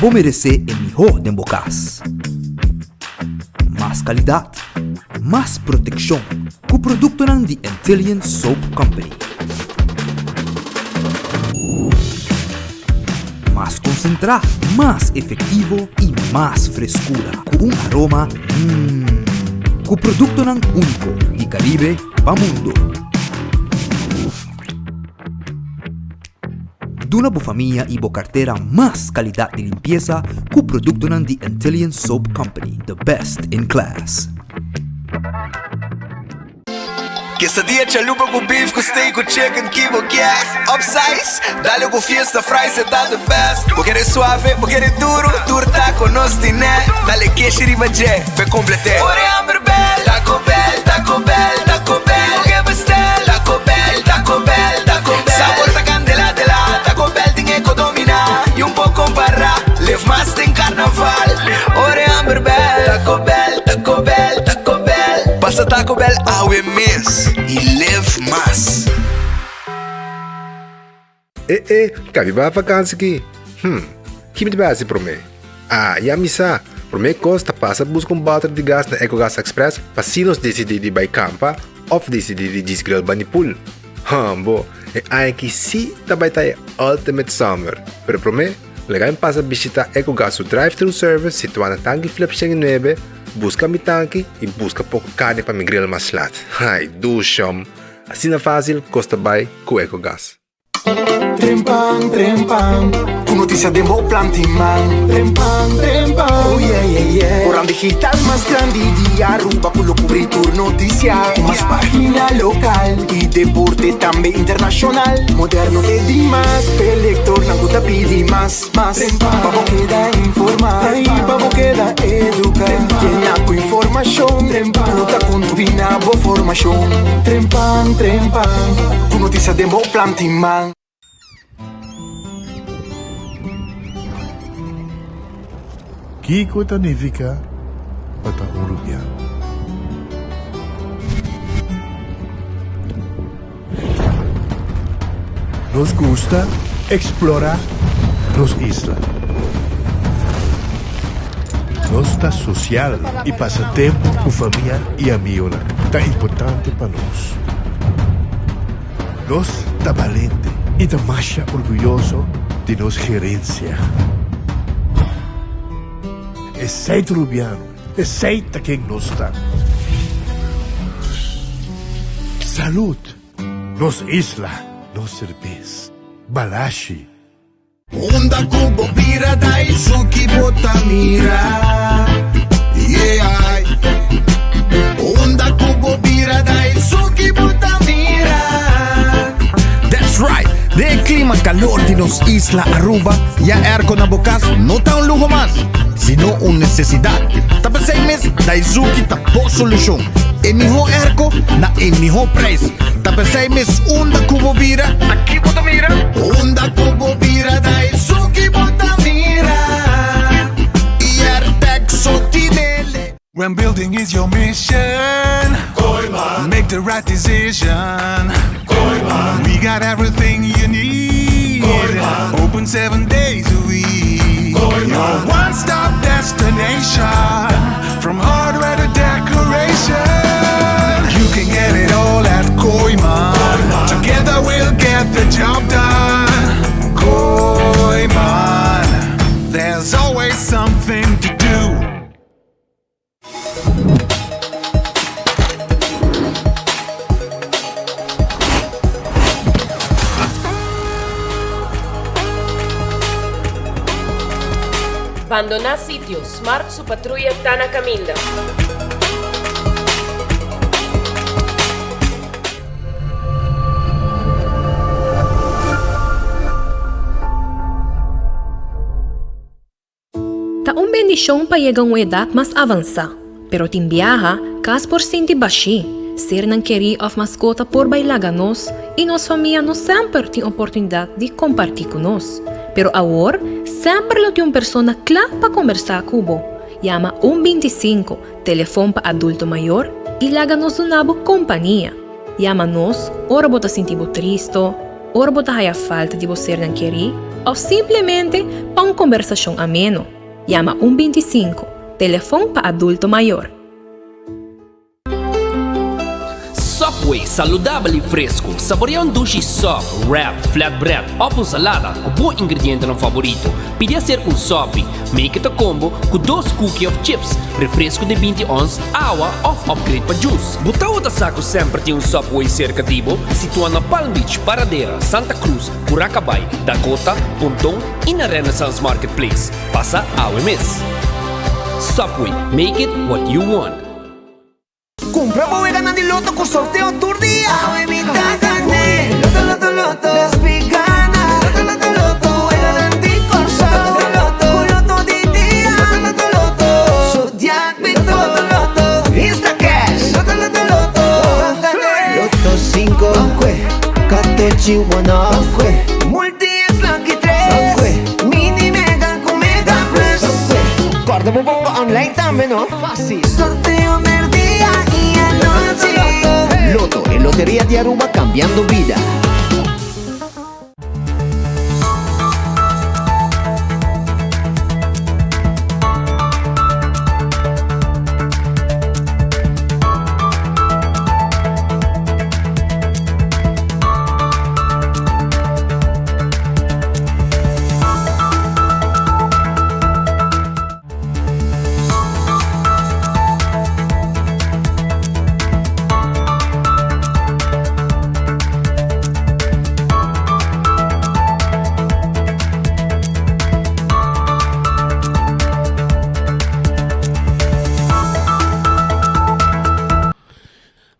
Bo meresé e mihó den bo kas. Mas kalidat, mas protekshon ku produktonan di Antillian Soap Company. Mas konsentrá, mas efektivo i mas freskura ku un aroma mmm. Ku produktonan úniko di Karibe pa mundo. Duna bo famia i bo kartera mas kalidat di limpiesa ku produktonan di Antillian Soap Company, the best in class. Quesadilla chalupa cu beef cu steak cu chicken ki bo kier Upsize, dale cu fiesta fries e ta the best Bo kere suave, bo kere duro, tur taco nos tine Dale keshi riba dje, p'e complete Ora e hamber bel, Taco Bell, Taco Bell, Taco Bell Bo ke bestel, Taco Bell, Taco Bell, Taco Bell Sabor ta candela de la, Taco Bell tin e co domina Y un por compara, live mas den carnaval Ora e hamber bel, Taco Bell, Taco Bell, Taco Bell Pasa Taco Bell awe mes y live mas. E e, kabi bai vakansi ki? Hm, ki mi ta bai hasi promé? Ah, ya mi sa! Promé kos ta pasa buska un bòter di gas na Ecogas Express pa si nos disidí di bai kampa òf disidí di djis grill bani pool. Hambo, e aña aki sí ta bai ta e ultimate summer! Pero promé, laga mi pasa bishitá Ecogas su drive-thru service situá na Tanki Flip 109, buska mi tanki i buska poko karni pa mi grill mas lat. Ai, dushom! Asina fásil kos ta bai ku Ecogas. Trempan, trempan, ku notisia den bo planti man. Trempan, trempan, oh yeah, yeah, yeah. Koran digital mas grandi di Aruba ku lo kubri tur notisia. Ku mas pagina lokal i deporte tambe internashonal. Moderno te dimas, p'e lektornan ku ta pidi mas, mas. Pa bo keda informa i pa bo keda eduka. Yena ku informashon ku ta kontribuí na bo formashon. Trempan, trempan, ku notisia den bo planti man. Kiko ta nifiká pa ta un rubiano? Nos gusta eksplorá nos isla. Nos ta sosial i pasa tempu ku famia i amigonan ta importante pa nos. Nos ta balente i ta masha orguyoso di nos gerensia. Esei ta Rubiano, esei ta ken nos ta. Salud! Nos isla, nos serbes. Balashi. Unda ku bo bira Daisuki bo ta mira Yeah Unda ku bo bira Daisuki bo ta mira That's right! Den e klima kalor di nos isla Aruba, ya airco na bo kas no ta un luho mas, sino un nesesidat. Ta p'esei mes Daizuki ta bo solushon. E mihó airco na e mihó prijs. Ta p'esei mes unda ku bo bira, ta ki bo ta mira? Unda ku bo bira Daizuki bo ta mira Airtec so tinele. When building is your mission Make the right decision We got everything you need Open seven days a week Your one-stop destination From hardware to decoration You can get it all at Kooiman Together we'll get the job done Kooiman There's always something to do Bandoná sitio, Smart su patruya ta na kaminda. Ta un bendishon pa yega un edat mas avansá, pero tin biaha kas por sinti bashí, sernan kerí òf maskota por bai laga nos i nos famia no semper tin oportunidat di kompartí ku nos. Pero awor semper lo tin un persona kla pa kombersá ku bo. Yama un 25, telefon pa adulto mayor, i laga nos duna bo kompania. Yama nos ora bo ta sinti bo tristo, ora bo ta haya falta di bo sernan kerí. òf simplemente pa un kombersashon ameno. Yama un 25, telefon pa adulto mayor. Subway, saludabel y fresco. Saborea un dushi sub, wrap, flatbread of un salada cu bo ingredientenan favorito. Pidi acerca un sopi, make it a combo cu dos cookie of chips, refresco di 20 ons, awa of upgrade pa juice. Bo tawata sa cu semper tin un Subway cerca di bo? Situa na Palm Beach, Paradera, Santa Cruz, Curacabay, Dakota, Ponton y na Renaissance Marketplace. Pasa awe mes. Subway, make it what you want. Cumpra bo weganan di loto cu sorteo tur dia. Awe mi ta gane. Loto, loto, loto. Las mi gana. Loto, loto, loto. Weganan di Corsou. Loto, loto, Cu loto di dia. Loto, loto, loto. Zodiac mi Loto, loto, loto. Insta cash. Loto, loto, loto. Gane. Loto 5. Katochi one Multi es lucky 3. Mini mega cu mega plus. Corda bo bongo online tambe no. Facil. Sorteo merdia y anochi. Lotto, e loteria di Aruba cambiando bida.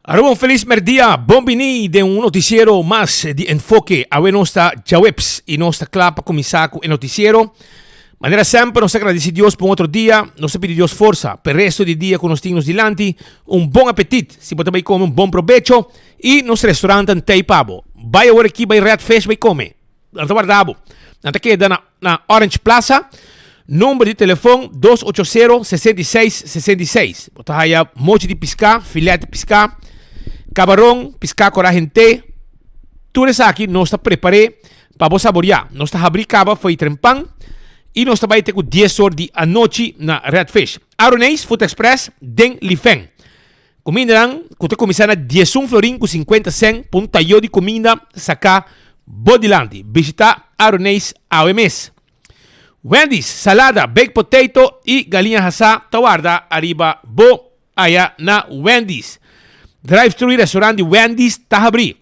Aruba un felis merdia, bon bini den un noticiero mas di Enfoke. Awe nos ta djaweps y nos ta kla pa kuminsá ku e noticiero. Manera semper nos ta gradisí Dios pa un otro dia, nos ta pidi Dios forsa pa e resto di dia ku nos tin nos dilanti. Un bon apetit, si bo ta bai kome un bon probecho y nos restaurantnan t'ei pa bo. Bai awor aki bai Red Fish bai kome. Nan ta warda bo. Nan ta keda na na Orange Plaza. Number di telefon dos ocho sero 66 66. Bo ta haya mochi di piská, filet di piská, kabaron, piská kora hent'é. Tur esaki nos ta prepar'é pa bo saboriá. Nos ta habrí kaba fo'i trempan i nos ta bai te ku dies or di anochi na Red Fish. Aroneis Food Express den Lifen. Kumindanan ku ta kuminsá na diesun florin ku sinkuenta sèn pa un tayó di kuminda saká bo dilanti. Bishitá Aroneis awe mes. Wendy's, salada, baked potato i galiña hasá ta warda ariba bo aya na Wendy's. Drive-thru i restaurant di Wendy's ta habrí.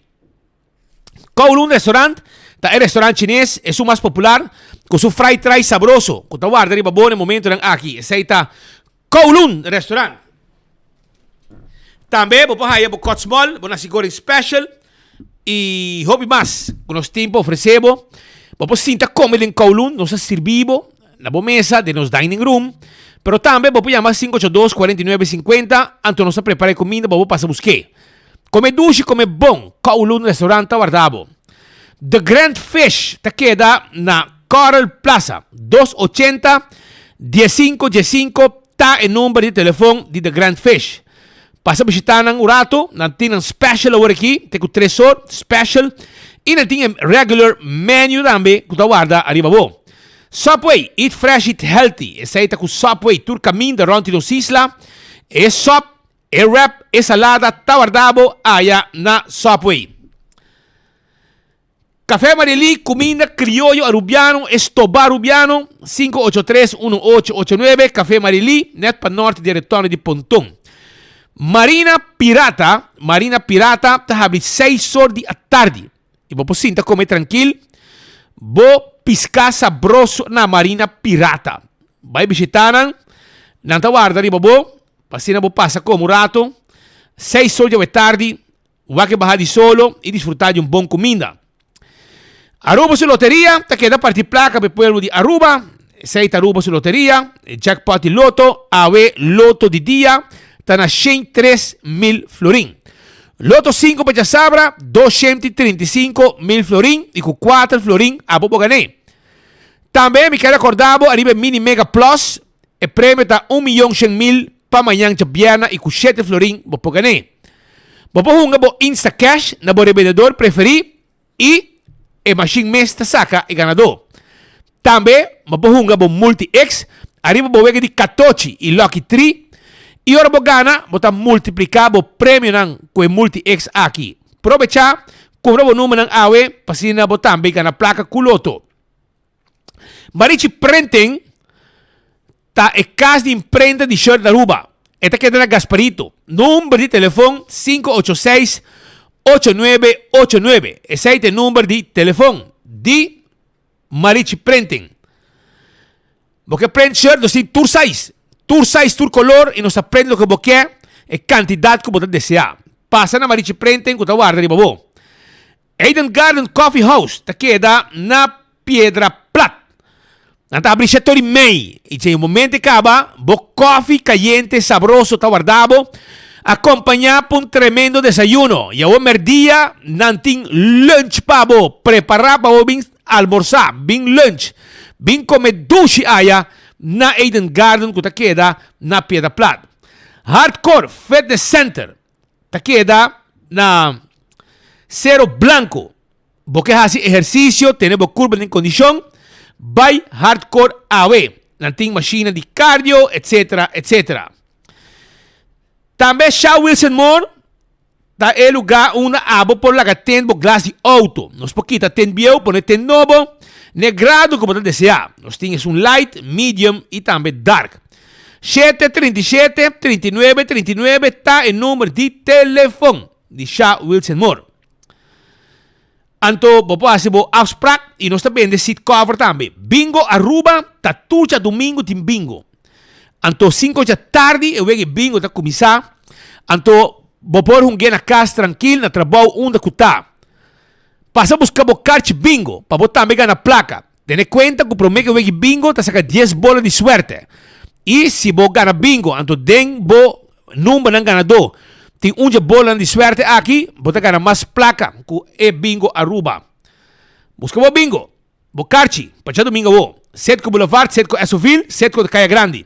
Kowloon Restaurant ta e restaurant chines esun mas popular ku su fried rice sabroso ku ta warda riba bo na e momentonan aki. Esei ta Kowloon Restaurant. Tambe bo por haya bo kòt small, bo nasi goreng special i hopi mas ku nos tin pa ofresé bo. Bo por sinta kome den Kowloon, nos ta sirbi bo na bo mesa den nos dining room. Pero tambe bo por yama 582 49 50 anto nos ta prepara e kuminda pa bo pasa busk'é. Come dushi, come bon, Kowloon Restaurant ta warda bo. The Grand Fish ta keda na Coral Plaza, dos ochenta, diesinco diesinco ta e number di telefon di The Grand Fish. Pasa bishita nan un rato, nan tin nan special awor aki, te cu tres or, special, y nan tin e regular menu tambe cu ta warda ariba bo. Subway, eat fresh, eat healthy, esey ta cu Subway tur caminda rond di nos isla, e sub E wrap e salada ta warda bo aya na Subway. Café Marielí, cuminda crioyo Arubiano, estoba Arubiano, 583 1889, Café Marielí, net pa norte di e retorno di Ponton. Marina Pirata, Marina Pirata ta habri seis or di atardi y bo por sinta come trankil bo pisca sabroso na Marina Pirata. Bay bishita nan, nan ta warda riba bo. Pa asina bo pasa komo un rato, seis or djawe tardi, wak e baha di solo i disfrutá di un bon kuminda. Aruba su loteria ta keda parti plaka pa e pueblo di Aruba. Esei ta Aruba su loteria, e jackpot di loto, awe loto di dia ta na 103 mil florin. Loto 5 pa djasabra, 235 mil florin i ku 4 florin abo bo gané. Tambe mi kier rekorda bo ariba e Mini Mega Plus, E premio ta un miyon shen mil pa mañan djabièrna i ku shete florin bo por gané. Bo por hunga bo Instacash na bo rebendedor preferí i e mashin mes ta saka e ganadó. Tambe bo por hunga bo Multi X ariba bo wega di katochi i Lucky Tree i ora bo gana bo ta multipliká bo premionan ku e Multi X aki. Probechá, kumpra bo numbernan awe pa asina bo tambe gana plaka ku Lotto. Marichi Printing ta e kas di imprenta di shirt na Aruba. E ta keda na Gasparito. Number di telefon 586 8989. Esei ta e number di telefon di Marichi Printing. Bo ke print shirt, nos tin tur size. Tur size, tur color y nos ta print loke bo ke, e cantidad cu bo ta desea. Pasa na Marichi Printing cu ta warda riba bo. Eden Garden Coffee House ta keda na Piedra Plat. Nan ta abri shetor y mei y dje momento e caba, bo koffie cayente sabroso ta warda bo, acompaña pa un tremendo desayuno. Y awor merdia nan tin lunch pa bo, prepara pa bo bin almorsa, bin lunch, bin come dushi aya na Eden Garden cu ta keda na Piedra Plat. Hardcore Fitness Center ta keda na Cero Blanco. Bo ke hasi ehersisio, tene bo kurpa den kondishon, bai Hardcore awe. Nan tin mashina di cardio, etcetera, etcetera. Tambe Sha Wilson Moore ta e lugá unda abo por laga tent bo glas di outo. Nos por kita tent bieu, pone tent nobo, n'e grado ku bo ta deseá. Nos tin esun light, medium i tambe dark. Shete 37 39 39 ta e number di telefon di Sha Wilson Moore. Anto bo por hasi bo afsprak y nos ta bende seat cover tambe. Bingo Aruba ta tur djadumingo tin bingo. Anto cinco dja tardi e wega e bingo ta cuminsa. Anto bo por hungu'e na cas trankil, na trabou, unda cu ta. Pasa busca bo karchi bingo pa bo tambe gana placa. Tene cuenta cu prome cu e wega bingo ta saca dies bola di suerte. Y si bo gana bingo anto den bo numbernan ganadó tin un dje bolanan di suerte aki, bo ta gana mas placa cu e bingo Aruba. Busca bo bingo, bo karchi, pa djadumingo awo. Setco Boulevard, Setco Essoville, Setco Caya Grandi.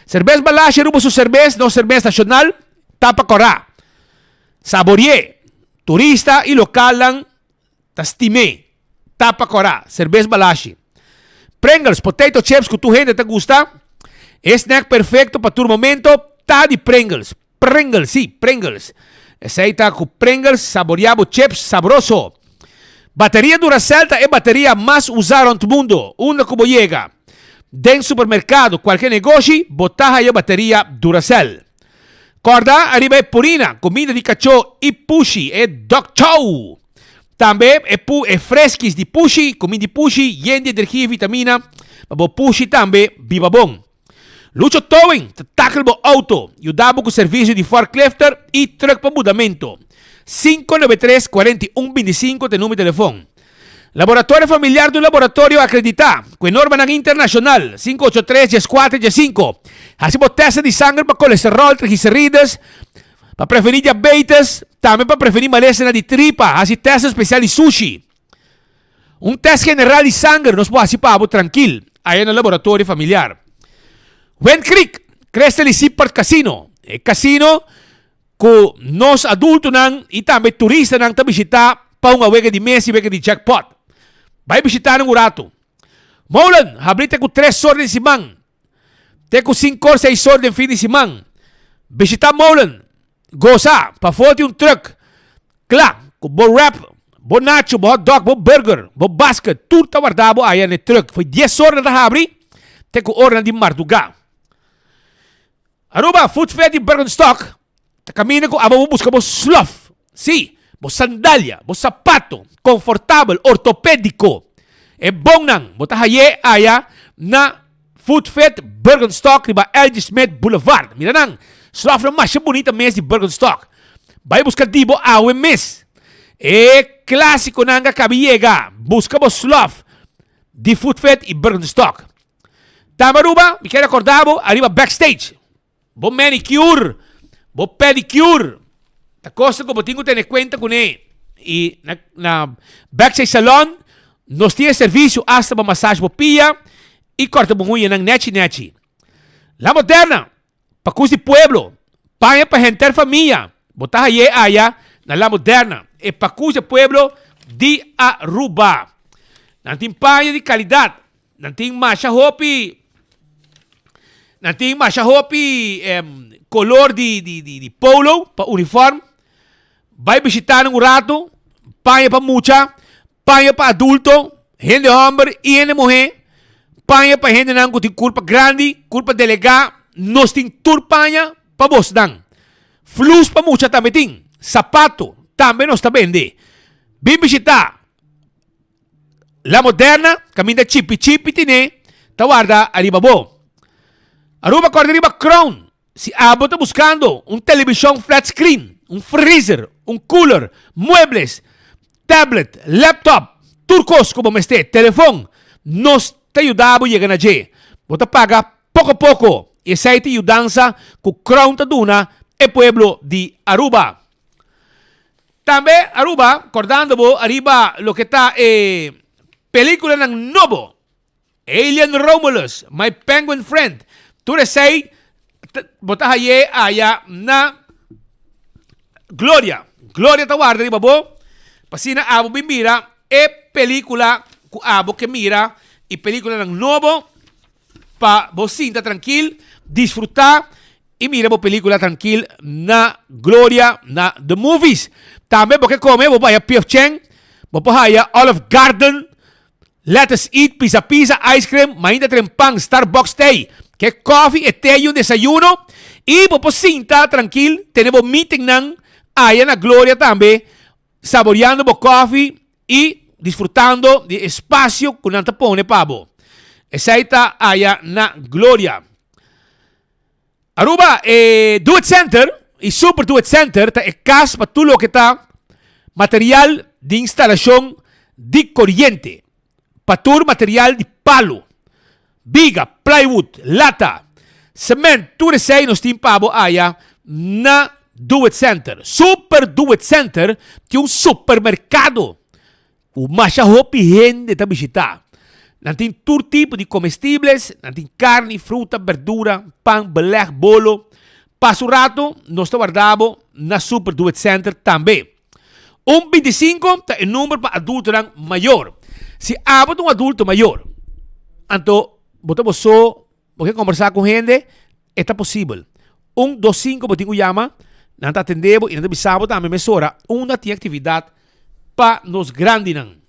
Cerbes Balashi Aruba su cerbes, nos cerbes nacional, tapa cora. Saborie, turista y localnan Ta stim'é. Tapa kòrá. Serbes balashi. Pringles, potato chips ku tur hende ta gusta. E snack perfekto pa tur momento ta di Pringles. Pringles, sí, Pringles. Esei ta ku Pringles saboreá bo chips sabroso. Bateria Duracell ta e bateria mas usá rònt mundu. Unda ku bo yega, den supermerkado, kualke negoshi, bo ta haya bateria Duracell. Kòrda ariba e purina, kuminda di kachó i pushi, e dog chow. Tambe e pu e freskis di pushi, kuminda di pushi yen di energia i vitamina pa bo pushi tambe biba bon. Lucho Towing ta takel bo outo, yuda bo ku servisio di forklifter i trùk pa mudamentu. 593 41 25 ta e number di telefon. Laboratorio Familiar ta un laboratorio akreditá ku e normanan internashonal, 583 14 15. Hasi bo tèst di sanger pa kolesteròl, trigliserides, pa prevení diabetes, tambe pa prevení malesanan di tripa. Hasi tèst spesial di sushi. Un tèst general di sanger nos por hasi pa bo trankil aya na Laboratorio Familiar. Wind Creek, Crystal i Seaport Casino. E kasino Ku nos adultonan i tambe turistanan ta bishitá pa un awega di mes i wega di jackpot. Bai bishitá nan un ratu. Molen, habrí te ku tres or den siman, te ku sinku or seis or den fin di siman. Bishitá Molen. Gosa, pafó tin un trùk kla ku bo wrap, bo nacho, bo hotdog, bo burger, bo basket, tur ta wardá bo aya na e trùk. Foi dies or nan ta habri te ku ornan di mardugá. Aruba, Food Fair di Birkenstock ta caminda cu abo bo busca bo slof, si, bo sandalia, bo sapato confortabel, ortopedico. E bonnan bo ta haye aya na Food Fair Birkenstock riba LG Smith Boulevard. Mira nan, slofnan masha bunita mes di Birkenstock. Bay busca di bo awe mes. E clasiconan a cabi yega. Busca bo slof di Food Fair y Birkenstock. Tambe Aruba, mi kier recorda bo ariba backstage. Bo manicure, bo pedicure, ta cosa cu bo tin cu tene cuenta cune. Y na, na backstage salon, nos tin e servicio hasta pa massage bo pia y corta bo huñanan nechi nechi. La Moderna, Pakus di pueblo, paña pa henter famia, bo ta haye aya na La Moderna, e pakus di pueblo di Aruba. Nan tin paña di calidad. Nan tin masha hopi nan tin masha hopi color di di di di polo pa uniform. Bai bishita nan un rato, paña pa mucha, paña pa adulto, hende homber y hende muhe, paña pa hendenan cu tin curpa grandi, curpa delega, nos tin tur paña pa bosnan. Flus pa mucha tambe tin, sapato tambe nos ta bende. Bin bishita La Moderna, caminda chipi chipi tine, ta warda ariba bo. Aruba corda riba Crown, si abo ta buscando un television flat screen, un freezer, un cooler, muebles, tablet, laptop, tur cos cu bo mester, telefon, nos ta yuda bo yega na dje. Bo ta paga poco poco y esey ta yudansa cu Crown ta duna e pueblo di Aruba. Tambe Aruba, cordando bo ariba loke ta e peliculanan nobo, Alien Romulus, My Penguin Friend, tur esey bo ta haye aya na Gloria. Gloria ta warda riba bo, pa asina abo bin mira e pelicula cu abo ke mira y peliculanan nobo pa bo sinta trankil, disfruta y mira bo pelicula trankil na Gloria na The Movies. Tambe bo ke come bo por haya P.F. Chang, bo por haya Olive Garden, Let Us Eat, Pizza Pizza, Ice Cream, mainta tren pan, Starbucks tei, ke coffee e te y un desayuno y bo por sinta trankil tene bo meetingnan aya na Gloria tambe saboreando bo coffee y disfrutando di e espacio cu nan ta pone pa bo. Esey ta aya na Gloria. Aruba, e Do It Center y Super Do It Center ta e cas pa tur loke ta material di instalacion di coriente, pa tur material di palo, biga, plywood, lata, cement, tur esey nos tin pa bo aya na Do It Center. Super Do It Center tin un supermercado Ku masha hopi hende ta bishitá. Nan tin tur tipo di komestibles, nan tin karni, fruta, berdura, pan, belèg, bolo. Pasa un rato, nos ta warda bo na Super Do It Center tambe. Un bintisinko ta e number pa adultonan mayor. Si abo ta un adulto mayor, anto bo ta bo so Bo ke kombersá ku hende? E ta posibel. Un, dos, sinku bo tin ku yama, nan ta atendé bo i nan ta bisa bo tambe mesora unda tin aktividat pa nos grandinan.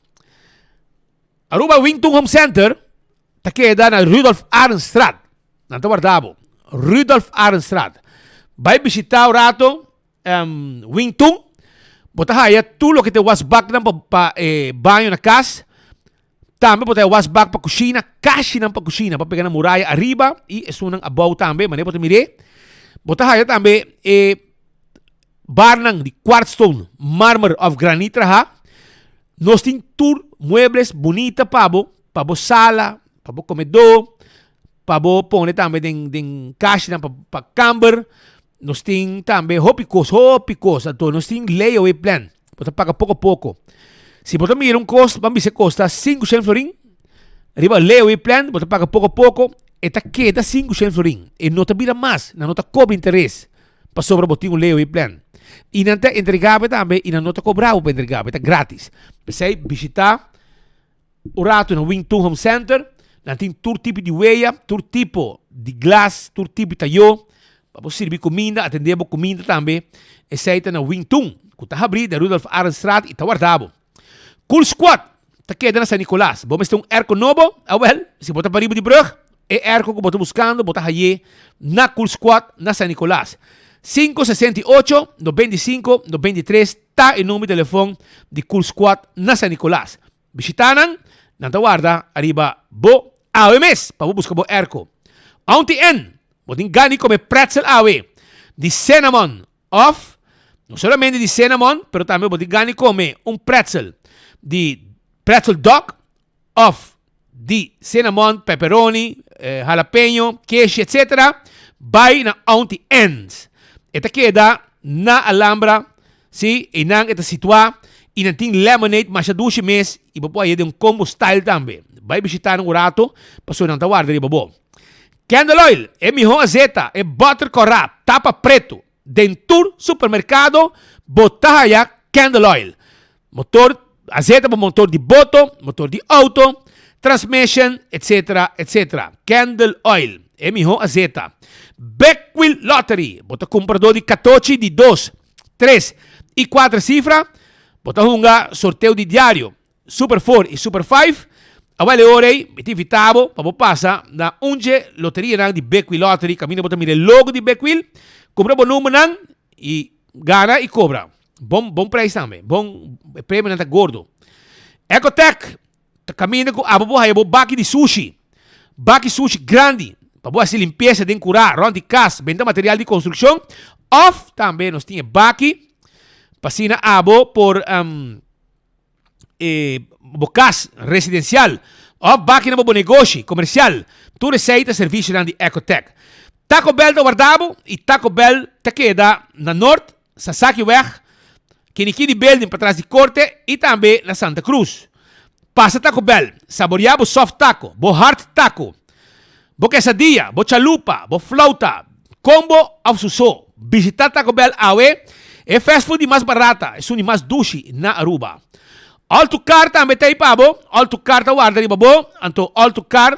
Aruba Wington Home Center ta keda na Rudolf Arendstraat. Nan ta warda bo. Rudolf Arendstraat. Bai bishitá un rato Wington. Bo ta haya tur loke ta e wasbaknan pa pa e baño na kas. Tambe bo ta e wasbak pa kushina, kashinan pa kushina, pa pega na muraya ariba i esunnan abou tambe, manera bo ta mir'é. Bo ta haya tambe e barnan di quartzstone, marmer òf granit traha. Nos tin tur muebles bunita pa bo, pa bo sala, pa bo komedó, pa bo pone tambe den den kashinan pa pa kamber. Nos tin tambe hopi kos, hopi kos. Anto nos tin layaway plan. Bo ta paga poko poko. Si bo ta mira un kos, ban bisa e kosta 500 florin, riba layaway plan bo ta paga poko poko, e ta keda 500 florin. E no ta bira mas, nan no ta kobra interes pasobra bo tin un layaway plan. I nan ta entrega bo tambe i nan no ta kobra bo pa entrega bo, e ta gratis. P'esei bishita Un rato na Wing Tun Home Center, nan tin tur tipo di weya, tur tipo di glas, tur tipo di tayo, pa bo sirbi kuminda, atendé bo kuminda tambe. Esei ta na Wing Tun, ku ta habrí den Rudolf Arendstraat i ta warda bo. Cool Squad ta keda na San Nicolas. Bo mester un airco nobo? Awel, si bo ta pariba di brug, e airco ku bo ta buskando bo ta hay'é na Cool Squad na San Nicolas. 568 95 93 ta e number di telefon di Cool Squad na San Nicolas. Bishita nan, nan ta warda ariba bo awe mes pa bo buska bo airco. Aunty N, bo tin gana di come pretzel awe di cinnamon of no solamente di cinnamon pero tambe bo tin gana di come un pretzel di pretzel dog of di cinnamon, pepperoni, jalapeño, keshi etc. Bai na Aunty Ann's. E ta keda na Alhambra, si, einan e ta situá i nan tin lemonade masha dushi mes i bo por haye den un combo style tambe. Bai bishita nan un rato pasobra nan ta warda riba bo. Candle oil, e mihó azeta, e butter kòrá, tapa pretu. Den tur supermercado bo ta haya candle oil. Motor, azeta pa motor di boto, motor di auto. transmission, etc. Etc. Candle oil, e mihó azeta. Big Wheel Lottery, bo ta kumpradó di katochi di dos, tres i kuater sifra, bo ta hunga sorteo di diario Super Four i Super Five. Awel e ora ei mi ta invitá bo pa bo pasa na un dje loterianan di Big Wheel Lottery kaminda bo ta mira e logo di Big Wheel, kumpra bo numbernan i gana i kobra. Bon bon prijs tambe, bon e premionan ta gordo. Ecotech ta kaminda ku abo bo haya bo baki di sushi, baki sushi grandi pa bo hasi limpiesa den kurá, rònt di kas, benta material di konstrukshon òf tambe nos tin e baki pa asina abo por e bo kas residensial òf baki na bo negoshi komersial. Tur esei ta servisionan di Ecotech. Taco Bell ta warda bo i Taco Bell ta keda na Noord, Sasakiweg, Kinikini Building patras di Korte i tambe na Santa Cruz. Pasa Taco Bell, saborea bo soft taco, bo hard taco, bo quesadilla, bo chalupa, bo flauta, combo of su so. Bishita Taco Bell awe, e fast food di mas barata, esun di mas dushi na Aruba. All to Car tambe ta ei pa bo, All to Car ta warda riba bo, anto All to Car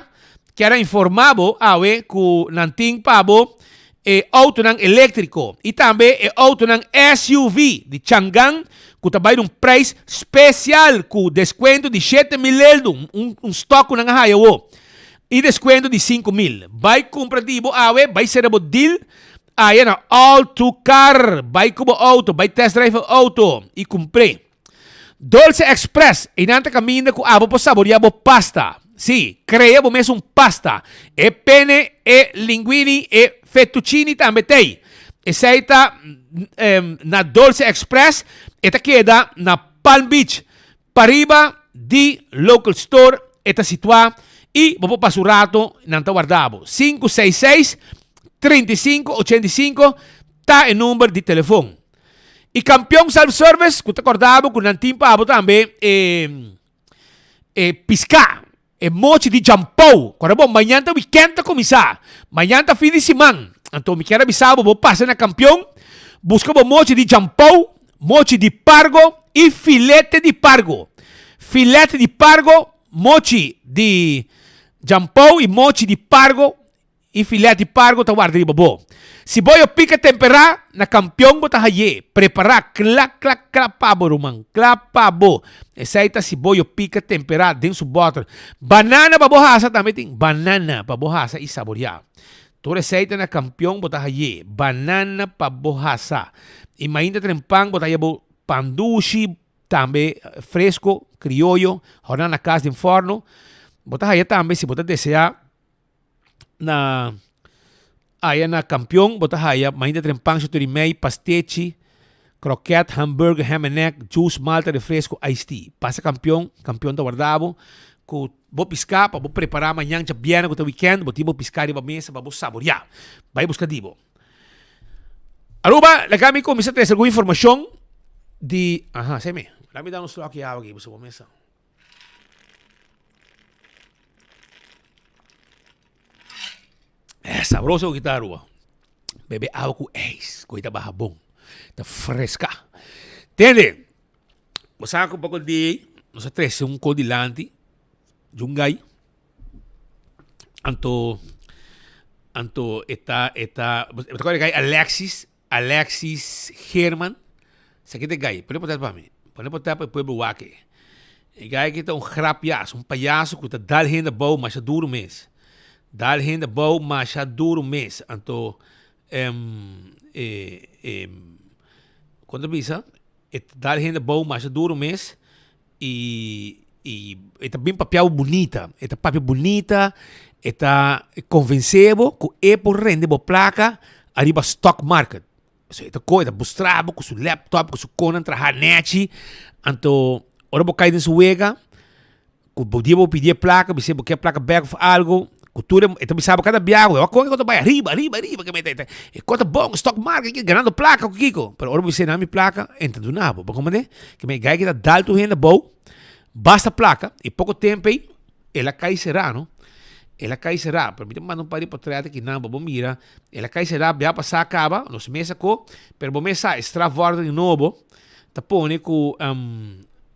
kier a informa bo awe cu nan tin pa bo e autonan electrico y tambe e autonan SUV di Changan cu ta bay di un prijs special cu descuento di 7000 eldo, un stock cu nan a haya awo, y descuento di 5000. Bay cumpra di bo awe, bay cera bo deal aya na All To Car, bay cu bo auto, bay test drive e auto y cumpr'e. Dolce Express, einan ta kaminda ku abo por saboria bo pasta. Sí, krea bo mes un pasta. E pene, e linguini, e fettuccini tambe t'ei. Esei ta na Dolce Express, e ta keda na Palm Beach. Pariba di Local Store e ta situá i bo por pasa un rato, nan ta warda bo. 566 35 85 ta e number di telefon. Y Campeon Self Service, cu ta corda bo cu nan tin pa bo tambe e, e pisca, e mochi di jampou. Corda bo, mañan ta weekend ta cuminsa. Mañan ta fin di siman. Anto mi kier a bisa bo, bo pasa na Campeon, busca bo mochi di jampou, mochi di pargo y filete di pargo. Filete di pargo, mochi di jampou y mochi di pargo E filet di pargo ta warda riba bo. Si bo yo pica temperá, na campeon bo ta hay'é. Prepará kla kla kla pa bo, ruman. Kla pa bo. Esei ta si bo yo pica temperá den su bòter. Banana pa bo hasa tambe tin. Banana pa bo hasa i saboriá. Tur esei ta na campeon bo ta hay'é. Banana pa bo hasa. I mainta trempan bo ta haya bo pan dushi, tambe fresco, crioyo, horná na cas den forno. Bo ta haya tambe si bo ta deseá. na aya na Campeon bo ta haya mainta tren pan shotor y mei, pastechi, kroket, hamburger, ham and egg, juice, malta, refresco, iced tea. Pasa Campeon, Campeon ta warda bo ku bo piská pa bo prepara mañan djabièrnè ku ta weekend bo tin bo piská riba mesa pa bo saboreá. Bai buska di bo. Aruba, laga mi kuminsá trese algun informashon di, aha, semi, laga mi da un slòki awa aki pasobra bo mesa. Eh, sabroso ku kita Aruba. Bebe awa ku ijs, ku ta baha bon. Ta fresca. Tende, bo sa ku poko di nos a trese un ko dilanti, djungai. Anto, anto e ta, e ta, bo ta kòrda e gai Alexis? Alexis Geerman, Esaki ta e gai, pone potet pa mi, pone potet pa e pueblo wak e. E gai aki ta un grapjas, un payaso ku ta dal hende abou masha duru mes. Dal hende abou masha duru mes. Anto e e kon ta bisa? E ta dal hende abou masha duru mes I i e ta bin papia bo bunita, e ta papia bunita, e ta konvensé bo ku e por rende bo plaka ariba stock market. So e ta kohe, e ta mustra bo ku su laptop, ku su konan traha nechi, anto ora bo kai den su wega, ku bo dia bo pidi e plaka, bis'é bo ke plaka bek òf algu, Ku tur e ta bisa bo kada biaha ku e wak kon ta bai ariba ariba ariba ke meta e kos ta bon stock market ganando plaka ku kiko pero ora bo bisa nan mi plaka e ta duna bo bo komprende ke mi gai kita dal tur hende abou basta plaka i poko tempo ei el a kai sera no el a kai sera pero mi ta manda un par di potret aki nan pa bo mira el a kai sera bia pasa kaba nos mes a ko pero bo mes sa e strafvordering nobo ta pone ku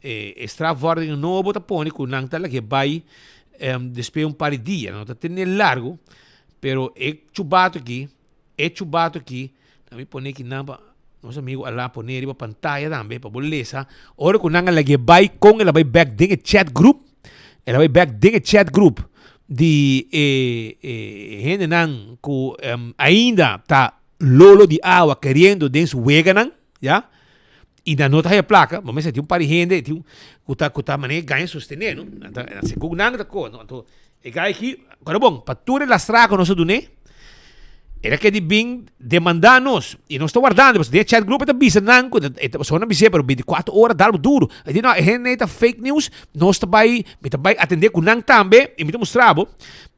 e strafvordering nobo ta pone ku nan ta lag'e bai. Despues un par di dia, no ta tene largo, pero e chubato aki, e chubato aki, na mi pone aki nan pa nos amigo Alan pone riba pantaya tambe pa bo lesa. Ora ku nan a lag'é bai kon el a bai bek den e chat group, el a bai bek den e chat group di e e hendenan ku ainda ta lolo di awa keriendo den su weganan, ya. I nan no ta haya plaka, bo mester tin un par di hende tin ku ta ku ta manera gaña sostené no. Anto segun nan ta kono. Anto e guy aki, kòrda bon, pa tur e lastra ku nos a dun'é, el a ke di bin demandá nos i nos ta wardando pasobra den e chat group e ta bisa nan ku e ta pasobra nan bis'é pero bintikuater ora dal bo duru. E di no e hende ei ta fake news, nos ta bai mi ta bai atendé ku nan tambe i mi ta mustra bo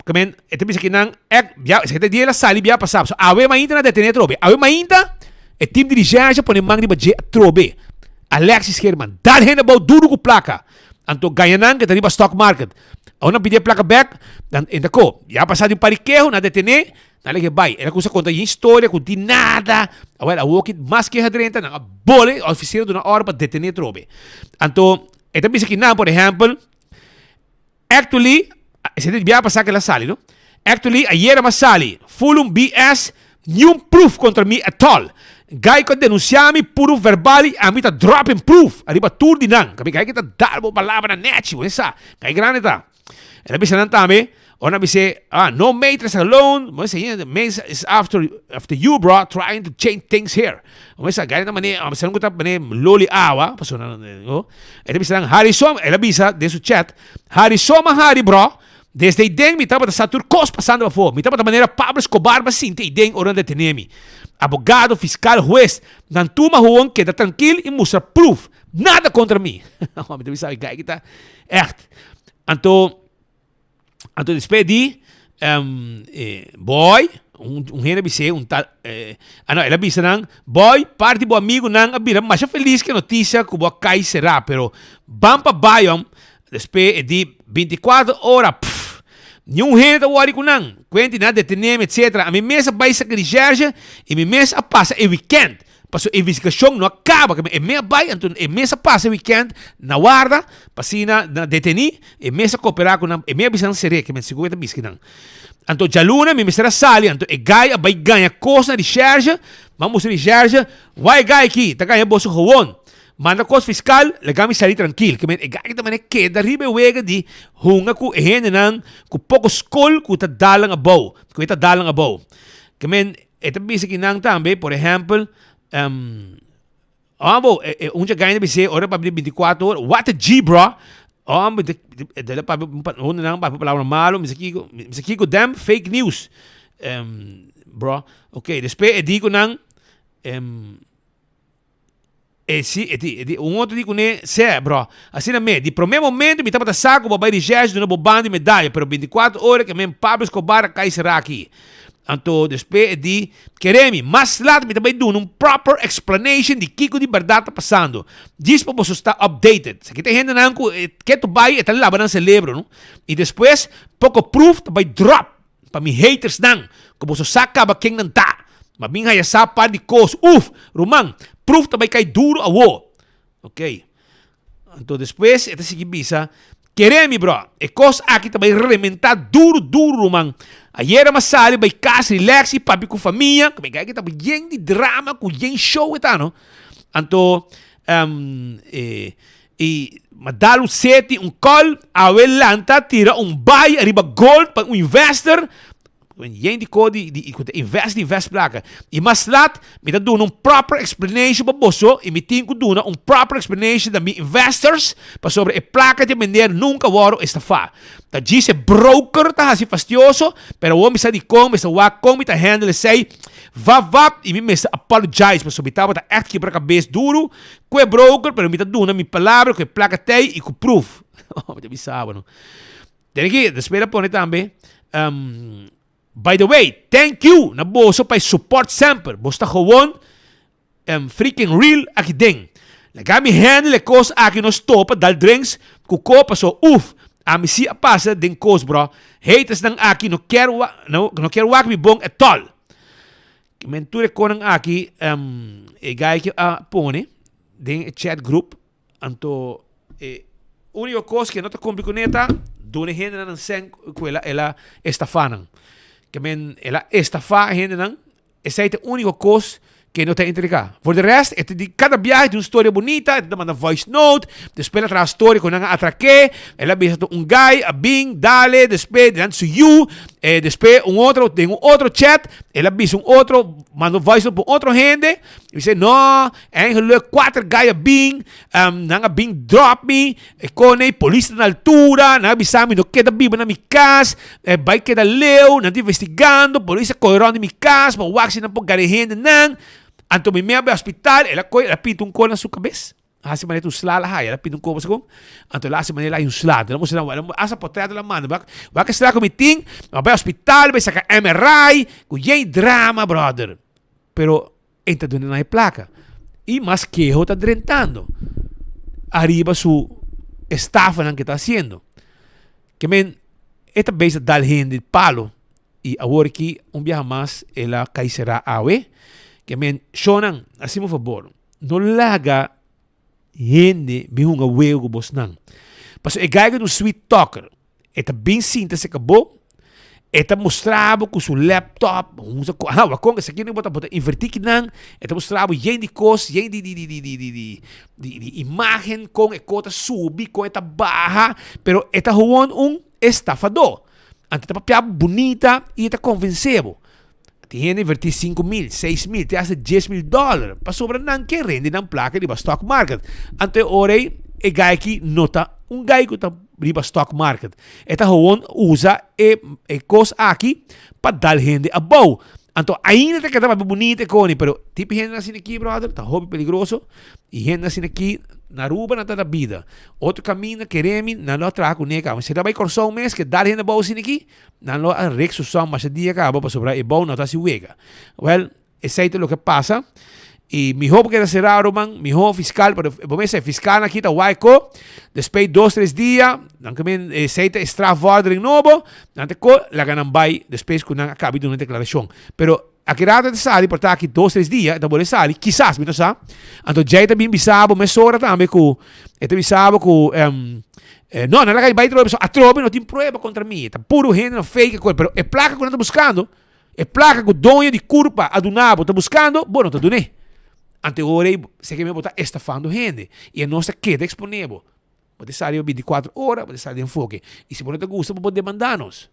ke men e ta bisa ki nan èk bia esaki ta e dia el a sali bia pasá pasobra awe mainta nan a detené atrobe awe mainta. E team di recherche a pone man riba dje atrobe. Alexis Herman, dal hende abou duru ku plaka. Anto gaña nan ke ta riba stock market. Awor nan pidi e plaka bek, nan e ta ko. Ya pasa di un par di keho, nan a detene, nan a lege bai. El a kusa konta yin storia ku di nada. Awel, awor ki mas keho a drenta, nan a bole, e ofisier a duna order pa detene atrobe. Anto, e ta bisa ki nan, por ehempel, Actually, esei ta di biaha pasá ku el a sali, no? Actually, ayera mi a sali, full un BS, niun proof kontra mi at all. Guy ku a denunsiá mi puru verbal i ami ta dropping proof ariba tur di nan. Kaminda guy ki ta dal bo palabra na nechi, bo sa. Guy grandi ta. El a bisa nan tambe, ora nan a bis'é, ah, no matrix alone, bo sa, matrix is after, after you bro, trying to change things here. Bo sa, guy ta manera, a bisa nan ku ta manera loli awa, pasobra nan, oh. El a bisa nan, Hari so, el a bisa den su chat, Hari so ma hari bro, desde eiden mi tabata sa tur kos pasando afó. Mi tabata manera Pablo Escobar ba sinti eiden ora nan detené mi. Abogado, fiscal, hues, nan tur ma howon keda trankil i mustra proof. Nada kontra mi. Mi ta bisa, guy ki ta echt. Anto. Anto despues di boy, un un hende a bis'é, un tal, ah no, el a bisa nan, Boy, parti bo amigunan a bira masha felis ku e notisia ku bo a kai será, pero ban pa Bayom, despues e di bintikuater ora, pff, niun hende ta wòri ku nan, kuenti nan a detené mi, etsetera. Ami mes a bai saka rishershe i mi mes a pasa e wikènt. Pasobra e investigashon no a kaba, e mes a bai, anto e mes a pasa e wikènt na warda, pa asina nan a detení, e mes a koperá ku nan, e mes a bisa nan ser'é, ke men sigur e ta bisti nan. Anto djaluna mi mester a sali, anto e gai a bai gaña kos na rishershe, mi a mustra rishershe, wak e gai aki ta gaña boso gewon, manda kos fiskal, laga mi sali trankil, ke men e gai ta manera keda riba e wega di hunga ku e hendenan ku poko skol ku ta dal nan abou, ku e ta dal nan abou. Ke men E ta bisa ki nan tambe, por ehempel, um, abo, e, e, un chagain ta bis'é, ora papia di 24 ora, what a G, bro! Hombre, de, de, de, papia, un nan papia palabra malo, mi sa kiko, mi sa kiko dem fake news. Um, bro, ok, despues e di ku nan, um, E si, e di, e di, un otro di kuné, Sè, bro, asina me, di promé momento mi tabata sa ku bo a bai recherche duna bo banda di medaya, pero bintikuater ora ke men Pablo Escobar a kai será aki. Anto despues e di, Kere mi, mas lat mi ta bai duna un proper explanation di kiko di bèrdat ta pasando, djis pa boso sta updated. Esaki ta e hendenan ku e ketu bai e ta laba nan selebro, no? I despues poko proof ta bai drop. Pa mi hatersnan, ku boso sa kaba ken nan ta. Ma bin haya sa par di kos. Uf! Ruman, proof ta bai kai duru awo. Ok. Anto despues e ta sigui bisa, Kere mi bro, e kos aki ta bai rementá duru duru ruman. Ayera m'a sali bai kas relax i papia ku famia, ku mi kai ki ta yen di drama ku yen show e ta no. Anto, e. I ma dal un seti, un call, awe lanta tira un buy ariba gold pa un investor, yen di ko di di ku ta invest di invest plaka. I mas lat mi ta duna un proper explanation pa boso i mi tin ku duna un proper explanation na mi investors pasobra e plaka di e meneer nunka wòrdu estafá. Ta djis e broker ta hasi fastioso, pero awor mi sa dikon, mi sa wak kon mi ta handle esei vap vap i mi mester apologize pasobra mi tabata ègt kibra kabes duru Ku e broker, pero mi ta duna mi palabra ku e plaka t'ei i ku proof. Mi ta bisa bo no. Tene ki, despues el a pone tambe, um, By the way, thank you na boso pa e support semper. Boso ta gewoon um, freaking real aki den. Laga mi handle e kos aki no stopa dal drinks ku kopa so uf, ami si a pasa den kos bro. Hatersnan aki no kier wa, no, no kier wak mi bon at all. Men tur e konan aki e guy ki a pone den e chat group anto e. Úniko kos ku e no ta kumpli kuné ta duna e hendenan nan sèn ku el a el a estafá nan. Ke men el a estafá e hendenan, esei ta e úniko kos ku e no ta entregá. For de rèst e ta di kada biaha e tin un storia bunita, e ta manda voice note, despues el a traha storia ku nan a atrak'é, el a bisa ta un guy a bin dale despues dilanti su yu, despues un otro den un otro chat el a bisa un otro manda un voice note pa un otro hende, e bisa no, eigenlijk kuater guy a bin, Nan a bin drop mi, e kone e polis ta na altura, nan a bisa mi no keda biba na mi kas, e bai keda leu, nan ta investigando, polis a kohe rond di mi kas pa wak si nan por gara e hendenan. Anto mi mei a bai hospital, el a kohe, el a pinta un kos na su kabes, a hasi manera un sla el a haya, el a pinta un kos pa su anto el a hasi manera el a haya un sla, anto el a mustra nan, hasta potret el a manda, wak wak e sla ku mi tin, mi a bai hospital, bai saka MRI, ku yen drama brother, pero. E ta duna nan e plaka. I mas keho ta drentando ariba su estafanan ke ta hasiendo. Ke men e ta bezig dal hende palo i awor aki un biaha mas el a kai será awe. Ke men shownan hasi mi un fabor no laga hende bin hunga wego ku bosnan. Pasobra e guy ku ta un sweet talker. E ta bin sinta serka bo, e ta mustra bo ku su laptop, usa ku, aha, wak kon esaki bo ta bo ta invertí kinan, e ta mustra bo yen di kos, yen di di di di di di di di di imágen kon e kos ta subi, kon e ta baha, pero e ta gewoon un estafadó. Anto e ta papia bo bunita i e ta konvensé bo. Tin hende invertí 5000, 6000, te hasta 10000 dòler pasobra nan ke rende nan plaka riba stock market. Anto e ora ei e guy aki no ta un guy ku ta riba stock market. E ta gewoon usa e e kos aki pa dal hende abou. Anto ainda ta keda papia bunita e koni, pero tipo hende asina aki brother ta hopi peligroso i hende asina aki na Aruba nan ta na bida. Otro kaminda keremi nan lo a traha kuné kaba. Si ta bai Kòrsou mes ke dal hende abou asina aki. Nan lo a rek su son masha dia kaba pasobra e bou no ta hasi wega. Wèl, esei ta loke pasa. I mihó bo keda será, ruman, mihó fiskal, pero bo mester e fiskalnan aki ta wak ko, despei dos tres dia, nan ke men esei ta e strafvordering nobo, nan ta ko laga nan bai despues ku nan a kaba di duna deklarashon. Pero aki rato e ta sali por ta aki dos tres dia e ta bolbe sali, kisas, mi no sa. Anto djei ta bin bisa bo mesora tambe ku e ta bisa bo ku No, nan laga bai trobe, pasobra atrobe no tin prueba kontra mi. Ta puru hende nan fake e kos. Pero e plaka ku nan ta buskando, e plaka ku doño di kurpa a duna bo ta buskando, bo no ta dun'é. Ante ora ei, seke mi bo ta estafando hende. I e nos ta keda eksponé bo. Bo ta sali bintikuater ora, bo ta sali den foke. I si bo no ta gusta, bo por demandá nos.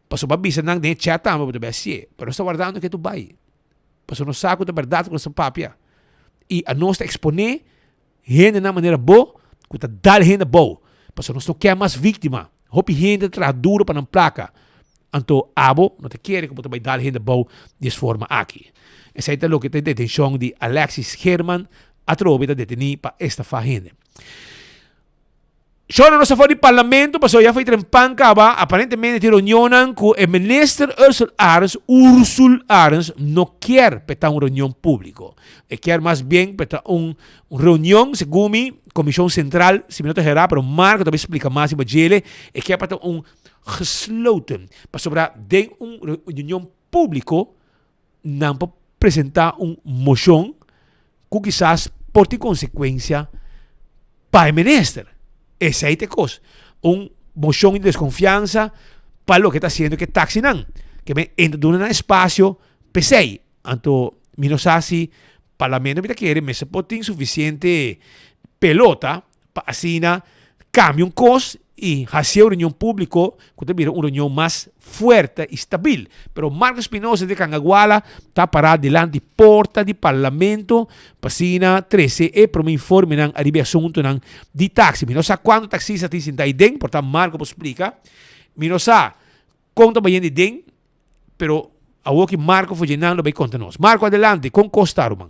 Pasobra bo a bisa nan den e chat tambe, bo ta bai hasié. Pero nos ta wardando ke tu bai. Pasobra nos sa ku ta bèrdat ku nos ta papia. I anos ta eksponé Hendenan manera bo ku ta dal hende abou, pasobra nos no ke mas víktima. Hopi hende ta traha duro pa nan plaka, anto abo no ta kere ku bo ta bai dal hende abou di es forma aki. Esei ta loke ta e detenshon di Alexis Geerman atrobe ta detení pa estafá hende. Shona nos a for di parlamento pasobra ya foi trempan caba aparentemente tin reunionnan cu e minister Ursel Arends, Ursul Arends, no kier pe ta un reunion publico. E kier mas bien pe ta un reunion, segun mi, Comision Central, si mi no ta hera, pero Marco ta bay splica mas riba djele, e kier pa ta un gesloten, pasobra den un reunion publico nan por presenta un mocion cu kisas por tin consecuencia pa e minister. Esey ta e cos. Un mocion di desconfiansa pa loke ta haciendo cu e taxinan. Ke men entra duna nan espacio p'esey. Anto mi no sa si parlamento mi ta kere mester por tin suficiente pelota pa asina cambia un cos y haci e reunion publico cu ta bira un reunion mas fuerte y stabil. Pero Marco Espinosa de Cangaguala ta para dilanti porta di parlamento pa asina trece e prome informenan ariba e asuntonan di taxi. Mi no sa cuanto taxista tin sinta ahi den, por ta Marco por splica. Mi no sa con ta bayendo ahi den. Pero awor ki Marco Ferdinand lo bay conta nos. Marco adelante, con cos ta ruman?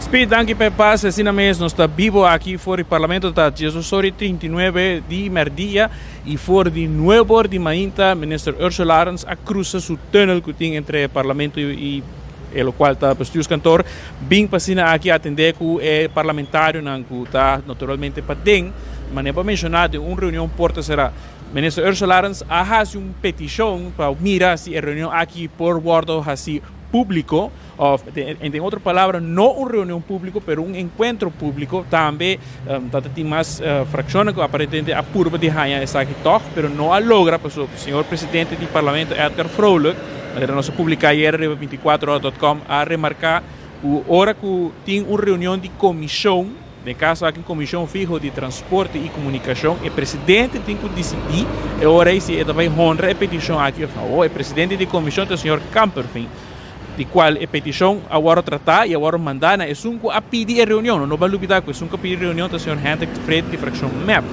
Speed, danki pa e pase. Asina mes nos ta bibo aki for di Parlamento ta diesdos ora y 39 di merdia y for di nuebe or di mainta Minister Ursula Arends a crusa su tunnel cu tin entre Parlamento y e locual ta Bestuurskantoor bin pa asina aki atende cu e parlamentarionan cu ta naturalmente paden manera bo a menciona den un reunion porta cera. Minister Ursula Arends a haci un peticion pa mira si e reunion aki por wordo haci. públiko, òf den otro palabra no un reunion públiko pero un enkuentro públiko. Tambe tabata tin mas frakshonnan ku aparentemente a purba di haña esaki tòg pero no a logra pasobra señor presidente di parlamento Edgar Vrolijk, manera nos a publiká ayera riba binticuatro hora dot com, a remarká ku ora ku tin un reunion di komishon, Den kaso aki un komishon fiho di transporte i komunikashon, e presidente tin ku disidí e ora ei si e ta bai honra e petishon aki òf no. E presidente di komishon ta señor Kamperveen, di kual e petishon a wòrdu tratá i a wòrdu mandá na esun ku a pidi e reunion. No no bai lubidá ku esun ku a pidi e reunion ta señor Hendrik Tevreden di frakshon mep.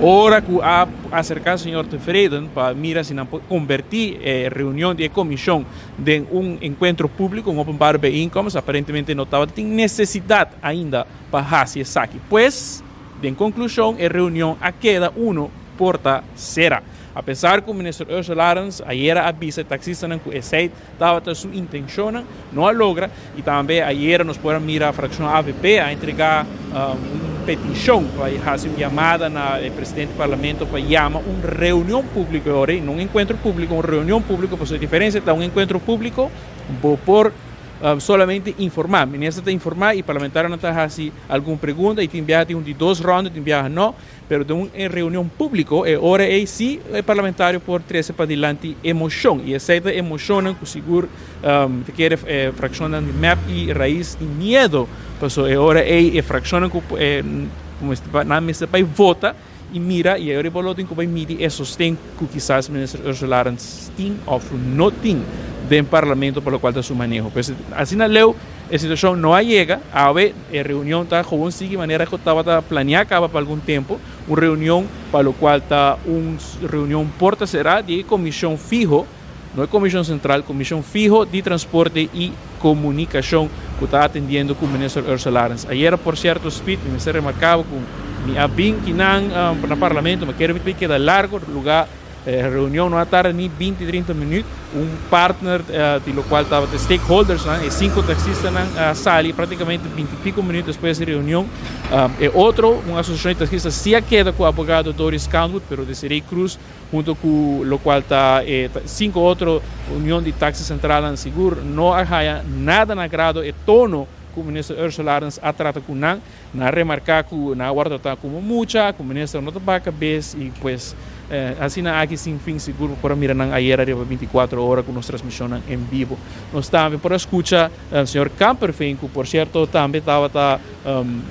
Ora ku a aserká señor Tevreden pa mira si nan por kombertí e reunion di e komishon den un enkuentro públiko, un openbare bijeenkomst, aparentemente no tabatin nesesidat ainda pa hasi esaki. Pues, den konklushon e reunion a keda uno porta sera. Apesar ku Minister Ursula Arends ayera a bisa e taksistanan ku esei tabata su intenshonnan, no a logra i tambe ayera nos por a mira frakshon avp a entregá un petishon pa hasi un yamada na e presidente di parlamento pa yama un reunion públiko e ora ei, no un enkuentro públiko, un reunion públiko pasobra e diferensia ta un enkuentro públiko bo por Solamente informá. Minister ta informá i parlamentarionan ta hasi algun pregunta i tin biaha tin un di dos ronda, tin biaha no, pero den un reunion públiko e ora ei sí e parlamentario por trese padilanti e moshon i esei ta e moshonnan ku sigur ta kere e frakshonnan di mep i rais tin miedo pasobra e ora ei e frakshonnan ku nan mester bai vota i mira i e ora ei bo lo tin ku bai midi e sosten ku kisas Minister Ursula Arends tin òf no tin den Parlamento pa lokual ta su maneho. Pues asina leu e situashon no a yega, awe e reunion ta gewoon sigui manera ku tabata planeá kaba pa algun tempu, un reunion pa lokual ta un reunion porta será di e komishon fiho, no e komishon sentral, komishon fiho di transporte i komunikashon ku ta atendiendo ku Minister Ursula Arends. Ayera por sierto Speed, mi mester remarkaba ku mi a bin kinan na Parlamento, mi kere mi ta keda largo luga e reunion no a tarda ni binti trinta minuut, un partner di lokual tabata e stakeholdersnan, e sinku taksistanan a sali praktikamente binti piko minuut despues di reunion. E otro, un asosiashon di taksista si a keda ku abogado Doris Kantwood, pero Desiree Cruz Hunto cu locual ta e cinco otro union di taxi centralnan sigur no a haya nada na grado e tono cu Minister Ursula Arends a trata cu nan. Nan a remarca cu nan a wordo trata como mucha, cu Minister no ta baha cabes y pues asina aki sin fin sigur bo por a mira nan ayer ariba 24 ora cu nos transmisionnan en bibo. Nos tambe por a scucha señor Kamperveen cu por cierto tambe tabata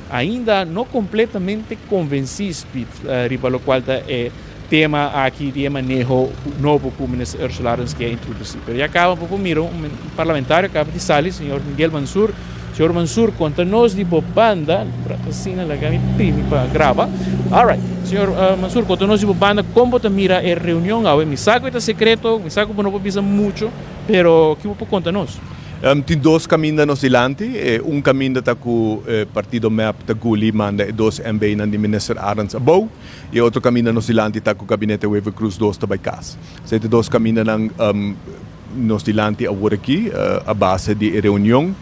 ainda no completamente convenci Speed riba locual ta e tema aki di e maneho nobo ku Minister Ursula Arends ke a introdusí. Pero ya kaba bo por mira un parlamentario kaba di sali, señor Miguel Mansur. Señor Mansur, konta nos di bo banda, asina laga mi primi pa graba. Alright, señor Mansur, konta nos di bo banda kon bo ta mira e reunion awe. Mi sa ku e ta sekreto, mi sa ku bo no por bisa mucho, pero ki bo por konta nos? Tin dos kaminda nos dilanti. E un kaminda ta ku partido mep ta guli manda e dos MBnan di Minister Arends abou. I e otro kaminda nos dilanti ta ku Gabinete Wever Croes dos ta bai kas. Esei ta dos kamindanan nos dilanti awor aki a base di e reunion.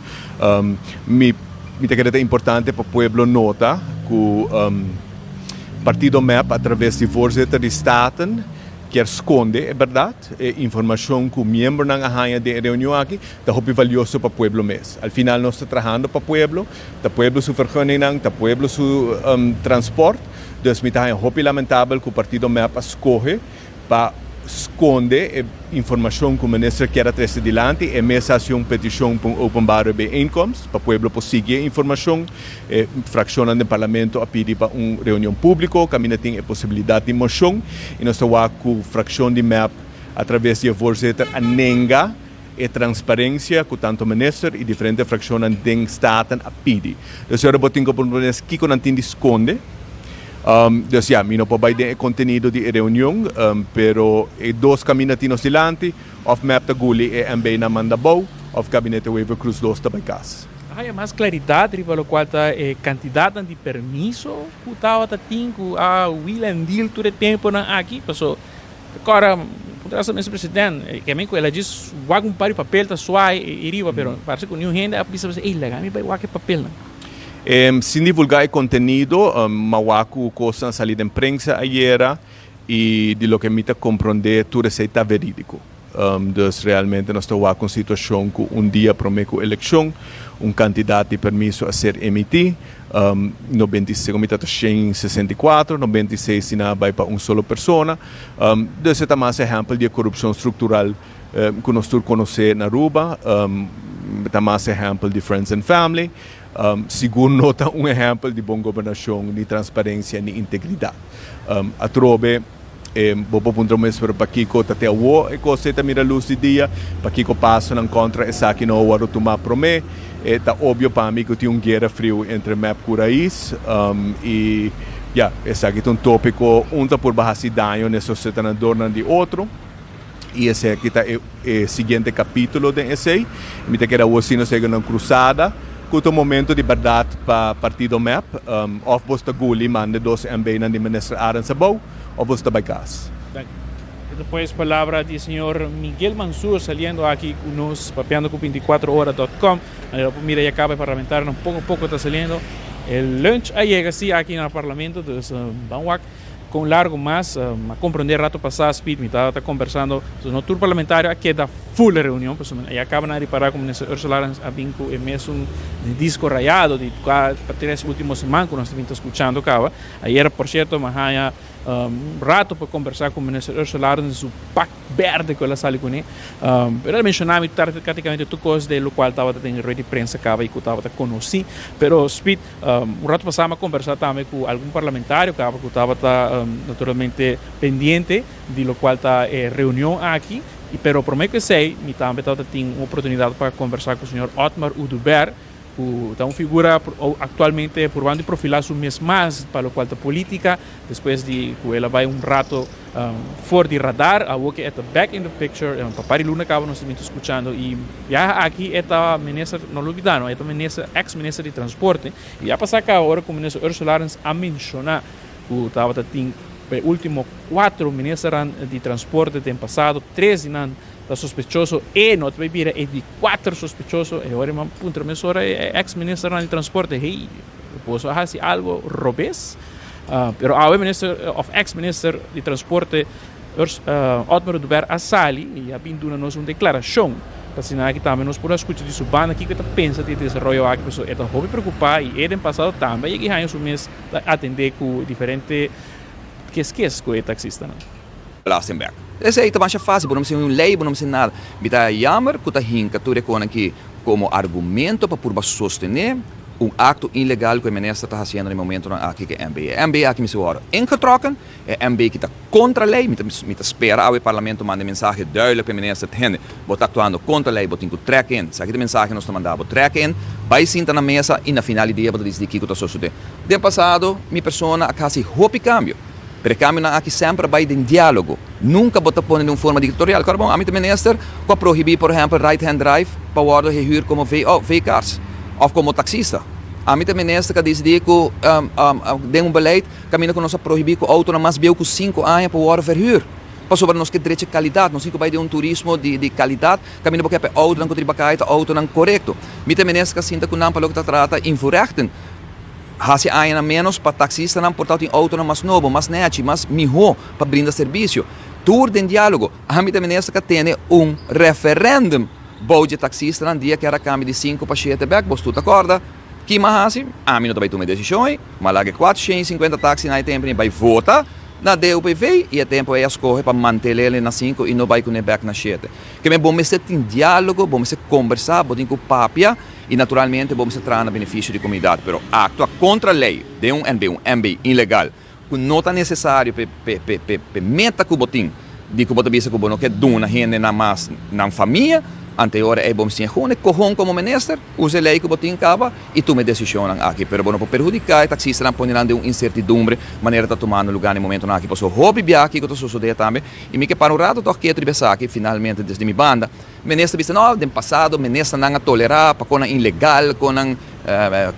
Mi mi ta kere ta importante pa pueblo nota ku partido mep a traves di voorzitter di Staten kier skonde e bèrdat. E informashon ku miembronan a haña den e reunion aki ta hopi valioso pa pueblo mes. Al final nos ta trahando pa pueblo, ta pueblo su vergunningnan, ta pueblo su transport. Dus mi ta haña hopi lamentabel ku partido mep a skohe pa skonde e informashon ku minister kier a trese dilanti. E mes a hasi un petishon pa un openbare bijeenkomst pa pueblo por sigui e informashon. E frakshonnan den parlamento a pidi pa un reunion públiko kaminda tin e posibilidat di moshon i nos ta wak ku frakshon di mep atraves di e voorzitter a nenga E transparencia cu tanto minister y diferente fraccionnan den Staten a pidi. Dus ora bo tin cu pregunta es kico nan tin di sconde. Dus ya, mi no por bay den e contenido di e reunion, pero e dos caminda tin nos dilanti, of mep ta guli e MB nan manda bou, of Gabinete Wever-Croes dos ta bay cas. Haya mas claridad riba locual ta e cantidadnan di permiso cu tabata tin cu a wheel and deal tur e temponan aki, paso Kora, puntra asa Mister President, ke men ku el a djis wak un par di papel ta suai i riba, pero parse ku niun hende a bisa bisa, ey, laga mi bai wak e papelnan. Sin divulgá e kontenido, m'a wak ku kosnan a sali den prensa ayera i di loke mi ta komprondé tur esei ta verídiko. Dus realmente nos ta wak un situacion cu un dia prome cu eleccion un cantidad di permiso a ser emiti, 96, mi ta ta 164, 96 di nan a bay pa un solo persona. Dus e ta mas ehempel di e corupcion structural cu nos tur conoce na Aruba, ta mas ehempel di friends and family. Sigur no ta un ehempel di bon gobernacion, ni transparencia, ni integridad. Atrobe bo por puntra bo mes, pero pakico ta te awo e cos ei ta mira luz di dia? Pakico pasonan contra esaki no a wordo tuma prome? E ta obvio pa mi cu tin un guera friu entre mep cu Raiz y ya, esaki ta un topico un ta purba haci daño n'e sostenedornan di otro. Y esaki ta e e siguiente capítulo den esey. Mi ta kere awor si nos yega na un cruzada cu ta un momento di berdad pa partido mep. Of bos ta guli manda dos MB nan di Minister Arends abou of bos ta bay cas. Danki. E ta pues palabra di señor Miguel Mansur saliendo aki cu nos papiando cu binticuatro ora dot com. Manera bo por mira ya caba e parlamentarionan poco poco ta saliendo. E lunch a yega si aki na parlamento dus ban wak. Con largo mas, a comprende rato pasa Speed, mi tabata conversando, so no tur parlamentario a keda full e reunion, pasobra ya caba nan a ripara cu Minister Ursula Arends a bin cu e mesun disco rayado di cua pa tres ultimo siman cu nos ta bin ta scuchando caba. Ayer por cierto mi a haya un rato pa conversa cu Minister Ursula Arends di su pak berde cu el a sali cune, pero el a menciona mi practicamente tur cos de locual tabata den e rueda di prensa caba y cu tabata conoci, pero Speed, Un rato pasá mi a kombersá tambe ku algun parlamentario kaba ku tabata naturalmente pendiente di lokual ta e reunion aki, pero promé ku esei mi tambe tabata tin un oportunidat pa kombersá ku señor Otmar Oduber ku ta un figura aktualmente purbando di profilá su mes mas pa lokual ta polítika despues di ku el a bai un rato For di radar, awor ke e ta back in the picture, pa par di luna kaba nos ta bin ta skuchando i biaha aki e ta minister, no lubida no, e ta minister, ex minister di transporte i a pasa kaba ora ku minister Ursula Arends a menshona ku tabata tin e ultimo kuatro ministernan di transporte den pasado, tres di nan ta sospechoso, e no ta bai bira e di kuater sospechoso, e ora e man puntra mesora e ex ministernan di transporte, hey, boso a hasi algo robes? Pero awe minister of ex minister di transporte Otmar Oduber a sali y a bin duna nos un declaracion pa asina aki tambe nos por a scucha di su banda kico e ta pensa di e desaroyo aki pasobra e ta hopi preocupa y e den pasado tambe a yega y haña su mes ta atende cu diferente keskes cu e taxistanan. Belasting bek. Esey ta masha facil, bo no mester un ley, bo no mester nada. Mi ta jammer cu ta hinca tur e conan aki como argumento pa purba sostene un acto ilegal cu e minister ta haciendo na e momentonan aki cu e MB. E MB aki mester worde ingetrokken, e MB aki ta contra ley, mi ta mi ta spera awe e parlamento manda e mensahe duidelijk pa e minister, hende, bo ta actuando contra ley, bo tin cu trek in, esaki ta e mensahe nos ta manda bo, trek in, bay sinta na mesa y na final di dia bo ta dicidi kico ta sosode. Den pasado mi persona a haci hopi cambio. Pero e cambionan aki semper a bay den dialogo. Nunca bo ta pone den un forma dictatorial. Kòrda bon, ami ta minister cu a prohibi por ehempel right hand drive pa wordo gehuur como V-cars of como taxista. Ami ta minister cu a dicidi cu den un beleid caminda cu nos a prohibi cu autonan mas bieu cu cinco aña por wordo verhuur. Pasobra nos ke drecha calidad, nos tin cu bay den un turismo di calidad caminda bo ke pa e autonan cu ta riba caya ta autonan corecto. Mi ta minister cu a sinta cu nan pa loke ta trata invoerrechten. Hasi añanan ménos pa taksistanan por ta tin outonan mas nobo, mas nèchi, mas mihó pa brinda servisio. Tur den diálogo. Ami ta minister ka tene un referèndum bou dje taksistanan dia ku era kambia di sinku pa shete bèk. Bos tur ta kòrda ki m'a hasi? Ami no ta bai tuma e desishon ei. M'a laga e 450 taksi na e tempu ei bai vota na DUPV i e tempu ei a skohe pa mantel'e na sinku i no bai kuné bèk na shete. Ke men bo mester tin diálogo, bo mester kombersá, bo tin ku papia. I naturalmente bo mester traha na benefisio di komunidat, pero aktua kontra lei den un NB, un MB ilegal, ku no ta nesesario p'e p'e p'e meta ku bo tin di ku bo ta bisa ku bo no ke duna hendenan mas nan famia, ante e ora ei bo mester tin e kohon komo minister, usa e lei ku bo tin kaba i tuma e desishonnan aki. Pero bo no por perhudiká e taksistanan pone nan den un insertidumbre manera ta tumando lugá na e momentonan aki, pasobra hopi biaha kiko ta sosodé tambe i mi ke para un rato tòg ketu riba esaki finalmente desde mi banda. Minister bisa no, den pasado ministernan a tolera pa konan ilegal, konan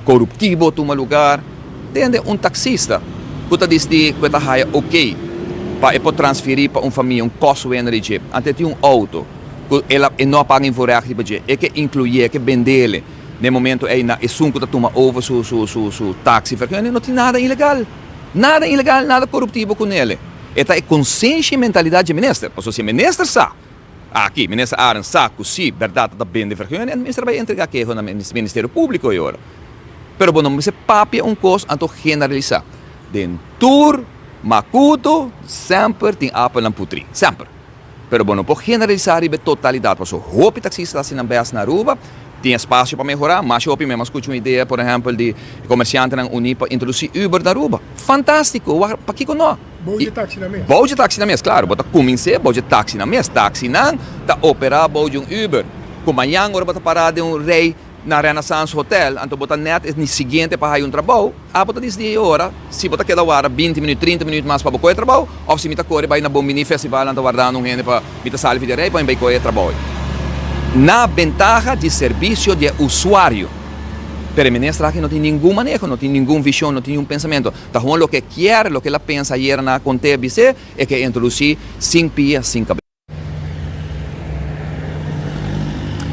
koruptibo tuma lugar. Tende un taxista ku ta disdi ku e ta haya ok pa e por transferi pa un famia un kostwinner di dje, anto e tin un auto ku el a e no a paga invoerrecht riba dje, e ke inkluye, e ke bendele den momento ei na esun ku ta tuma over su su su su taxi vergunning, no tin nada ilegal, nada ilegal, nada koruptibo ku nele. E ta e konsenshi i mentalidat dje minister, pasobra si e minister sa. Aki, Minister Arends sa ku si bèrdat ta bende vergunning, e mester bai entregá keho na Ministerio Públiko e ora. Pero bo no mester papia un kos anto generalisá. Den tur makutu semper tin apelnan putrí. Semper. Pero bo no por generalisá riba e totalidat pasobra hopi taksista ta hasi nan bèst na Aruba. Tin espasio pa mehorá. Masha hopi mi a skucha un idea, por ehèmpel, di komersiantenan uní pa introdusí Uber na Aruba. Fantástiko! Pakiko no? Bou dje taxi nan mes. Bou dje taxi nan mes, claro. Bo ta cumins'é bou dje taxi nan mes. Taxinan ta operá bou dje un Uber. Cu mañan ora bo ta pará den un rei na Renaissance Hotel, anto bo ta net e siguiente pa haya un trabou, abo ta disidí e ora si bo ta keda warda binti minuut, trinta minuut mas pa bo kohe trabou, of si mi ta kore bai na Bon Bini Festival nan ta wardando un hende pa mi ta sali for di e rei pa mi bai kohe e trabou ei. Na bentaha di servisio di e usuario. Pero e minister aki no tin ningun maneho, no tin ningun vision, no tin ningun pensamento. Ta gewoon loke e kier, loke el a pensa ayer na conte bis'é, e ke introduci sin pia, sin cabes.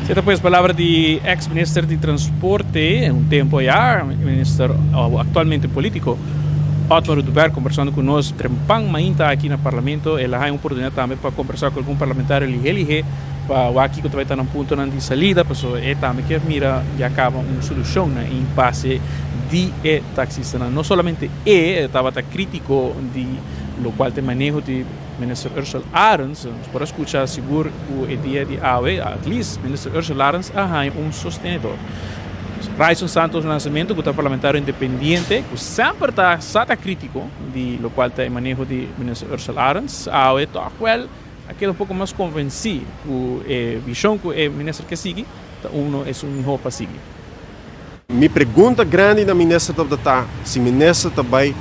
Esei ta pues palabra di ex minister di transporte un tempo ya, minister actualmente politico Otmar Oduber conversando cu nos trempan mainta aki na Parlamento. El a haña un oportunidad tambe pa conversa cu algun parlamentario lihe lihe pa wak kico ta bay ta nan puntonan di salida, pasobra e tambe kier mira ya caba un solucion na e impasse di e taxistanan. No solamente e tabata critico di locual ta e maneho di Minister Ursell Arends, nos por a scucha sigur cu e dia di awe at least Minister Ursell Arends a haña un sostenedor. Ryson Santos Lanzamiento cu ta parlamentario independiente cu semper ta sa ta critico di locual ta e maneho di Minister Ursell Arends, awe toch wel a keda un poco mas convenci cu e vision cu e minister ke sigui ta uno esun miho pa sigui. Mi pregunta grandi na minister tabata ta si minister ta bai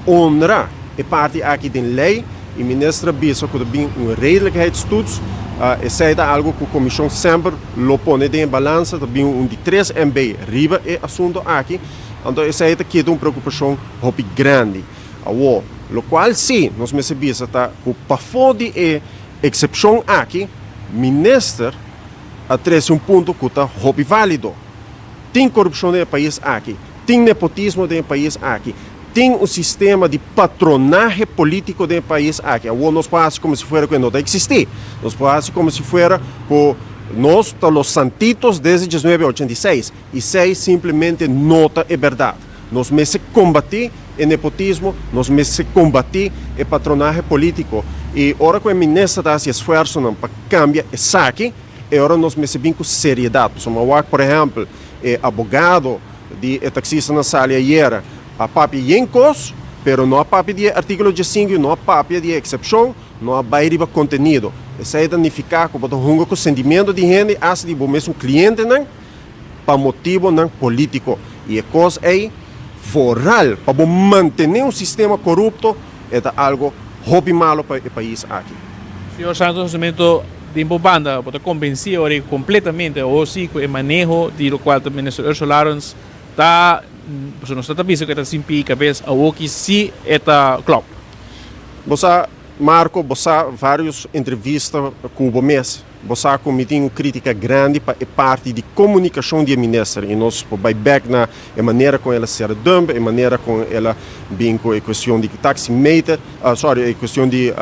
honra e parti aki den ley y minister a bisa cu ta bin un redelijkheidstoets. Esey ta algo cu comision semper lo pone den e balansa, ta bin un di tres MB riba e asunto aki, anto esey ta keda un preocupacion hopi grandi. Awor, locual si nos mester bisa ta cu pafo di e excepcion aki, minister a trese un punto ku ta hopi válido. Tin korupshon den e pais aki, tin nepotismo den e pais aki, tin un sistema di patronahe polítiko den e pais aki. Awor nos por hasi komo si fuera ku e no ta eksistí. Nos por hasi komo si fuera ku nos ta los santitos desde diesnuebe ochenta i seis, i esei simplemente no ta e bèrdat. Nos mester kombatí e nepotismo, nos mester kombatí e patronahe polítiko. I ora ku e minister ta hasi esfuersonan pa kambia esaki, e ora nos mester bin ku seriedat. Pasobra wak, por ehèmpel, e abogado di e taksistanan sali ayera a papia yen kos, pero no a papia di e artíkulo diesinku, no a papia di e eksepshon, no a bai riba kontenido. Esei ta nifiká ku bo ta hunga ku sentimentu di hende, asta di bo mesun klientenan. pa motibonan politico y e cos ey vooral pa bo mantene un sistema corupto e ta algo hopi malo pa e pais aki. Señor Santos Nascimento, den bo banda bo ta convenci ora ey completamente awo si cu e maneho di locual ta Minister Ursula Arends ta, pasobra nos ta ta bisa cu e ta sin pie y cabes, awo ki si e ta klop? Bo sa Marco, bo sa varios entrevista cu bo mes. Bo sa ku mi tin un krítika grandi pa e parti di komunikashon di e minister i nos por bai bèk na e manera kon el a sera dump, e manera kon el a bin ku e kuestion di taximeter, sorry, e kuestion di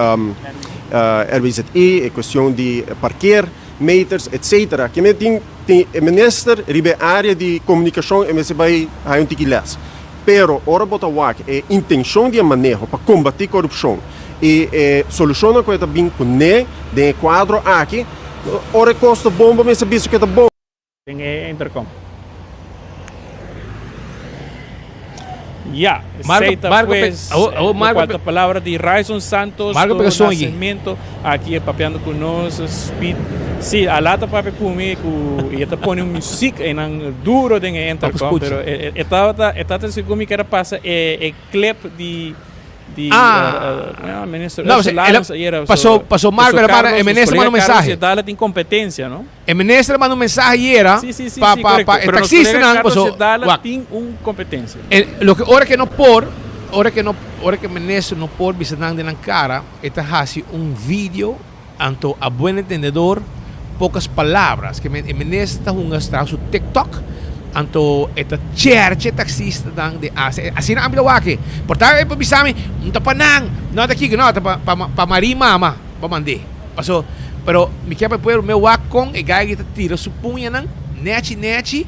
RWZI, e kuestion di parkeermeters, etcetera. Ke men tin tin e minister riba e área di komunikashon e mester bai haña un tiki lès. Pero ora bo ta wak e intenshon di e maneho pa kombatí korupshon i e solushonnan ku e ta bin kuné den e kuadro aki, ora e kos ta bon bo mester bisa ku e ta bon. Den e intercom. Ya, esei ta pues lokual ta palabra di Ryson Santos do Nascimento aki e papiando ku nos Speed. Si, a lata papia ku mi ku e ta pone un muziek einan duro den e intercom, pero e tabata e tabata sigur mi kier a pasa e e clip di di Ah. minister No, Ursula el a- Arends ayera. pasó- pasó Marco Paso el a manda- Carlos, e minister manda un colega Carlos mensahe. Yedala tin competencia, no? E minister manda un mensahe ayera Sí, sí, sí, pa sí, pa correcto. pa e Pero nos colega taxistanan Carlos paso Yedala wak. tin un competencia. E loke ora ke no por, ora ke no ora ke minister no por bisa nan den nan cara, e ta hasi un video anto a buen entendedor pocas palabras. Ke men e minister ta hunga traha su TikTok anto e ta cherche e taxistanan den ase. Asina ami ta wak e. Por ta e por bisa mi, no ta pa nan, no ta kiko, no, ta pa pa pa Marie mama pa mand'é. Paso. Pero mi kier pa e pueblo me wak kon e gai ta tira su puñanan nechi nechi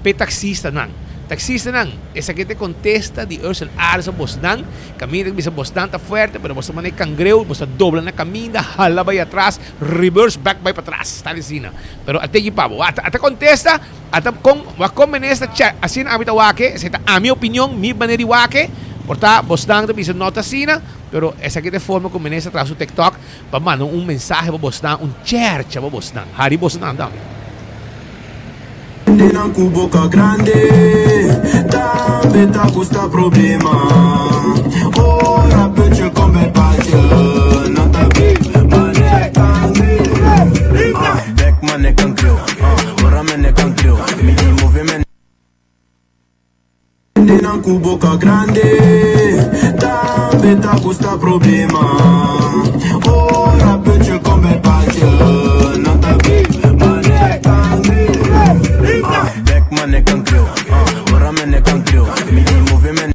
p'e taxistanan. Taxistanan, esaki ta e kontesta di Ursel Arends a bosnan. Kaminda ta bisa bosnan ta fuerte, pero bos ta manda e kangreu, bos ta dobla na kaminda, hala bai atras, reverse back bai patras. Ta asina. Pero a teki pa bo. Ata ata kontesta, ata kon wak kon minister che asina ami ta wak-e, esei ta ami opinion, mi manera di wak-e. Por ta bosnan ta bisa no ta asina, pero esaki ta e forma ku minister traha su tiktok pa manda un mensahe pa bosnan, un chercha pa bosnan. Hari bosnan tambe. Hendenan ku boka grande tambe ta gusta problema. Ora putje kom bij paaltje, nan ta bek mane kangreu. Ah, bek mane kangreu, ah, ora mene kangreu, mi di move mene. Hendenan ku boka grande tambe ta gusta problema. Ora putje kom bij paaltje, nan ta bek mane kangreu. Ah, bek mane kangreu, ah, ora mene kangreu, mi di move mene.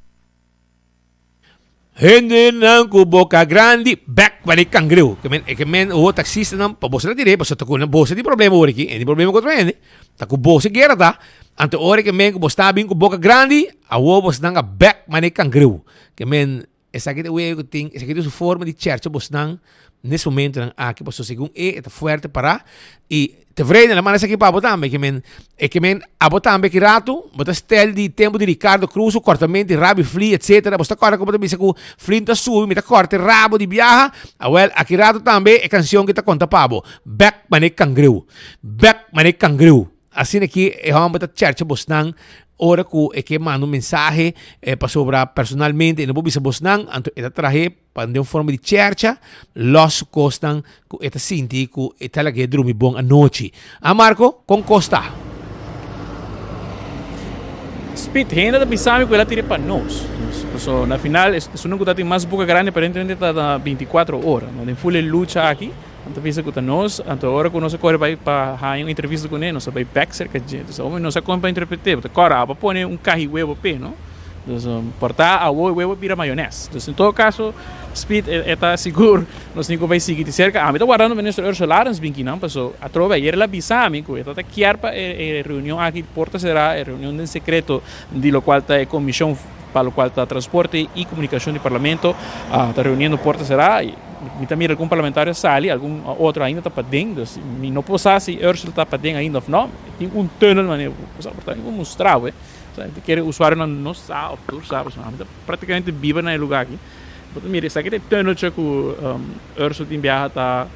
Hendenan ku boka grandi bek pa di kangreu. Ke men, ke men oho taksistanan pa boso ta tire, pasobra ta ku nan boso tin problema ora aki, e tin problema ku otro hende. Ta ku boso guera ta, anto ora ke men ku bo sta bin ku boka grandi, awor bosnan a bek manera kangreu. Ke men esaki ta wega ku tin, esaki ta su forma di chercha bosnan nes momentonan aki, pasobra segun e, e ta fuerte pará i tevreden el a manda esaki pa abo tambe, ke men e ke men abo tambe ki ratu bo ta stel di tempu di Ricardo Cruz su kòrtamentu di rabi fli etsetera, bo sta kòrda ku bo ta bisa ku fli ta subi mi ta kòrta e rabo di biaha, awèl aki ratu tambe e kansion ki ta konta pa bo, Bèk manera kangreu, bèk manera kangreu. Asina ki e hòmber ta chèrcha bosnan ora ku e ke manda un mensahe pasobra personalmente e no por bisa bosnan, anto e ta trahe pa den un forma di chèrcha lòs su kosnan ku e ta sinti ku e ta lag'é drumi bon anochi. A Marco, kon kos ta? Speed, hende ta bisa mi ku el a tira pa nos. Pasobra na final esun ku ta tin mas boka grandi aparentemente ta na bintikuatro ora. No den ful e lucha aki. Nan ta bisa ku ta nos, anto ora ku nos a kore bai pa haña un entrevista kuné, nos a bai bèk serka dje. Entonces ome nos a kon pa interpreté, bo ta kòrda abo a pone un kahi webo p'e, no? Entonces por ta awo e webo a bira mayonès. Entonces en todo kaso Speed e ta sigur nos tin ku bai sigui di serka. Ami ta wardando minister Ursula Arends bin kinan, paso atrobe ayer el a bisa mi ku e ta ta kier pa e reunion aki por ta será e reunion den sekreto di lokual ta e komishon pa lokual ta transporte i komunikashon di parlamento ta reuniendo porta será. Mi ta mira algun parlamentario sali, algun otro ainda ta paden, dus mi no por sa si Ursula ta paden ainda of no. Tin un tunnel manera ku sa por ta mi mustra bo. Sa mi ta kere usuarionan no sa of tur sa pasobra mi ta praktikamente biba na e lugar aki. Bo ta mira esaki ta e tunneltje ku Ursula tin biaha ta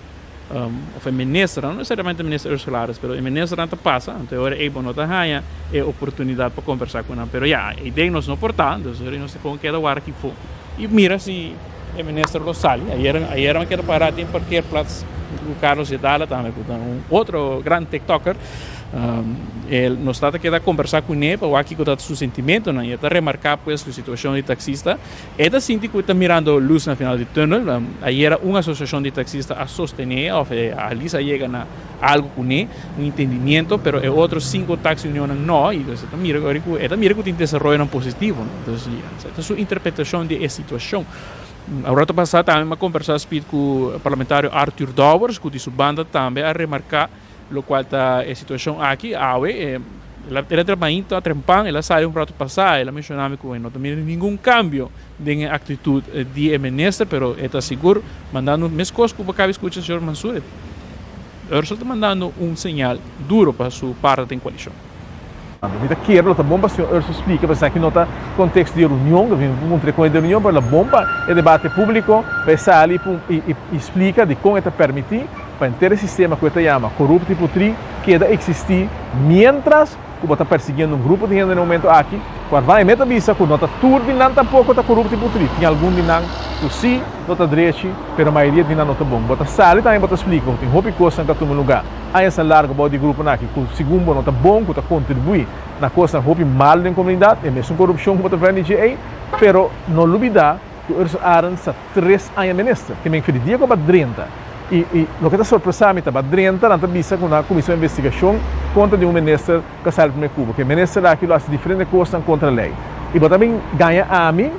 of e ministernan, no nesesariamente minister Ursula Arends, pero e ministernan ta pasa, anto e ora ei bo no ta haña e oportunidat pa kombersá ku nan. Pero ya, e idea nos no por ta, dus nos ta kon keda wara aki afó i mira si. E minister lo sali. Ayer ayer mi a keda para den parkeerplaats cu Carlos Yedala tambe cu ta un otro gran tiktoker. El nos ta ta keda combersa cune pa wak kico ta su sentimentonan y e ta remarca pues cu situacion di taxista. E ta sinti cu e ta mirando luz na final di tunnel. Ayera un asociacion di taxista a sostene of a lisa yega na algo cune, un entendimiento, pero e otro cinco taxi unionnan no y entonces e ta mira cu e ta mira cu tin desaroyonan positivo. Entonces Esei ta su interpretashon di e situashon. Un rato pasá tambe mi a kombersá Speed ku parlamentario Arthur Dowers ku di su banda tambe a remarká lokual ta e situashon aki. Awe el a el a mainta trempan el a sali un rato pasá el a menshoná mi ku e no ta mira ningun kambio den e aktitut di e minister pero e ta sigur mandando meskos ku bo kaba di skucha señor Mansur Ursel ta mandando un señal duro pa su parti den koalishon. Mi ta kere lo ta bon pa señor Urso splika pasobra esaki no ta konteksto di reunion, mi no puntra kon e di reunion, pero lo bon pa e debate públiko pa e sali i splika dikon e ta permití pa henter e sistema ku e ta yama korupto i putrí keda eksistí miéntras ku bo ta persiguiendo un grupo di hende na e momento aki ku arvan e meta bisa ku no ta tur di nan tampoko ta korupto i putrí, tin algun di nan ku sí no ta drechi pero mayoria di nan no ta bon. Bo ta sali tambe bo ta splika ku tin hopi kosnan ku a tuma lugá. Añasnan largu bou di gruponan aki ku segun bo no ta bon ku ta kontribuí na kosnan hopi malu den komunidat, e mesun korupshon ku bo ta vèn di dje ei. Pero no lubidá ku Ursula Arends ta tres aña minister. Ke men for di dia ku a drenta i i loke ta sorpresá mi ta ba drenta nan ta bisa ku nan a kuminsá un investigashon kontra di un minister ku a sali promé ku bo. Ke minister aki lo hasi diferente kosnan kontra lei. I bo ta bin gaña ami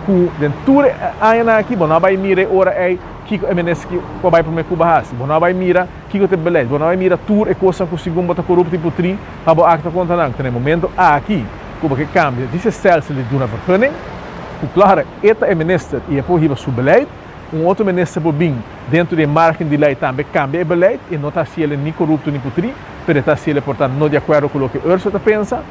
ku den tur e añanan aki bo no a bai mira e ora ei. kiko e minister ki ku a bai promé ku bo a hasi, bo no a bai mira kiko ta e beleid, bo no a bai mira tur e kosnan ku segun bo ta korupto i putrí pa bo akta kontra nan. Ta na e momento aki ku bo ke kambia di e stelsel di duna vergunning, ku klaro e ta e minister i e por hiba su beleid, un otro minister por bin dentro di e margen di lei tambe kambia e beleid i no ta hasi el ni korupto ni putrí, pero e ta hasi el por ta no di akuerdo ku loke Ursula ta pensa.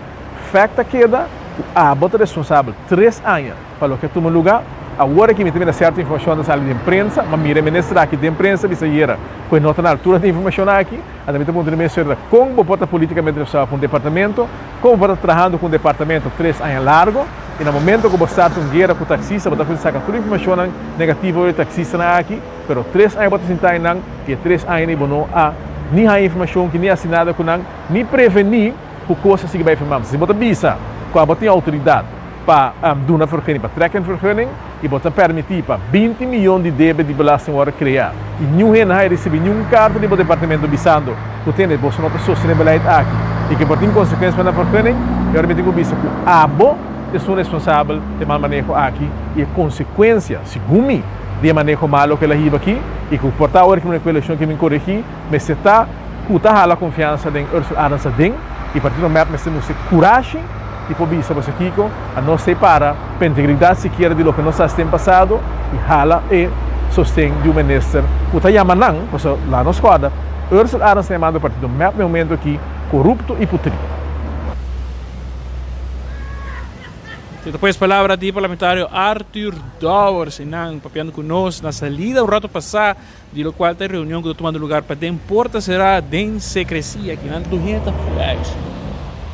Fèkt ta keda ku abo ta responsabel tres aña pa loke a tuma lugá. Awor aki mi ta mira sierto informashon ta sali den prensa, ma mira e minister aki den prensa bisa ayera ku e no ta na altura di e informashon aki. Anto mi ta puntra e minister kon bo por ta politikamente responsabel pa un departamento, kon bo por ta trahando ku un departamento tres aña largo i na momento ku bo starta un guera ku taksista bo ta kuminsá saka tur informashonnan negativo di e taksistanan aki, pero tres aña bo ta sinta einan i e tres aña ei bo no a ni haña informashon ki ni hasi nada ku nan ni prevení ku kos a sigui bai firmá. Si bo ta bisa ku abo tin outoridat pa duna vergunning, pa trek een vergunning, i bo ta permití pa 20 miyon di debe di belasting wòrdu kreá i niun hende haña risibí niun karta di bo departamento bisando ku tende boso no ta sostené beleid aki i ku por tin konsekuensia pa nan vergunning, e ora mi tin ku bisa ku abo ta esun responsabel di e mal maneho aki i e konsekuensia, segun mi, di e maneho malo ku el a hiba aki i ku por ta ora ku mi ku elekshon ke bin koregí mester ta ku ta hala konfiansa den Ursula Arends aden i partido mep mester mustra kurashi i por bisa boso kiko a nos ta para pa integridat sikiera di loke nos a hasi den pasado i hala e sosten di un minister ku ta yama nan, pasobra laga nos kòrda Ursula Arends ta yamando partido mep na e momento aki korupto i putri. Esei ta pues palabra di parlamentario Arthur Dowers einan papiando ku nos na salida un rato pasá. Di locual ta e reunion cu ta tumando lugar paden porta cera den secrecia. Kinan tur hende ta fluister.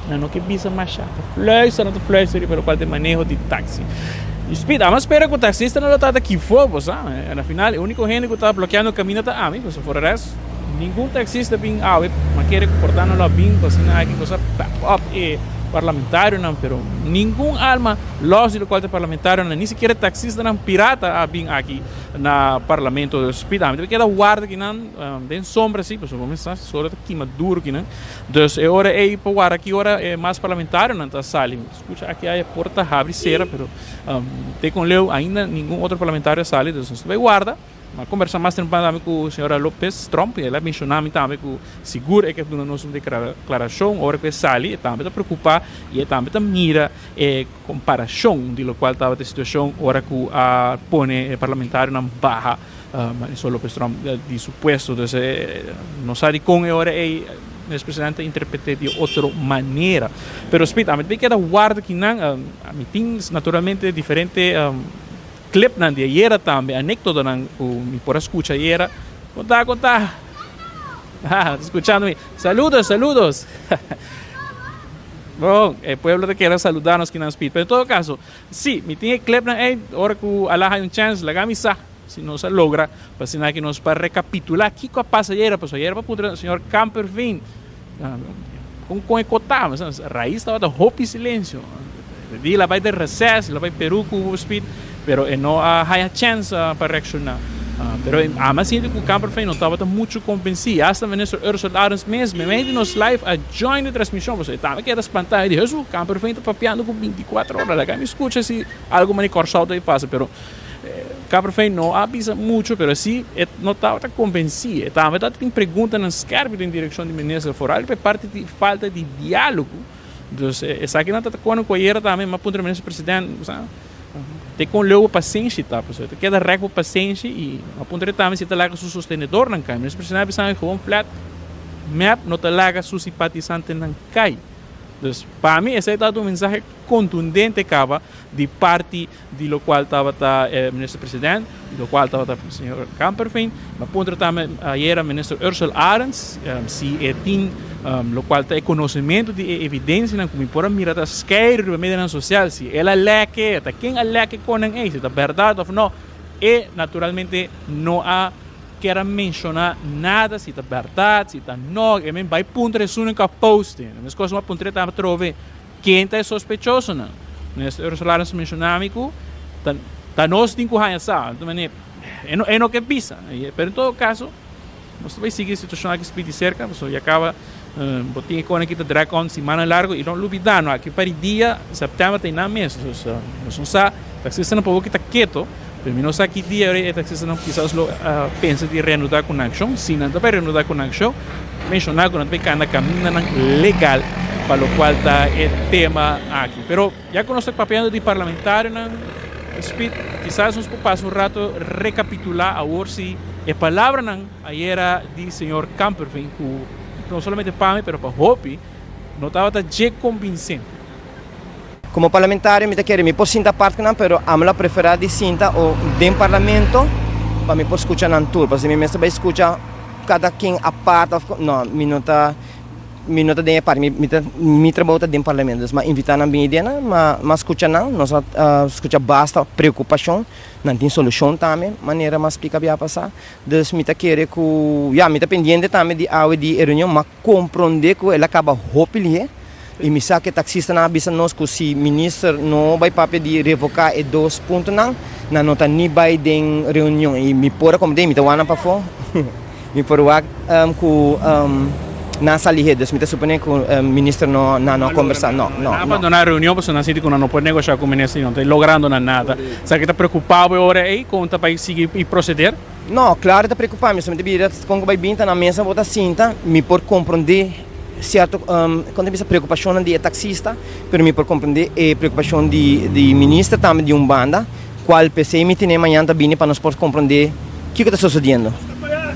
Nan no ke bisa masha. Ta fluister, nan ta fluister riba locual ta e maneho di taxi. Y Speed, amo spera cu taxistanan lo ta aki for, bo sa. Na final e unico hende cu ta blokeando caminda ta ami, pasobra for e rest ningun taxista bin awe. Ma kere cu por ta nan lo a bin pa asina aki cosa pep up e parlamentarionan, pero ningun alma los di locual ta e parlamentarionan, ni sikiera e taxistanan pirata a bin aki. Na parlamento de hospital. Mi ta keda warda kinan den sombra si, pasobra bo mester sa solo ta kima duro kinan. Dus e ora ei pa warda ki ora e mas parlamentarionan ta sali. Mi skucha aki aya porta habri sera pero te kon leu ainda ningun otro parlamentario a sali, dus nos ta bai warda. Mi a kombersa mas temprano tambe ku señora Lopez Tromp i el a menshona mi tambe ku sigur e ke duna nos un deklarashon ora ku e sali. E tambe ta preokupa i e tambe ta mira e Comparacion di locual tabata e situacion ora cu a pone e parlamentarionan baha Marisol Lopez Tromp di su puesto. Entonces no sa dicon e ora ey mes presidente a interprete di otro manera. Pero Speed, ami ta keda warda kinan, ami tin naturalmente diferente clipnan di ayera tambe, anecdotanan cu mi por a scucha ayera. Conta, conta. Ha, ta scuchando mi. Saludos, saludos. Bon, e pueblo ta kere saluda nos kinan speed. Pero en todo caso, si, mi tin e clipnan ey, ora cu a laha un chance, laga mi sa si nos a logra pa asina ki nos pa recapitula kico a pasa ayera. Pasobra ayera pa puntra señor Kamperveen con con e cota, Raiz tabata hopi silencio. Di el a bay den reces, el a bay Peru cu speed, pero e no a haya chance pa reacciona. Pero ami a sinti cu Kamperveen no tabata mucho convenci. Hasta Minister Ursula Arends mes, meimei di nos live, a join e transmision, pasobra e tambe keda spanta. E di, Hesu, Kamperveen ta papiando cu 24 ora, laga mi scucha si algo mane Corsou ta pasa. Pero Kamperveen no a bisa mucho, pero si e no tabata convenci. E tambe tabatin preguntanan skerpi den direccion di Minister, vooral pa e parti di falta di dialogo. Dus esakinan ta kono ku ayera tambe mi a puntra minister president te kon leu bo pasenshi ta pasobra ta keda rèk bo pasenshi i mi a puntra tambe si ta laga su sostenedornan kai minister president a bisa mi gewoon flat mep no ta laga su simpatisantenan kai dus pa mi esei tabata un mensahe kontundente kaba di parti di lokual tabata e minister president, di lokual tabata señor Kamperveen. Mi a puntra tambe ayera minister Ursell Arends si e tin lokual ta e konosementu di e evidensianan ku mi por a mira ta skeiru riba medianan sosial, si el a lèk, ta ken a lèk e konan ei, si ta bèrdat òf no. E naturalmente no a kier a menshoná nada si ta bèrdat, si ta no. E men bai puntra esunnan ku a post e. Meskos mi a puntra e tambe atrobe. Ken ta e sospechosonan? Minister Ursula Arends menshoná mi ku ta ta nos tin ku haña sa. Anto mane e no e no ke bisa. Pero en todo kaso nos ta bai sigui e situashon aki spit di serka pasobra ya kaba bo tin e kone ki ta drag on simannan largu i no lubidá no aki pa di dia sèptèmber ta einan mes. Dus nos no sa taksistanan por bo kita keto. Pero mi no sa ki dia e taxistanan kisas lo pensa di reanudá ku nan akshon. Si nan ta bai reanudá ku nan akshon, menshoná ku nan ta bai kanda kamindanan legal pa lokual ta e tema aki. Pero ya ku nos ta papiando di parlamentarionan, Speed, kisas nos por pasa un rato rekapitulá awor si e palabranan ayera di señor Kamperveen ku no solamente pa mi pero pa hopi no tabata dje konvinsente. Como parlamentario mi ta kere mi por sinta apart cu nan pero amo lo prefera di sinta o den parlamento pa mi por scucha nan tur pasobra mi mester bay scucha cada ken apart of no mi no ta mi no ta den e parti mi ta mi trabou ta den parlamento dus mi a invita nan bin idea nan mi a scucha nan nos a scucha basta preocupacion nan tin solucion tambe manera mi a splica bia pasa dus mi ta kere cu ya mi ta pendiente tambe di awe di e reunion ma Komprondé ku el a kaba hopi lihé i mi sa ku e taksistanan a bisa nos ku si minister no bai papia di revoká e dos puntonan, nan no ta ni bai den reunion. I mi por a komprendé, mi ta wak nan pafó, mi por wak ku nan a sa lihé. Dus mi ta suponé ku minister no, nan no a kombersá. No, no, Nan a no. bandoná reunion pasobra nan sinti ku nan no por negoshá ku minister i no ta logrando nan nada. Esaki ta preokupá bo e ora ei kon ta bai sigui i proseder? No, claro ta preocupa mi, solamente bira con cu bay bin ta na mesa bo ta sinta, mi por comprende cierto, con ta bisa preocupacionnan di e taxista, pero mi por comprende e preocupacion di di minister tambe di un banda, cual p'esey mi tene mañana ta bini pa nos por comprende kico ta sucediendo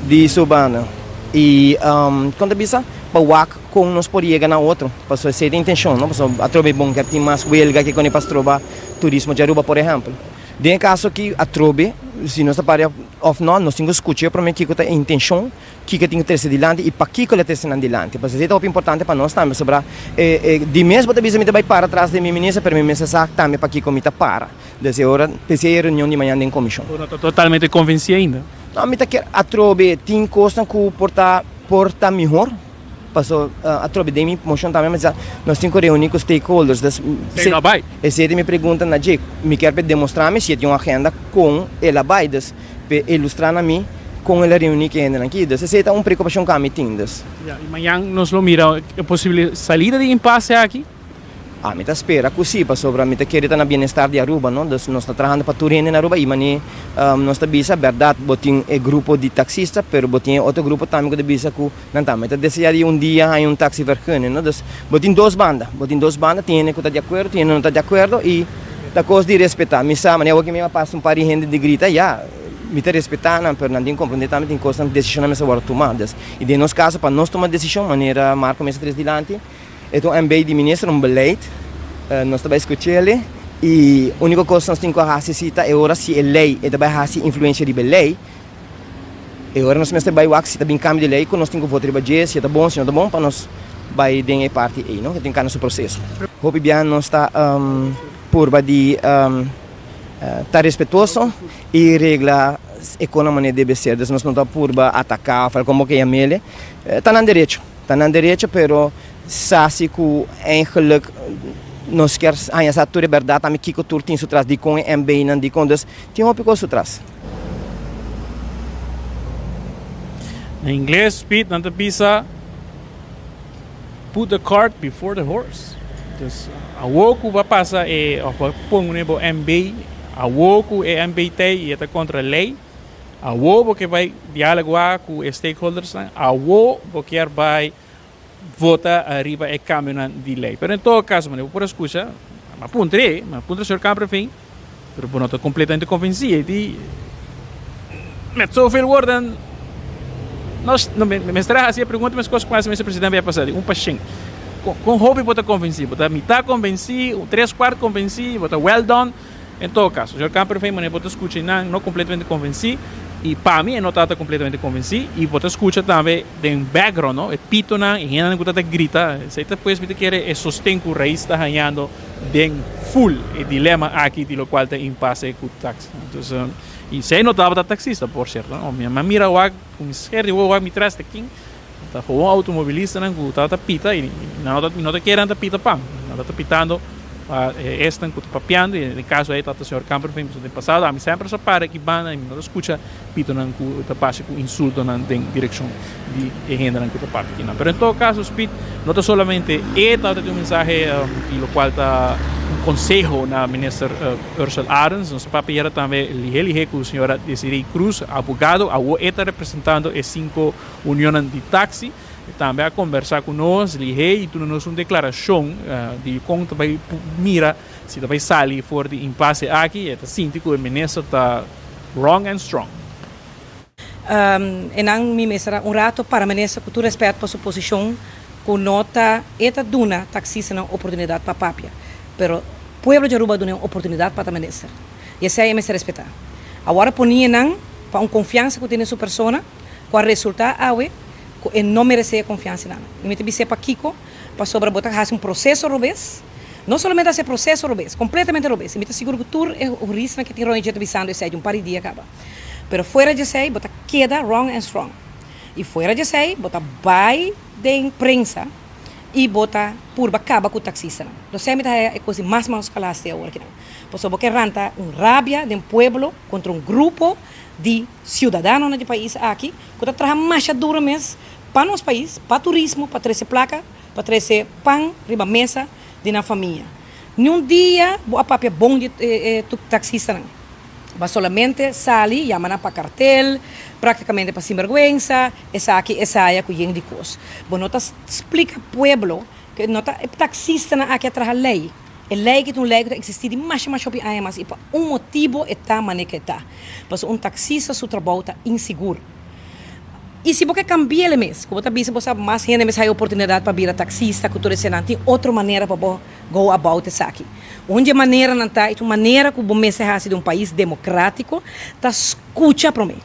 di su banda y con ta bisa pa wak con nos por yega na otro, pasobra esey ta intencion, no, pasobra atrobe bon kier tin mas huelga ke con e pa stroba turismo di Aruba por ehempel. Den e kaso aki atrobe, si nos ta paria òf nò, nos tin ku skucha promé kiko ta e intenshon, kiko e tin ku trese dilanti i pakiko el a trese nan dilanti. Pasobra esei ta hopi importante pa nos tambe, pasobra di mes bo ta bisa mi ta bai para tras di mi minister, pero mi mester sa tambe pakiko mi ta para. Des e ora p'esei e reunion di mañana den komishon. Bo no ta totalmente konvensí ainda? No, mi ta kier atrobe tin kosnan ku por ta por ta mihor. Paso atrobe den mi mocion tambe mi sa nos tin cu reuni cu stakeholders dus Esey no a bay. Esey ta mi pregunta na dje. Mi kier pe demostra mi si e tin un agenda con el a bay dus pe ilustra na mi con el a reuni cu e hendenan aki dus esey ta un preocupacion cu ami tin dus. Ya, y mañan nos lo mira e posible salida di impasse aki? Ami ta spera cu si, pasobra mi ta kere ta na bienestar di Aruba, no? Dus nos ta trahando pa tur hende na Aruba y mane nos ta bisa, berdad bo tin e grupo di taxista, pero bo tin e otro grupo tambe cu ta bisa cu nan tambe ta desea di un dia haña un taxi vergunning, no? Dus bo tin dos banda, bo tin dos banda, tin hende cu ta di acuerdo, tin hende no ta di acuerdo y ta cos di respeta. Mi sa, mane awoki mi a pasa un par di hende di grita, ya, mi ta respeta nan, pero nan tin comprende tambe tin cosnan, decisionnan mester wordo tuma. Dus, y den nos caso pa nos tuma decision, manera Marco mester tres dilanti, E ta un MB di minister, un beleid. Nos ta bai skuch'el i úniko kos nos tin ku hasi si ta e ora si e lei e ta bai hasi influensia riba e lei, e ora nos mester bai wak si ta bin kambio di lei ku nos tin ku vota riba dje, si e ta bon, si no ta bon pa nos bai den e parti ei, no? E tin kambia su proseso. Hopi bia nos ta purba di ta respetuoso i regla e kon na manera debe ser. Dus nos no ta purba ataká òf algo komo ke yam'el. Ta nan derecho. Ta nan derecho pero sa si cu eigenlijk nos kier haña sa tur e berdad tambe kico tur tin su tras, dicon e MB nan, dicon, dus tin hopi cos su tras. Na ingles Piet nan ta bisa put the cart before the horse. Dus awo cu bo a pasa e of bo a pone bo MB, awo cu e MB t'ey y e ta contra ley, Awo bo ke bai dialogá ku e stakeholdersnan, awo bo kier bai vota riba e kambionan di lei. Pero en todo kaso, manera bo por a skucha, mi a puntr'é, mi a puntra señor Kamperveen, pero bo no ta kompletamente konvensí. E di, Met zoveel woorden, nos, no, mi mester a hasi e pregunta meskos ku a hasi Mister Presidente bia pasá, di un pashent. Kon hopi bo ta konvensí? Bo ta mitá konvensí, un tres kuart konvensí, bo ta well done? En todo caso, señor Kamperveen, manera bo ta scucha einan no completamente convenci y pa mi e no tabata completamente convenci y bo ta scucha tambe den background no, e pitonan, e hendenan cu ta ta grita, esey ta pues mi ta kere e sosten cu Raiz ta hañando den full e dilema aki di locual ta impasse cu taxi. Entonces, y esey no tabata taxista por cierto no, mi a mira wak cu mi scher di wowo wak mi tras ta kin, ta gewoon automobilistanan cu tabata pita y nan no ta, mi no ta kere nan ta pita pa mi, nan ta pitando. Pa esnan ku ta papiando, i den kaso ei tabata señor Kamperveen, pasobra den pasado ami semper sa para aki banda i mi no ta skucha pitonan ku ta pasa ku insultonan den direkshon di e hendenan ku ta papia akinan. Pero en todo kaso Speed no ta solamente e tabata tin un mensahe di lokual ta un konseho na minister Ursell Arends, nos a papia yera tambe lihé lihé ku señora Desiree Cruz, abogado, awo e ta representando e sinku unionnan di taxi. E tambe a kombersá ku nos lihé i duna nos un deklarashon di kon ta bai mira si ta bai sali for di impase aki. E ta sinti ku e minister ta wrong and strong. E nan mi mester a un rato para minister ku tur rèspèt pa su posishon ku no ta e ta duna taksistanan oportunidat pa papia pero pueblo di Aruba a duna e un oportunidat pa ta minister i esei e mester respetá. Awor a poni e nan pa un konfiansa ku tin den su persona ku a resultá awe ku e no meresé e konfiansa nan. I mi ta bis'é pakiko, pasobra bo ta hasi un proseso robes, no solamente hasi e proseso robes, kompletamente robes, i mi ta sigur ku tur e huristanan ke tin rònt dje ta bisando esei di un par di dia kaba. Pero fuera di esei bo ta keda wrong and strong. I fuera di esei bo ta bai den prensa i bo ta purba kaba ku taksistanan. Lo esei mi ta haya e kos di mas maus ku a hasi awor akinan. Pasobra bo ke ranta un rabia den pueblo kontra un grupo di siudadanonan di pais aki ku ta traha masha duro mes pa nos pais, pa turismo, pa trese plaka, pa trese pan riba mesa di nan famia. Niun dia bo a papia bon di e taksistanan. Bo a solamente sali yama nan pa kartel, praktikamente pa sinbergwensa, esaki, esaya ku yen di kos. Bo no ta splika pueblo ku no ta e taksistanan aki a traha lei. E lei aki ta un lei ku ta eksistí di masha masha hopi aña mas i pa un motibu e ta manera ku e ta. Pasobra un taksista su trabou ta insigur. I si bo ke kambi'el e mes, ku bo ta bisa bo sa mas hende mes haya oportunidat pa bira taksista ku tur esenan, tin otro manera pa bo go about esaki. Un di e maneranan ta, i ta un manera ku bo mester hasi den un pais demokratiko, ta skucha promé.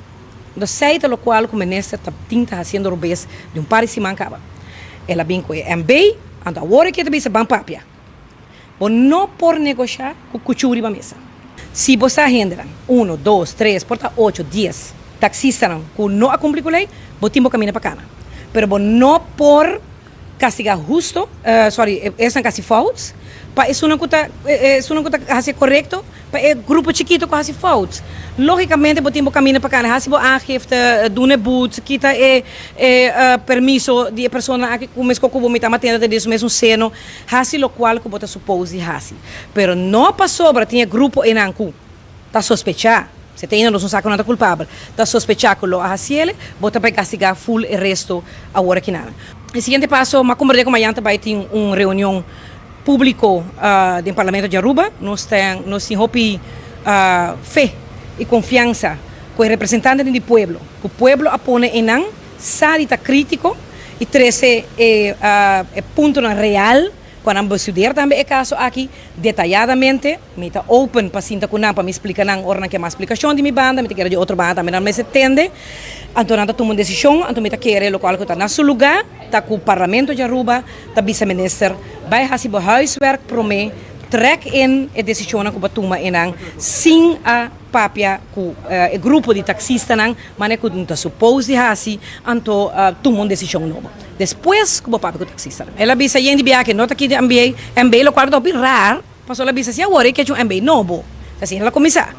Esei ta lokual ku minister ta tin ta hasiendo robes di un par di siman kaba. El a bin ku e MB, anto awor e ke ta bisa ban papia. Bo no por negoshá ku kuchú riba mesa. Si bo sa hendenan, uno, dos, tres, por ta ocho, dies, taksistanan ku no a kumpli ku lei, bo tin bo kaminda pa kana. Pero bo no por kastigá husto, sorry, esnan ku hasi fout, pa esunnan ku ta, esunnan ku ta hasi e korekto, Pa e grupo chikito ku hasi fout, logikamente bo tin bo kaminda pa kana, hasi bo aangifte, duna e boet, kita e e permiso di e persona aki ku meskos ku bo mita matenda ta den su mesun seno, hasi lokual ku bo ta supos di hasi. Pero no pasobra tin e grupo einan ku ta sospechá, si ta ainda nos no sa ku nan ta kulpabel, ta sospechá ku lo a hasiel, bo ta bai kastigá ful e resto awor akinan. E siguiente paso, m'a komprendé ku mañan ta bai tin un reunion. Públiko den Parlamento di Aruba. Nos ta nos tin hopi fe i konfiansa ku e representantenan di pueblo, ku pueblo a pone einan sa di ta krítiko i trese e e puntonan real ku a nan bestudeer tambe e kaso aki detayadamente. Mi ta open pa sinta ku nan pa mi splika nan ora nan ke mas splikashon di mi banda, mi ta kere di otro banda tambe nan mester tende. Anto nan ta tuma un desishon, anto mi ta kere lokual ku ta na su lugá ta ku Parlamento di Aruba ta bisa minister, Bai hasi bo huiswerk promé, trek in e desishonnan ku bo a tuma einan sin a papia ku e grupo di taksistanan manera ku ta supos di hasi, anto tuma un desishon nobo despues ku bo papia ku taksistanan. El a bisa yen di biaha ke no ta kiti MB, MB lokual ku ta hopi rar, pasobra el a bisa si awor e kechi un MB nobo. Asina el a kuminsá.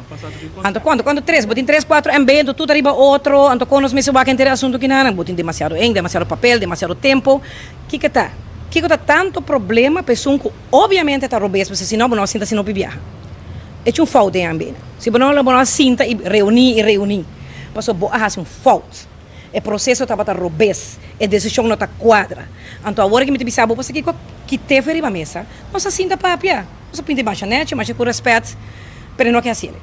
Anto kuantu? Kuantu tres? Bo tin tres, kuatro MB, anto tur ta riba otro, anto kon nos mester wak henter e asuntu kinanan? Bo tin demasiado ink, demasiado papel, demasiado tempo. Kiko ta? Kiko ta tanto problema pa esun ku obiamente ta robes, pasobra si no bo no a sinta asina hopi biaha. Echa un fout den MB nan. Si bo no bo no a sinta i reuní i reuní, pasobra bo a hasi un fout. E proseso tabata robes, e desishon no ta kuadra. Anto awor ke mi ta bisa bo, pasobra kiko kite for riba mesa, nos a sinta papia. Nos a pinta e masha nechi, masha ku rèspèt, pero e no ke hasi el.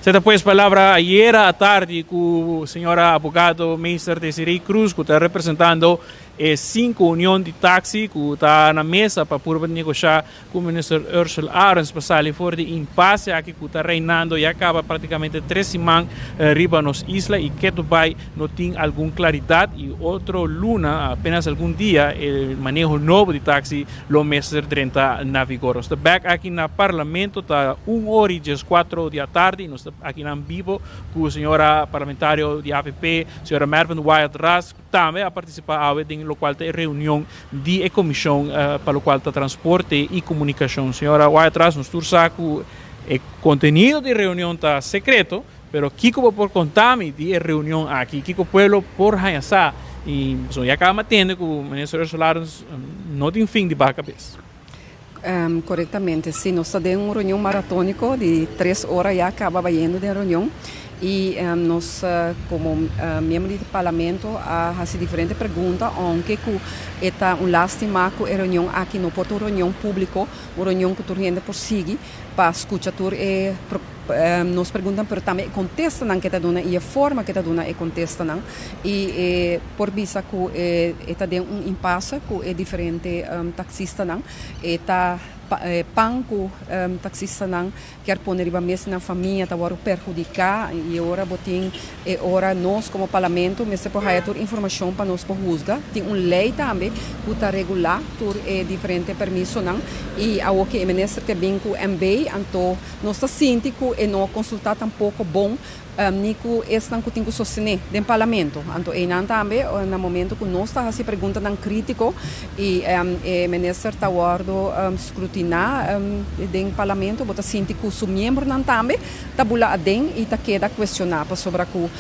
Se ta pues palabra ayera atardi ku señora abogado Meester Desiree Cruz ku ta representando e sinku union di taxi ku ta na mesa pa purba negoshá ku Minister Ursell Arends pa sali for di impase aki ku ta reinando ya kaba praktikamente tres siman riba nos isla i ketu bai no tin algun klaridat i otro luna apenas algun dia e maneho nobo di taksi lo mester drenta na vigor. Nos ta bek aki na Parlamento ta un ora i dieskuatro di atardi i nos ta akinan bibo ku señora parlamentario di avp señora Mervin Wyatt Ras ku tambe a partisipa awe den. locual ta e reunion di e comision pa locual ta transporte y comunicacion. Señora Wyatt-Ras, nos tur sa cu e contenido di e reunion ta secreto, pero kico bo por conta mi di e reunion aki? Kico pueblo por haya sa? Y pasobra ya caba mi a tende cu Minister Ursula Arends no tin fin di baha cabes. Korektamente, si. Nos ta den un reunion maratóniko di tres ora ya kaba bayendo den reunion i nos komo miembro di parlamento a hasi diferente pregunta ounke ku e ta un lástima ku e reunion aki no por ta un reunion públiko, un reunion ku tur hende por sigui pa skucha tur e nos preguntanan pero tambe e kontestanan ke ta duna i e forma ke ta duna e kontestanan i e por bisa ku e ta den un impase ku e diferente taksistanan e ta pan ku taksistanan kier pone riba mes nan famia ta wòrdu perhudiká i ora bo tin e ora nos komo parlamento mester por haya tur informashon pa nos por husga. Tin un lei tambe ku ta regulá tur e diferente permisonan i awor ke e minister ke bin ku MB anto Nos ta sinti cu e no a consulta tampoco bon ni cu esnan cu tin cu sostene den Parlamento. Anto eynan tambe na momento cu nos ta haci preguntanan critico y e minister ta wordo scrutina den Parlamento bo ta sinti cu su miembronan tambe ta bula aden y ta keda cuestiona pasobra cu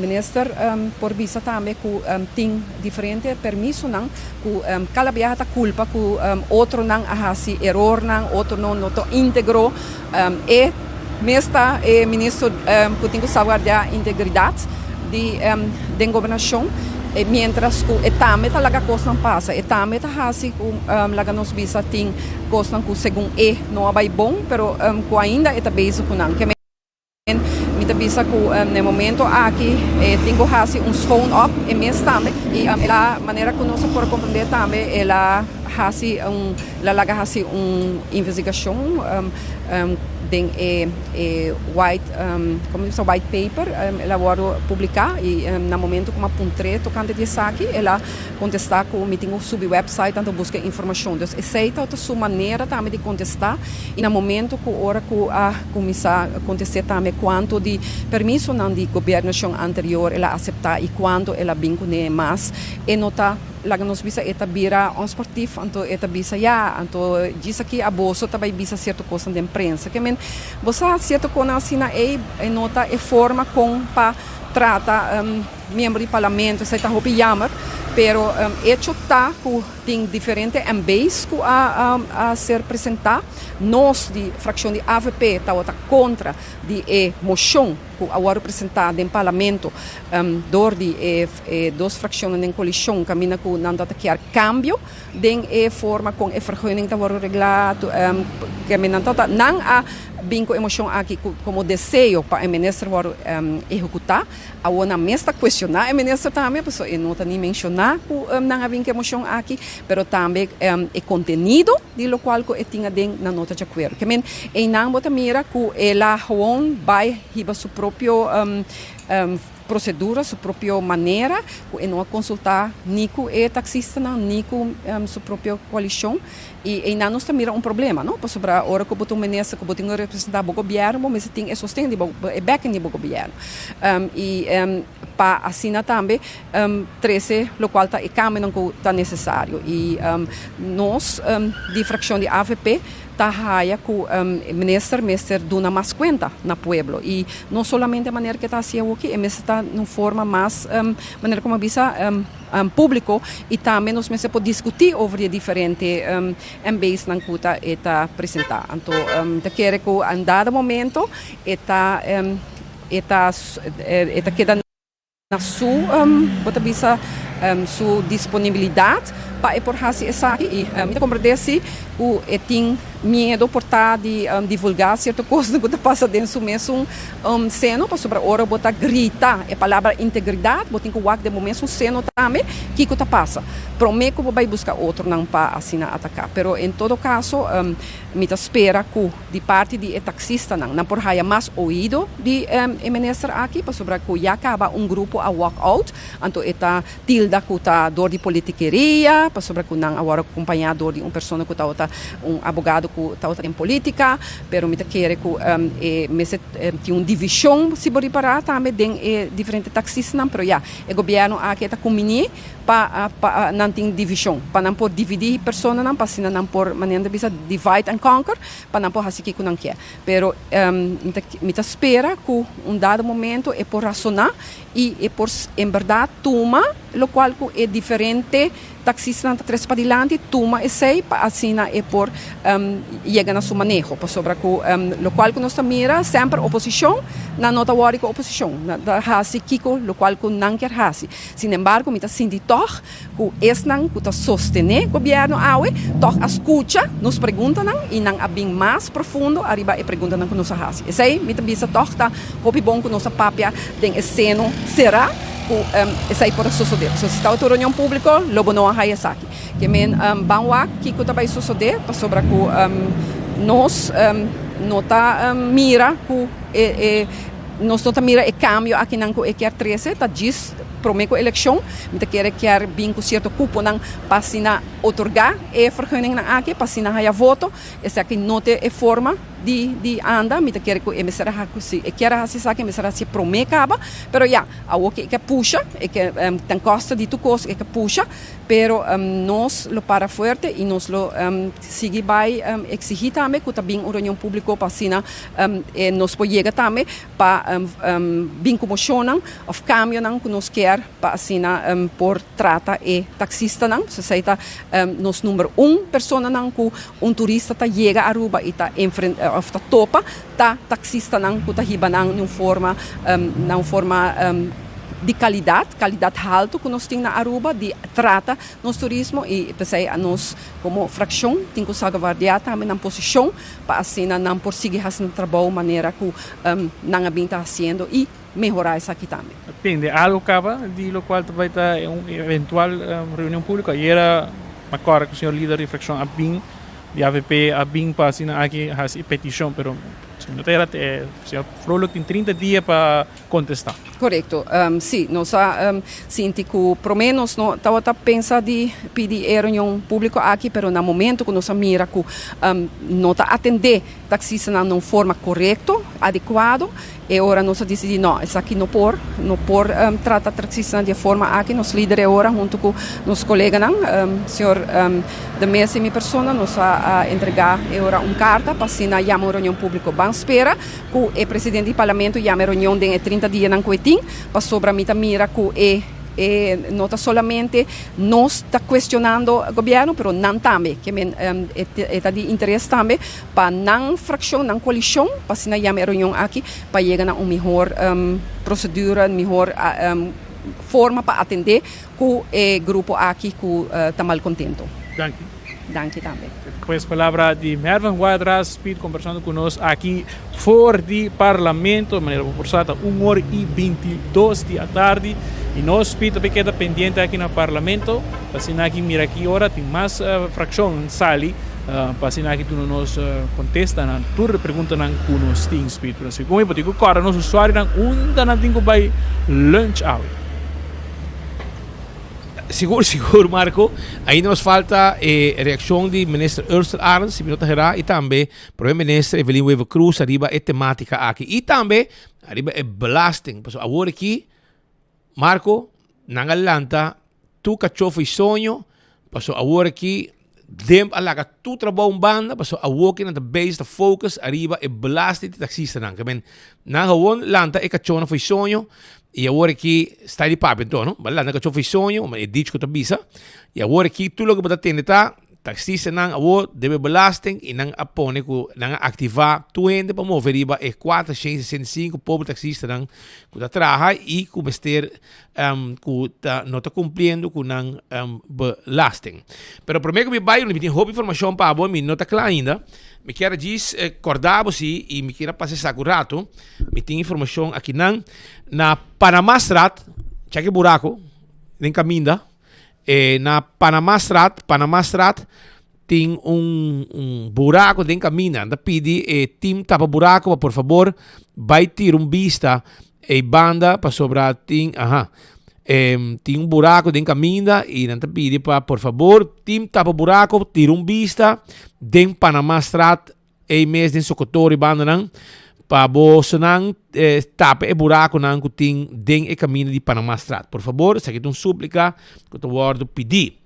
minister por bisa tambe cu tin diferente permisonan cu cada biaha ta culpa cu otronan a haci erornan, otronan no ta integro. E mes ta e minister cu tin cu salvaguardia integridad di den gobernacion, mientras cu e tambe ta laga cosnan pasa, e tambe ta haci cu laga nos bisa tin cosnan cu segun e no a bay bon, pero cu ainda e ta bezig cu nan. Mi ta bisa cu na e momento aki e tin cu haci un schoon op e mes tambe y el a manera cu nos a por comprende tambe el a haci un el a laga haci un investigacion den e e white como ta bisa white paper el a wordo publica y na momento cu mi a puntr'e tocante di esaki el a contesta cu mi tin cu subi website anto busca informacion dus esey ta su manera tambe di contesta y na momento cu ora cu a Cuminsa contest'é tambe cuanto di permisonan di gobernacion anterior el a acepta y cuanto el a bin cune mas. E no ta laga nos bisa e ta bira onsportief, anto e ta bisa ya, anto djis aki aboso ta bay bisa cierto cosnan den prensa. Ke men bo sa cierto conan asina ey e no ta e forma con pa trata miembro di parlamento, esey ta hopi jammer, pero hecho ta cu tin diferente MB's cu a ser presenta. Nos di fraccion di avp tabata contra di e mocion cu a wordo presenta den Parlamento door di e dos fraccionnan den coalicion caminda cu nan ta kier cambio den e forma con e vergunning ta wordo regla. Nan ta nan a bin cu e mocion aki como deseo pa e minister wordo ehecuta. Awor nan mes ta cuestiona e minister tambe pasobra e no ta ni menciona cu nan a bin cu e mocion aki pero tambe e contenido di locual cu e tin aden nan no ta djacuerdo. Ke men eynan bo ta mira cu el a gewoon bay hiba su propio procedura, su propio manera cu e no a consulta ni cu e taxistanan ni cu su propio coalicion y eynan nos ta mira un problema no pasobra ora cu bo ta un minister cu bo tin cu representa bo gobierno bo mester tin e sosten di bo e backing di bo gobierno y pa asina tambe trece locual ta e cambionan cu ta necesario y nos di fraccion di avp ta haya cu e minister mester duna mas cuenta na pueblo y no solamente manera cu e ta haci awoki e mester ta na un forma mas manera como a bisa publico y tambe nos mester por discuti over di e diferente MB's nan cu ta e ta presenta anto mi ta kere cu en dado momento e ta e ta e ta keda na su bo ta bisa su disponibilidad pa e por haci esaki y mi ta comprende si cu e tin miedo por ta di divulga cierto cosnan cu ta pasa den su mesun seno pasobra ora bo ta grita e palabra integridad bo tin cu wak den bo mesun seno tambe kico ta pasa prome cu bo bay busca otronan pa asina ataca pero en todo caso mi ta spera cu Di parti di e taxistanan, nan por haya mas oido di e minister aki, pasobra cu ya caba un grupo a walk out, anto e ta tilda cu ta door di politikeria, pasobra cu nan a worde acompaña door di un persona cu tabata un abogado cu tabata den politica, pero mi ta kere cu e mester tin un division, si bo ripara tambe, den e diferente taxistanan, pero ya, e gobierno aki e ta cuminie. pa pa nan tin divishon, pa nan por dividí personanan pa asina nan por manera nan ta bisa divide and conquer pa nan por hasi kiko nan kier. Pero mi ta mi ta spera ku un dado momento e por rasoná i e por en bèrdat tuma lokual ku e diferente taksistanan ta trese padilanti, tuma esei pa asina e por yega na su maneho. Pasobra ku lokual ku nos ta mira semper oposishon, nan no ta wòri ku oposishon, nan ta hasi kiko lokual ku nan kier hasi. Sin embargo mi ta sinti tòg ku esnan ku ta sostené gobièrnu awe tòg a skucha nos preguntanan i nan a bin mas profundo ariba e preguntanan ku nos a hasi. Esei mi ta bisa tòg ta hopi bon ku nos a papia den e seno será ku esei por a sosodé. Pasobra si tabata un reunion públiko lo bo no a haya esaki. Ke men ban wak kiko ta bai sosodé pasobra ku nos no ta mira ku e nos no ta mira e kambio akinan ku e kier trese ta djis promé ku elekshon. Mi ta kere kier bin ku sierto kuponan pa asina otorgá e vergunningnan aki pa asina haya voto. Esaki no ta e forma di di anda. Mi ta kere ku e mester a haci si e kier a haci esaki e mester a haci promé kaba. Pero ya, awor ke e ke pusha, e ke ten koste di tur kos e ke pusha, pero nos lo para fuerte i nos lo sigui bai eksigí tambe ku ta bin un reunion públiko pa asina nos por yega tambe pa bin ku moshonnan òf kambionan ku nos kier pa asina por trata e taksistanan. Esei ta nos number un personanan ku un turista ta yega Aruba i ta òf ta topa ta taksistanan ku ta hiba nan di un forma na un forma di kalidat, kalidat haltu ku nos tin na Aruba di trata nos turismo i p'esei nos komo frakshon tin ku salvaguardiá tambe nan posishon pa asina nan por sigui hasi nan trabou manera ku nan a bin ta hasiendo i mehorá esaki tambe. Tende algo kaba di lokual ta bai ta un eventual reunion públiko. Ayera mi a kòrda ku señor lider di frakshon a bin di avp a bin pa asina aki hasi e petishon pero si no ta era señor Vrolijk tin 30 dia pa kontestá. Korekto. Sí, nos a sinti ku promé nos no tabata pensa di pidi e reunion públiko aki pero na momento ku nos a mira ku no ta atendé taksistanan na un forma korekto, adekuado, e ora nos a disidí, no, esaki no por, no por trata taksistanan di e forma aki. Nos lider e ora huntu ku nos koleganan, señor De Meza i mi persona, nos a entregá e ora un karta pa asina yama un reunion públiko. Ban spera ku e presidente di parlamento yama e reunion den e 30 dianan ku e tin, pasobra mi ta mira ku e E no ta solamente nos ta cuestionando gobierno, pero nan tambe. Ke men e ta di interes tambe pa nan fraccion, nan coalicion, pa asina yama e reunion aki pa yega na un mihor procedura, mihor forma pa atende cu e grupo aki cu ta malcontento. Danki. Danki tambe. Pues palabra di Mervin Wyatt-Ras Speed combersando cu nos aki for di Parlamento. Manera bo por sa ta un ora y 22 di atardi y nos Speed ta keda pendiente aki na Parlamento pa asina aki mira ki ora tin mas fraccion sali pa asina aki duna nos contesta na tur e preguntanan cu nos tin Speed. Pero segun mi bo tin cu corda nos usuarionan unda nan tin cu bay lunch awe. Sigur, sigur Marco. Ainda nos falta e reaccion di Minister Ursel Arends, si mi no ta hera, y tambe Prome Minister Evelyn Wever-Croes ariba e tematica aki. Y tambe ariba e belasting. Pasobra awor aki, Marco, nan a lanta tur cachó fo'i soño, pasobra awor aki Demp a laga tur trabou un banda, pasobra awor ki nan ta bezig ta focus ariba e belasting di taxistanan. Ke men, nan gewoon lanta e kachónan fo'i soño i awor aki sta di papia anto, no? Bo a lanta e kachó fo'i soño, e dicho ku ta bisa, i awor aki tur loke bo ta tende ta taxistanan awor debe belasting i nan a pone ku nan a aktivá tur hende pa move riba e 465 pober taxistanan ku ta traha i ku mester ku ta no ta kumpliendo ku nan belasting. Pero promé ku mi bai, mi tin hopi informashon pa bo, mi no ta kla ainda. Mi kier a djis kòrda bo si i mi kier a pasa esaki un ratu. Mi tin informashon akinan na Panamastraat, chèk e buraku den kaminda. Na Panamastraat, Panamastraat tin un un buraku den kaminda. Nan ta pidi e team tapa buraku pa por fabor bai tira un bista ei banda pasobra tin aha tin un buraku den kaminda i nan ta pidi pa por fabor team tapa buraku tira un bista den Panamastraat ei mes den Sokotori bandanan. Pa bosonan tapa e buraconan cu tin den e camino di Panamastraat. Por fabor, esaki ta un suplica cu ta wordo pidi.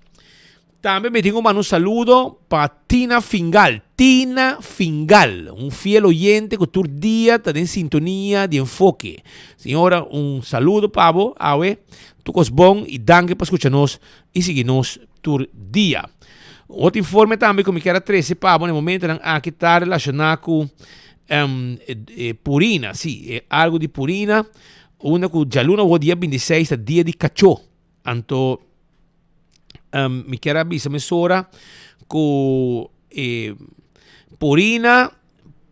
Tambe mi tin cu manda un saludo pa Tina Fingal. Tina Fingal, un fiel oyente cu tur dia ta den sintonia di Enfoke. Señora, un saludo pa bo awe. Tur cos bon y danki pa scucha nos y sigui nos tur dia. Otro informe tambe cu mi kier a trece pa bo na e momentonan aki ta relaciona cu Purina. Si, algo di Purina, unda cu djaluna awor dia 26 ta dia di cacho. Anto mi kier a bisa mesora cu e Purina,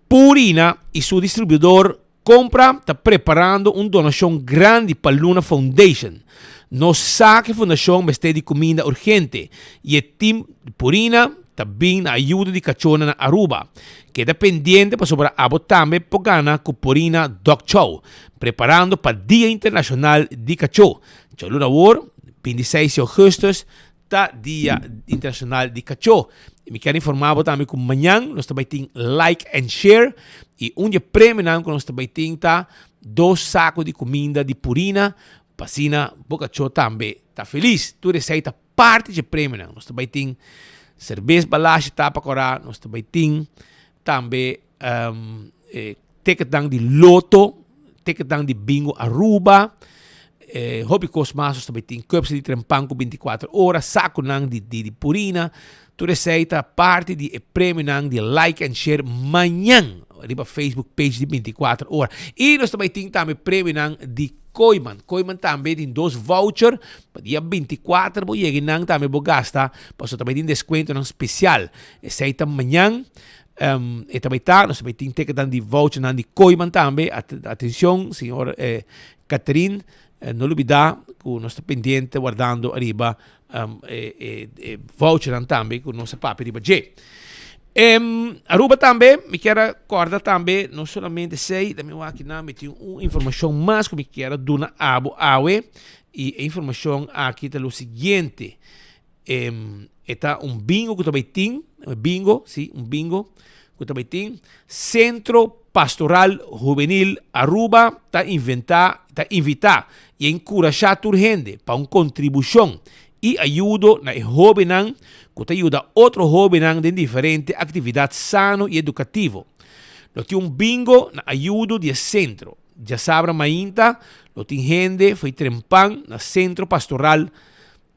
Purina y su distribuidor Compra ta preparando un donacion grandi pa Luna Foundation. Nos sa cu e fundacion mester di cuminda urgente y e team di Purina ta bin na ayuda di cachona na Aruba. Keda pendiente pasobra abo tambe por gana cu Purina Dog Chow, preparando pa Dia Internacional di Cacho. Djaluna awor, 26 di augustus, ta Dia Internacional di Cachó. Y mi kier informa bo tambe cu mañan nos ta bay tin like and share y un di e premionan cu nos ta bay tin ta dos saco di cuminda di Purina pa asina bo cachó tambe ta feliz. Tur esey ta parti dje premionan. Nos ta bay tin cerbes Balashi tapa cora, nos ta bay tin tambe ticketnan di loto, ticketnan di bingo Aruba, hopi kos mas nos ta bay tin, cups di trempan ku 24 ora, sakunan di di purina, tur esei ta parti di e premionan di like and share mañan riba Facebook page di 24 ora. I nos ta bay tin tambe premionan di Kooyman. Kooyman tambe tin dos voucher pa dia 24 bo yega nan tambe bo gasta pasobra ta bay tin descuentonan special. Esei ta mañan. E ta bay ta, nos ta bay tin ticketnan di vouchernan di Kooyman tambe. Atencion, señor Catherine, no lubida cu nos ta pendiente wardando ariba e e vouchernan tambe cu nos a papia riba dje. Aruba tambe, mi kier a corda tambe, no solamente esey, mi wak akinan mi tin un informacion mas cu mi kier a duna abo awe, y e informacion aki ta lo siguiente. E ta un bingo ku ta bai tin, bingo, si, un bingo ku ta bai tin. Centro Pastoral Juvenil Aruba ta inventá, ta invitá i enkurashá tur hende pa un kontribushon i ayudo na e hóbennan ku ta yuda otro hóbennan den diferente aktividat sano i edukativo. Lo tin un bingo na ayudo di e sentro. Djasabra mainta lo tin hende fo'i trempan na Centro Pastoral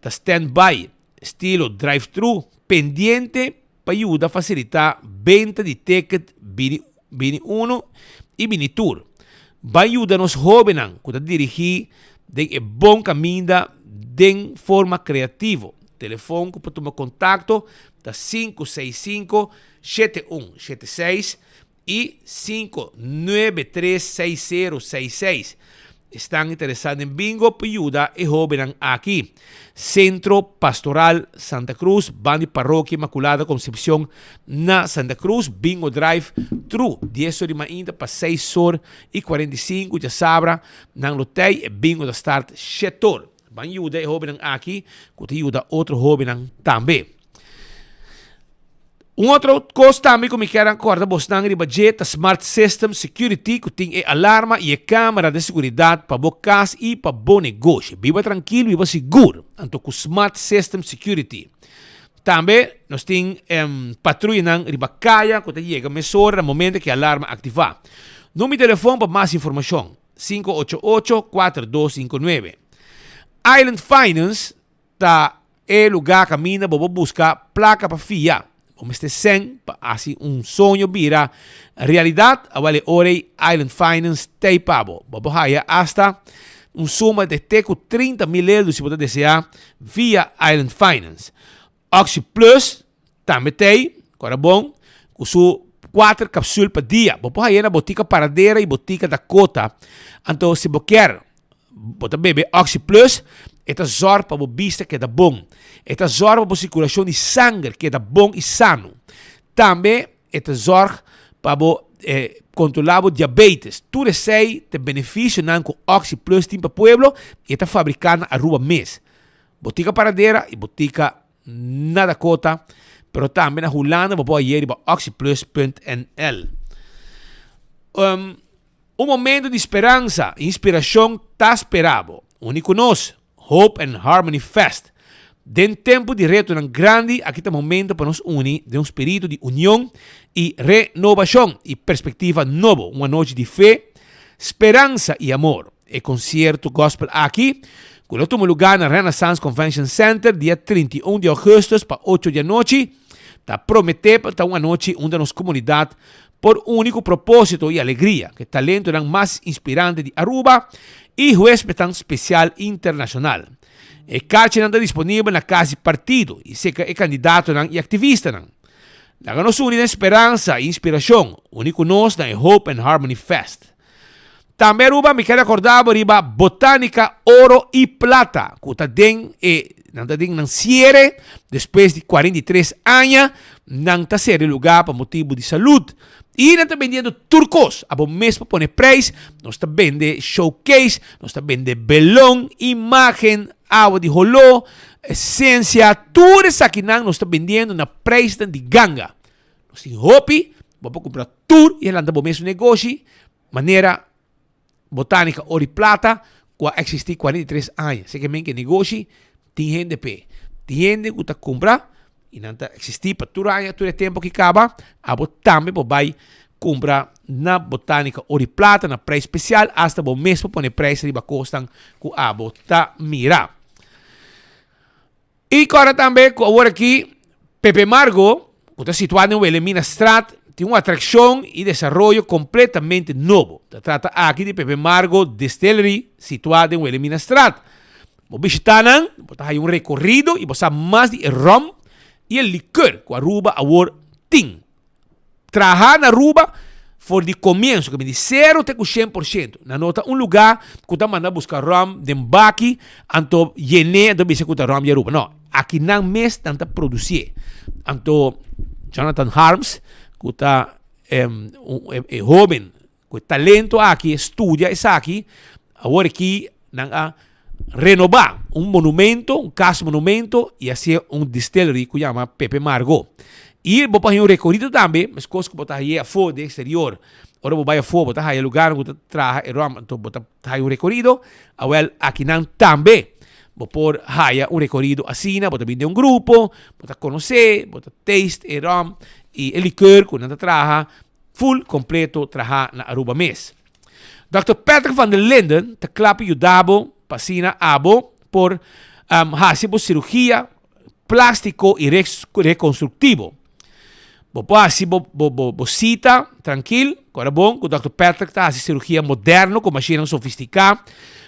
ta stand by, estilo drive thru, pendiente pa yuda facilita benta di ticket bini bini uno y bini tur. Ban yuda nos hobennan cu ta dirigi den e bon caminda den forma creativo. Telefon cu por tuma contacto ta 565 7176 y 593 6066. Esnan interesá den bingo por yuda e hóbennan aki. Centro Pastoral Santa Cruz, banda di Parokia Inmaculada Concepcion na Santa Cruz. Bingo Drive Thru, dies or di mainta pa seis or y 45 djasabra nan lo tei. E bingo ta start shet or. Ban yuda e hóbennan aki ku ta yuda otro hóbennan tambe. Un otro kos tambe ku mi kier a kòrda bosnan riba dje ta Smart System Security ku tin e alarma i e kamera de seguridat pa bo kas i pa bo negoshi. Biba trankil, biba sigur anto ku Smart System Security. Tambe nos tin patruyanan riba kaya ku ta yega mesora na momento ku e alarma aktivá. Number di telefòn pa mas informashon, 588 4259. Island Finance Ta e lugá kaminda bo por buska plaka pa fia. Bo mester sèn pa hasi un soño bira realidat? Awel e ora ei Island Finance t'ei pa bo. Bo por haya asta un suma di te ku 30 mil euro si bo ta deseá via Island Finance. Oxi Plus tambe t'ei, kora bon, ku su kuater kapsul pa dia. Bo por haya na Botika Paradera i Botika Dakota. Anto si bo kier Bo ta bebe Oxi Plus, e ta zòrg pa bo bista keda bon. E ta zòrg pa bo sirkulashon di sanger keda bon i sano. Tambe e ta zòrg pa bo kontrolá bo diabetes. Tur esei ta benefisionan ku Oxi Plus tin pa pueblo i e ta fabriká na Aruba mes. Botika Paradera i Botika na Dakota, pero tambe na Hulanda bo por haye riba oxyplus.nl. Un momento di speransa i inspirashon ta spera bo. Uni ku nos, Hope and Harmony Fest. Den tempu di retonan grandi, aki ta momento pa nos uni den un spiritu di union i renobashon i perspektiva nobo, un anochi di fe, speransa i amor. E konsierto gospel aki, ku lo tuma lugá na Renaissance Convention Center dia 31 di ougùstùs pa ocho di anochi, ta prometé pa ta un anochi unda nos komunidat por uni ku propósito i alegria ku e talentonan mas inspirante di Aruba i huespednan spesial internashonal. E karchinan ta disponibel na kas di partido i serka e kandidatonan i aktivistanan. Laga nos uni den speransa i inspirashon, uni ku nos na e Hope and Harmony Fest. Tambe Aruba mi ker acorda bo riba Botanica Oro y Plata cu ta den e nan ta den nan ciere despues di 43 aña nan ta cera e lugar pa motibo di salud y nan ta bendiendo tur cos abo mes por pone prijs nos ta bende showcase nos ta bende belon imagen awa di holo esencia tur esakinan nos ta bendiendo na prijsnan di ganga nos tin hopi bo por cumpra tur y a lanta bo mes negoshi Manera Botanica Oro y Plata cu a existi 43 aña. Esaki men cu e negoshi tin hende p'e. Tin hende cu ta cumpra y nan ta existi pa tur aña, tur e tempo ki caba, abo tambe por bay cumpra na Botanica Oro y Plata na prijs special, hasta bo mes por pone prijs riba cosnan cu abo ta mira. Y corda tambe cu awor aki Pepe Margo, cu ta situa den Wilhelminastraat, tin un atraccion y desaroyo completamente nobo. Ta trata aki di Pepe Margo Distillery, situa den Wilhelminastraat. Bo bishita nan, bo ta haya un recorrido y bo sa mas di e rum y e liqueur cu Aruba awor tin. Traha na Aruba for di comienzo, ke di cero te cu 100%. Nan no ta un lugar cu ta manda busca rum den baki, anto yene, anto bisa cu ta rum di Aruba. No, aki nan mes nan ta producie. Anto Jonathan Harms, cu ta e hoben Cu e talento aki e studia esaki, awor aki nan a renoba un monumento, un cas monumento y hacié un distillery cu yama Pepe Margo. Y bo por haña un recorido tambe, mescos cu bo ta haye afo den exterior. Ora bo bay afo bo ta haya lugarnan cu ta traha e rum, anto bo ta haya un recorido. Awel akinan tambe bo por haya un recorido asina, bo ta bin den un grupo, bo ta conoce, bo ta taste e rum y e liqueur cu nan ta traha. Full completo traha na Aruba mes. Dòkter Patrick van der Linden ta kla pa yuda bo pa asina abo por hasi bo cirugia plastico y reconstructivo. Bo por hasi bo bo cita trankil, kora bon cu Dòkter Patrick ta hasi cirugia moderno cu mashinnan sofistica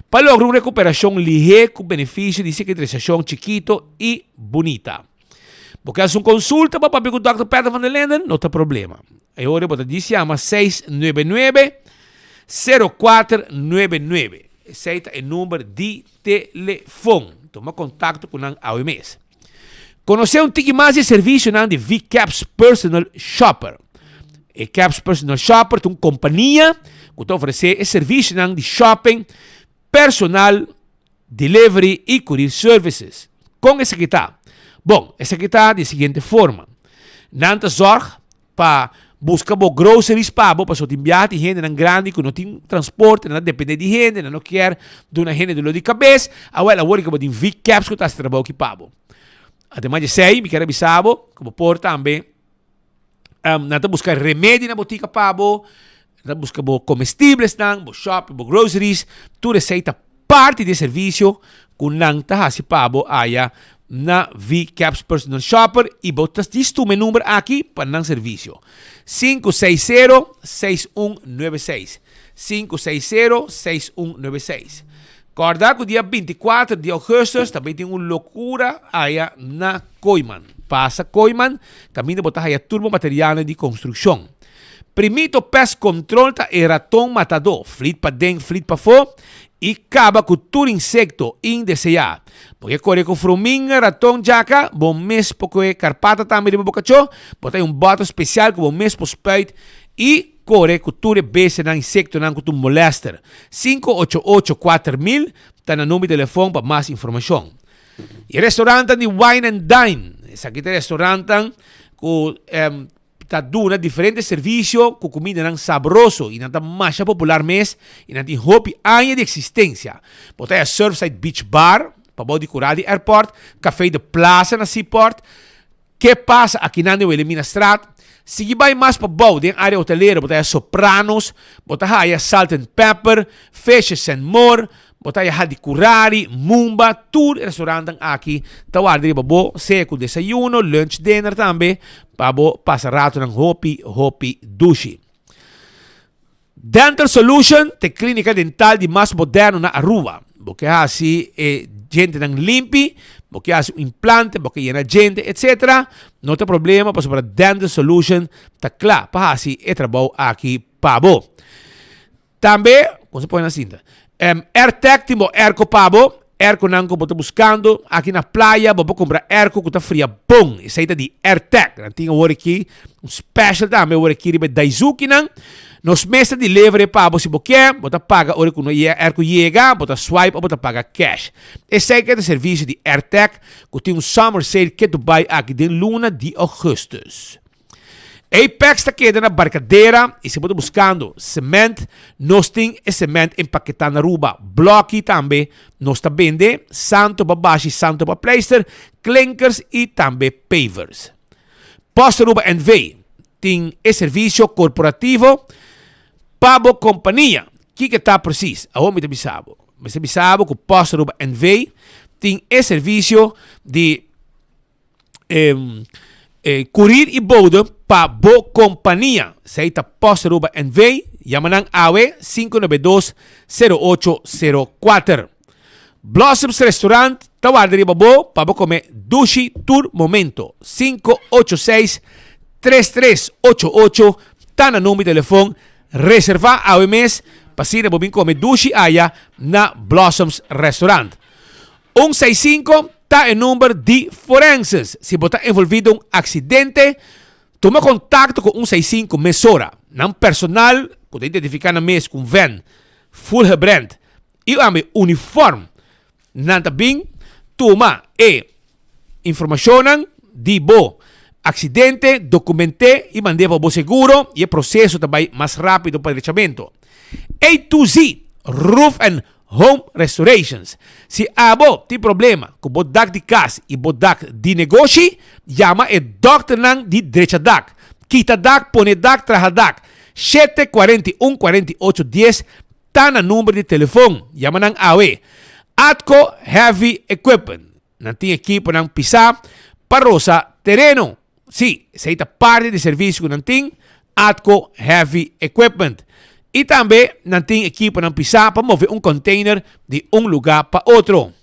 pa logra un recuperacion lihe cu beneficio di cicatrisacion chikito y bunita. Bo ke hasi un konsulta pa papia ku Dòkter Peter van der Linden? No ta problema. E ora bo ta djis yama 699 0499. Esei ta e number di telefon. Tuma kontakto ku nan awe mes. Konosé un tiki mas di e servisionan di VCAPS Personal Shopper. E Caps Personal Shopper ta un kompania ku ta ofresé e servisionan di shopping personal Delivery y Courier Services. Con esaki ta? Bon, esaki ta di e siguiente forma. Nan ta zorg pa busca bo groceries pa bo, pasobra tin biaha tin hendenan grandi cu no tin transporte, nan ta depende di hende, nan no kier duna hende dolor di cabes. Awel, awor cu bo tin V-Cabs cu ta haci trabao aki pa bo. Ademas di esey, mi kier a bisa bo cu bo por tambe Nan ta buska remedi na botika pa bo, nan ta buska bo comestiblesnan, bo shopping, bo groceries, tur esei ta parti di e servicio cu nan ta haci pa bo aya na V-Caps Personal Shopper y bo ta djis tuma e number aki pa nan servicio. 560 6196 560 6196 Corda cu dia 24 di augustus ta bay tin un locura aya na Kooiman. Pasa Kooiman, kaminda bo ta haya tur bo materialnan di konstrukshon. Primito Pest Control ta e raton matadó, flit paden, flit pafó, i kaba ku tur insekto indeseá. Bo ke kore ku fruminga, raton, djaka? Bo mes por kohe karpata tambe riba bo kachó. Bo ta haya un bòter spesial ku bo mes por spuit i kore ku tur e bestianan, insektonan ku ta un molèster. 588 4000 ta na number di telefòn pa mas informashon. E restaurantan di Wine and Dine. Esaki ta restaurantan ku um, ta duna diferente servisio ku kumindanan sabroso i nan ta masha popular mes i nan tin hopi aña di eksistensia. Bo ta haya Surfside Beach Bar, pabou di kura di airport, Café de Plaza na Seaport, Ke pasa akinan den Wilhelminastraat? Sigui bai mas pabou den área hotelero bo ta haya Sopranos, bo ta haya Salt and Pepper, Fishes and More, bo ta haya Hadicurari, Mumba, tur e restaurantnan aki ta warda riba bo, sea ku desayuno, lunch, dinner tambe, pa bo pasa ratonan hopi, hopi dushi. Dental Solution ta e klinika dental di mas moderno na Aruba. Bo ke hasi e djentenan limpi, bo ke hasi un implante, bo ke yena djente, etc. No ta problema pasobra Dental Solution ta kla pa hasi e trabou aki pa bo. Tambe, kon se pone na sinta? Airtec tin bo airco pa bo. Airconan ku bo ta buskando aki na playa, bo por kumpra airco ku ta fria bon. Esei ta di Airtec. Nan tin awor aki un special tambe awor aki riba e Daizukinan. Nos mes ta deliver e pa bo si bo ke. Bo ta paga ora ku no airco yega, bo ta swipe o bo ta paga cash. Esei ke ta servisio di Airtec ku tin un summer sale ke Dubai aki den luna di augustus. Apex ta keda na Barcadera y si bo ta buscando cement, nos tin e cement empaketa na Aruba. Bloki tambe nos ta bende, santo pa bashi, santo pa pleister, klinkers y tambe pavers. Post Aruba NV tin e servicio corporativo pa bo compania. Kiko ta precies? Awor mi ta bisa bo. Mi ta bisa bo cu Post Aruba NV tin e servicio di Kurir i bode pa bo kompania. Esei ta Post Aruba NV. Yama nan awe 592 0804. Blossoms Restaurant ta warda riba bo pa bo kome dushi tur momento. 586 3388 ta na number di telefon. Reserva awe mes pa asina bo bin kome dushi aya na Blossoms Restaurant. Un seis sinku ta e number di forenses. Si bo ta envolví den un aksidente, tuma kontakto ku un seis sinku mesora. Nan personal ku ta identifiká nan mes ku un vèn full gebrand i tambe uniform, nan ta bin tuma e informashonnan di bo aksidente, dokument'é i mand'é pa bo seguro i e proseso ta bai mas rápido pa drechamentu. A to Z Roof and Home Restorations. Si abo tin problema ku bo dak di kas i bo dak di negoshi, yama e dòkternan di drecha dak. Kita dak, pone dak, traha dak. 7 41 48 10 ta na number di telefon. Yama nan awe. Atco Heavy Equipment. Nan tin ekiponan pisá pa rosa tereno. Sí, esei ta parti di servisio ku nan tin, Atco Heavy Equipment. I tambe nan tin ekiponan pisá pa move un container di un lugá pa otro.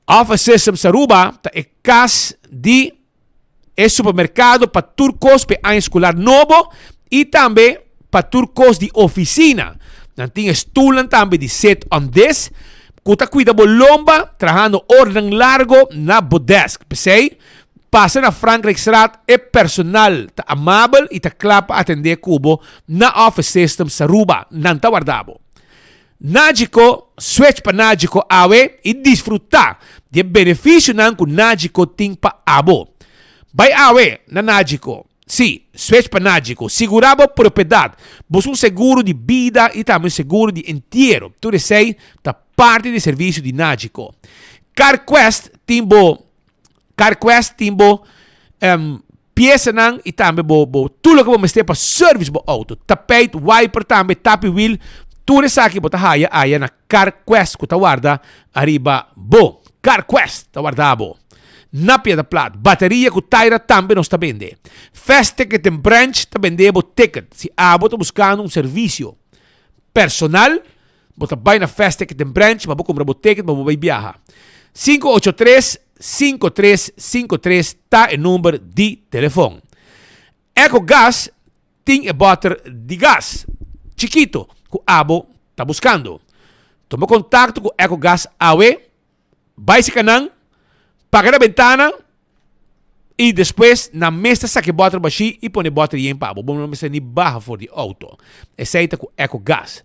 Office Systems Aruba ta e kas di e supermerkado pa tur kos pa e aña escolar nobo i tambe pa tur kos di ofisina. Nan tin e stulnan tambe di sit on this ku ta kuida bo lomba trahando oranan largo na bo desk. P'esei, pasa na Frankrijkstraat, e personal ta amabel i ta kla pa atendé ku bo na Office Systems Aruba. Nan ta warda bo. Nagico, switch pa Nagico awe i disfrutá di e benefisionan ku Nagico tin pa abo. Bai awe na Nagico. Sí, switch pa Nagico. Sigurá bo propiedat. Buska un seguro di bida i tambe un seguro di entiero. Tur esei ta parti di e servisio di Nagico. CarQuest tin bo CarQuest tin bo piesanan y tambe bo bo tur loke bo mester pa service bo auto. Tapijt, wiper tambe, tapi wiel, tur esaki bo ta haya aya na CarQuest cu ta warda ariba bo. CarQuest ta warda bo. Na Piedra Plat, bateria cu taira tambe nos ta bende. Fast Ticket en Branch ta bende bo ticket. Si abo ta buscando un servicio personal, Bo ta bai na Fast Ticket den branch pa bo kumpra bo ticket pa bo bai biaha. 583 5353 ta e number di telefon. Eco Gas tin e bòter di gas chikito ku abo ta buskando. Tuma kontakto ku Eco Gas awe. Bai si kanan, paga na bentana i despues nan mes ta saka e bòter bashí i pone e bòter yen pa bo. Bo no mester ni baha for di outo. Esei ta ku Ecogas.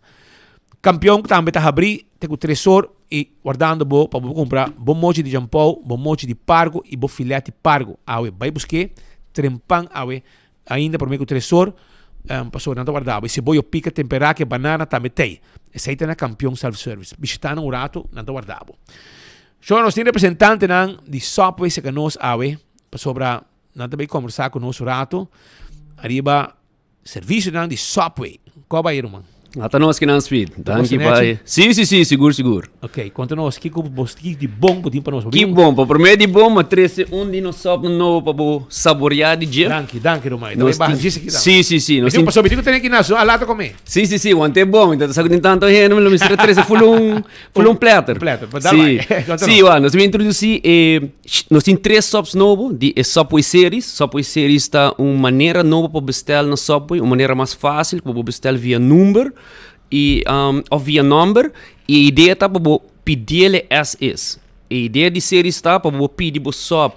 Kampion tambe ta habrí te ku tres or i wardando bo pa bo kumpra bo mochi di jampou, bo mochi di pargo i bo filet di pargo. Awe bai busk'é trempan awe. Ainda promé ku tresor, pasobra nan ta warda bo. E seboyo pika temperá ku e banana tambe t'ei. Esei ta na Kampion Self Service. Bishitá nan un ratu, nan ta warda bo. Shor, nos tin representantenan di Subway serka nos awe, pasobra nan ta bai kombersá ku nos un ratu ariba servisionan di Subway. Kua bai, ruman? Ata nos ki nan Speed. Danki pai. Si, si, si, sigur, sigur. Ok, konta nos kiko bo kiko di bon bo tin pa nos. Ki bon, pa promé di bon ma trese un di nos sop nobo pa bo saboreá di dje. Danki, danki Romay. Nos tin, si, si, si. Nos tin, pasobra mi tin ku tene ki na su a lata komé. Si, si, si, wante e bon. Mi ta sa ku tin tantu hende, mi lo mester a trese ful un, ful un platter. Un platter, pa dal bai. Si, si, wak, nos tin introdusí e, nos tin tres sops nobo di e Subway Series. Subway Series ta un manera nobo pa bestel na Subway, un manera mas fácil ku bo bestel via number i òf via nòmber. I e idea ta pa bo pidiel as is. E idea di series ta pa bo pidi bo sub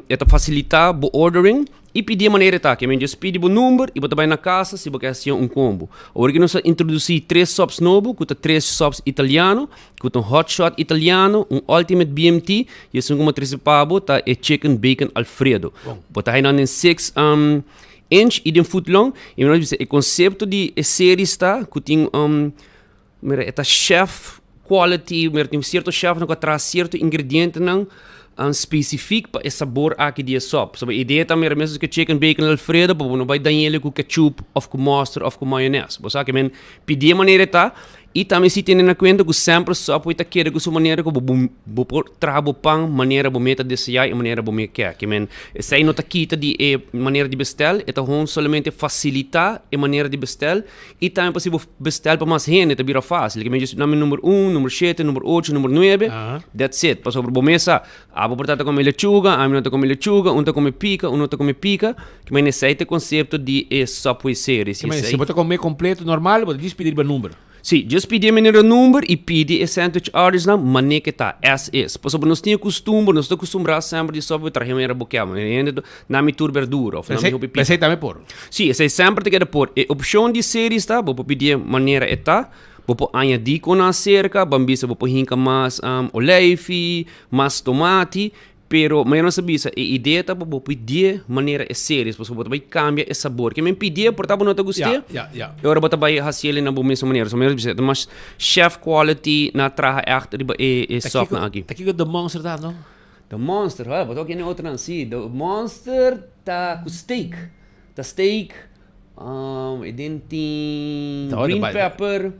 E ta fasilitá bo ordering i pidi e manera e ta. Ke men djes pidi bo number i bo ta bai na kasa si bo ke hasié un kombo. Awor ki nos a introdusí tres subs nobo ku ta tres subs italiano, ku ta un hot shot italiano, un ultimate BMT i esun ku mi a trese pa bo ta e chicken bacon alfredo. Bo ta haña nan den six inch i den foot long. I mi a bisa e konsepto di e series ta ku tin Mira, e ta chef quality, mira tin cierto chefnan cu a traha cierto ingredientenan specific pa e sabor aki di e sop. So e idea ta mira mescos cu chicken bacon alfredo pa bo no bay dañele cu ketchup of cu mosterd of cu mayones. Bo sa ke men pidi e manera e ta y tambe si tene na cuenta cu semper Subway ta keda cu su manera cu bo bo por traha bo pan manera bo me ta desea y manera bo me ke. Ke men esey no ta kita di e manera di bestel, e ta hon solamente facilita e manera di bestel. I tambe pa si bo bestel pa mas hende ta bira fácil. Ke men djis nami number un, number shete, number ocho, number nuebe, that's it. Pasobra bo mes sa, abo por ta ta kome lechuga, ami no ta kome lechuga, un ta kome pika, un no ta kome pika. Ke men esei ta e konsepto di e Subway Series. Ke men si bo ta kome kompleto normal, bo ta djis pidi riba number. Si, djis pidi e manera number i pidi e sandwich artistnan mane ke ta, as is. Pasobra nos tin e kustumber, nos ta kustumbrá semper di Subway trahe manera bo ke. Hende ta, nami tur berdura of nami hopi pika. Esei tambe por. Si, esei semper ta keda por. E opshon di series ta, bo por pidi e manera e ta, bo por añadí kon nan aserka, ban bisa bo por hinka mas oleifi, mas tomati, pero manera nos a bisa e idea ta pa bo pidié manera e series, pasobra bo ta bai kambia e sabor. Ke men pidié por ta bo no ta gust'é, e ora bo ta bai hasiel na bo mes manera. So manera nos bisa e ta mas chef quality na traha ègt riba e sòpnan aki. Ta kiko The Monster ta, no? The Monster, ha, bo ta wak e otronan, si. The Monster ta ku steak. Ta steak, e den tin green pepper,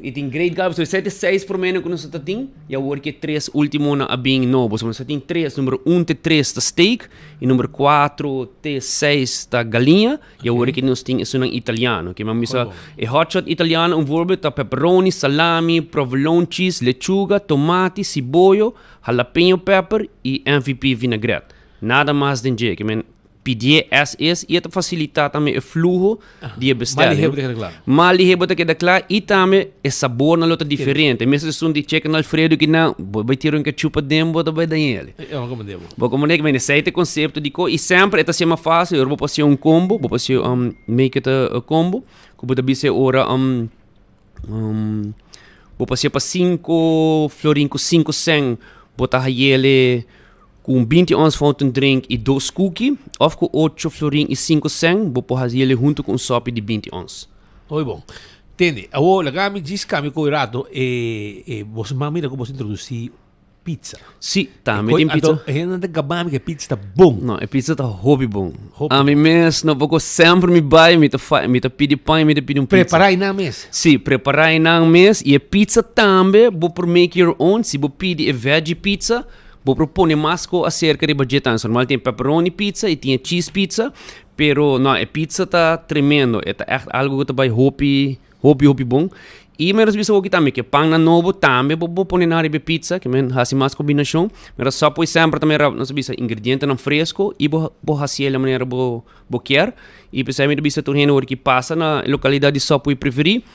e tin great garlic. So esei ta e seis promeno ku nos ta tin i awor ki e tres ultimonan a bin nobo. So nos ta tin tres, numero un te tres ta steak i numero kuatro te seis ta galiña i awor ki nos tin esunnan italiano. Ke mi a bisa e hot shot italiano un voorbeeld ta pepperoni, salami, provolone cheese, lechuga, tomati, siboyo, jalapeño pepper i MVP vinaigrette. Nada mas den dje. Ke men Pidié as is i e ta fasilitá tambe e fluho di e Mas lihé bo ta keda kla. Mas lihé bo ta keda kla i tambe e sabornan lo ta diferente. Mester esun di chicken alfredo ki nan bo bai tira un ketchup aden bo ta bai daña el. Bo komprendé bo. Bo komprendé ki esei ta e konsepto di ko i semper e ta hasié mas fásil ora bo por hasié un kombo, bo por hasié make it a kombo ku bo ta bisa e ora bo por hasié pa sinku florin ku sinku sèn bo ta hayele. Ku un 20 ons fountain drink i dos kuki, òf ku ocho florin i sinku sèn, bo por hasi el'e huntu ku un sòpi di 20 ons. Hopi bon. Tende, awor laga mi djis kambia ku e rato, e e bo siman mira ku bo introdusí pizza. Sí, tambe tin pizza. Anto e hendenan ta gaba mi ku e pizza ta bon. No, e pizza ta hopi bon. Ami mes no poko semper mi bai mi ta fa mi ta pidi pan i mi ta pidi un pizza. Prepará einan mes? Sí, prepará einan mes i e pizza tambe bo por make your own. Si bo pidi e veggie pizza, Bo por pone mas ko acerca riba dje tambe. Normal tin pepperoni pizza y tin e cheese pizza, pero no, e pizza ta tremendo. E ta echt algo ku ta bai hopi, hopi, hopi bon. Y mi a bisa hoki tambe ke pannan nobo tambe bo por pone nan riba e pizza, ke men hasi mas kombinashon. Pero Subway semper ta mira, nos a bisa ingredientenan fresco y bo bo hasiel di manera bo bo kier. Y p'esei mi ta bisa tur hende ora ki pasa na e lokalidat di Subway preferí,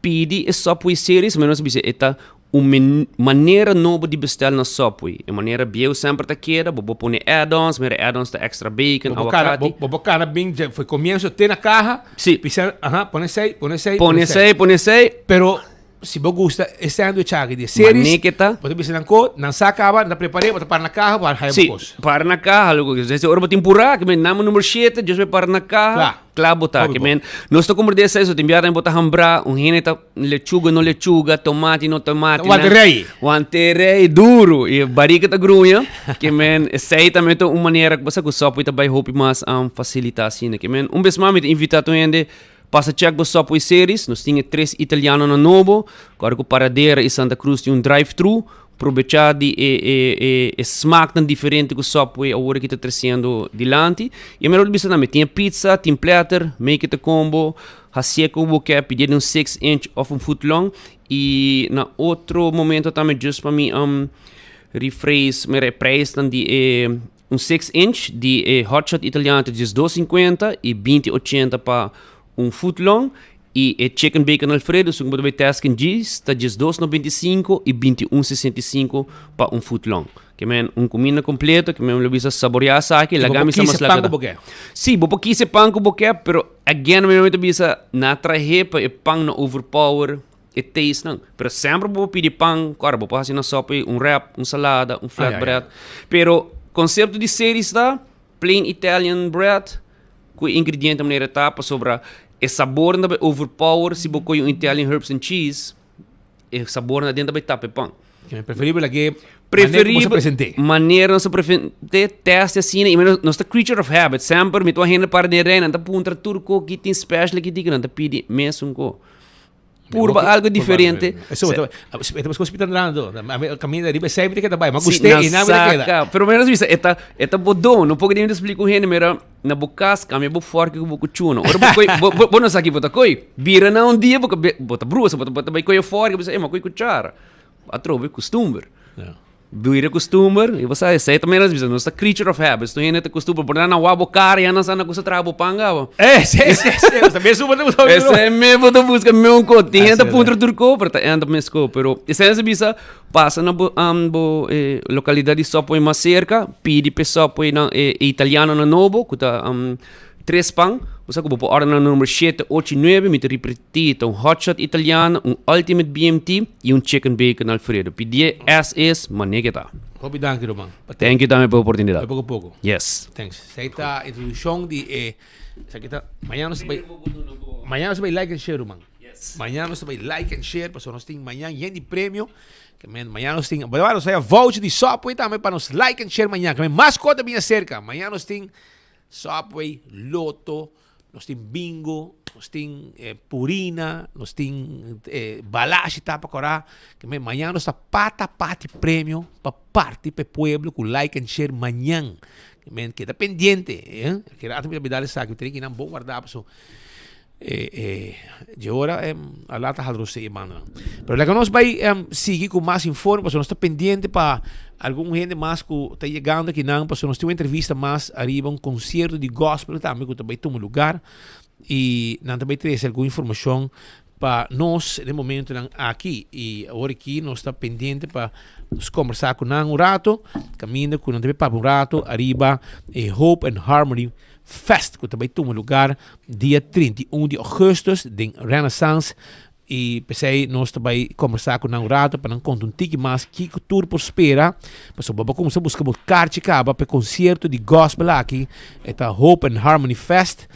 pidi e Subway series, mi nos a bisa e ta Un manera nobo di bestel na Subway. E manera bieu semper ta keda, bo por pone add-ons, mira add-ons ta extra bacon, Bo por kana, awakati. bo por kana bin dje for comienzo te na caha. Sí. Bisa, aha, pone esei, pone esei, Pone esei, pone esei. Pero. Si bo gusta e sandwich aki di e series, Maneke ta. bo ta bisa nan ko, nan sa kaba, nan ta prepare, bo ta para na kaha, bo haya Si, bo kos. para na kaha loco. Desde ora bo tin purá, ke men name number shete, just be para na kaha. Kla. Kla bo ta. Hopi Ke bo. men, nos ta komprende esei, so tin biaha tambe bo ta hambrá, un hende ta lechuga no lechuga, tomati no tomati. Ta wante rei. Wante rei duro. I e barika ta gruña. Ke men, esei tambe ta un manera ku bo sa ku Subway ta bai hopi mas fasilitá asina. Ke men, un bes mas mi ta invitá tur hende Pasa check bo Subway Series, nos tin e tres italianonan nobo, kòrda ku Paradera i Santa Cruz tin un drive thru, probecha di e e e e smaaknan diferente ku Subway awor aki ta tresiendo dilanti. I mi a bisa tambe tin e pizza, tin platter, make it a combo, hasié ku bo ke, pidié di un six inch òf un foot long. I na otro momento tambe just pa mi rephrase, mira e prijsnan di e Un six inch di e hotshot italiano ta diesdos sinkuenta i binti ochenta pa un foot long i e chicken bacon alfredo esun ku bo ta bai tèsken djis ta diesdos 95 i 21 65 pa un foot long. Ke men un kuminda kompleto ke men lo bisa saboreá esaki I bo laga por mi sa kis mas e pan laga ku bo ke. Si bo por kis e pan ku bo ke pero again mi ta bisa na trahe pa e pan no overpower E taste nan. Pero semper bo por pidi pan, kòrda bo por hasi na Subway un wrap, un salada, un flatbread. Pero konsepto di series ta plain Italian bread ku e ingrediente manera ta pasobra e sabornan ta bai overpower si bo kohe un Italian herbs and cheese e sabornan aden ta bai tapa e pan. Preferibel lag'é manera ku bo sa present'é. Manera nos a present'é, test asina i nos ta creature of habit. Semper mi ta wak hende para den rei nan ta puntra tur ko ki tin special ki tin ku nan ta pidi mesun ko. Purba algo diferente. Eso, e ta busca hospital andando. Caminda riba esei mi ta keda bai. Ma gust'é i nan mi ta keda. Pero menos bisa, e ta, e ta bo don. No poko den explica un hende, mira, na bo cas cambia bo forki cu bo cuchuna. Ora bo coi, bo, bo, bo no sa ki bo ta coi. Bira na un dia, bo, bo ta brusa, bo ta, bo ta bai coi e forki, bo bisa, eh, ma coi cuchara. Atrobe custumber. Bira custumber, y bo sa, esey ta menos bisa, nos ta creature of habits, tur hende ta custumber, por nan a wak bo cara, ya nan sa na cusa traha bo pan caba. Eh, si, si, si, bo ta mes bo ta busca. Esey mes bo ta busca meun co, tin hende ta puntra tur co, pero ta end up mes co, pero esey nos a bisa, pasa na bo bo localidad di Subway mas cerca, pidi p'e Subway nan e italianonan nobo cu ta tres pan, bo sa cu bo por order na number shete, ocho y nuebe, mi ta ripiti, ta un hot shot italiano, un ultimate BMT y un chicken bacon alfredo. Pidié as is, manera ke ta. Hopi danki ruman. Thank you tambe pa e oportunidad. Bai poko poko. Yes. Thanks. Esei ta introduccion di e esaki ta mañana nos ta bai mañana nos ta bai like and share ruman. Yes. Mañana nos ta bai like and share pasobra nos tin mañana yen di premio. Ke men mañana nos tin bueno nos haya voucher di Subway tambe pa nos like and share mañana. Ke men mas kos ta bini acerca. Mañana nos tin Subway, Lotto, nos tin bingo, nos tin eh, purina, nos tin eh, balashi tapa corá. Que me, mañana nos ta pata pati premio pa parti pe pueblo cu like and share mañan. Que men queda pendiente, eh? Que rato mi ta bidale saki, mi tene ki nan bon guardá paso. Eh, eh, dje ora eh, a lata hal rosé e bandanan. Pero laga nos bai em, sigui ku mas informe, pasobra nos ta pendiente pa algun hende mas ku ta yegando akinan, pasobra nos tin un entrevista mas ariba un konsierto di gospel tambe ku ta bai tuma lugar i nan ta bai trese algun informashon pa nos den e momentonan aki. I awor aki nos ta pendiente pa nos kombersá ku nan un rato, kaminda ku nan ta bai papia un rato ariba e Hope and Harmony Fest ku ta bai tuma lugar dia 31 di augustus den Renaissance i p'esei nos ta bai kombersá ku nan un rato pa nan konta un tiki mas kiko tur por spera pasobra bo a kuminsá buska bo karchi kaba pa e konsierto di gospel aki e ta Hope and Harmony Fest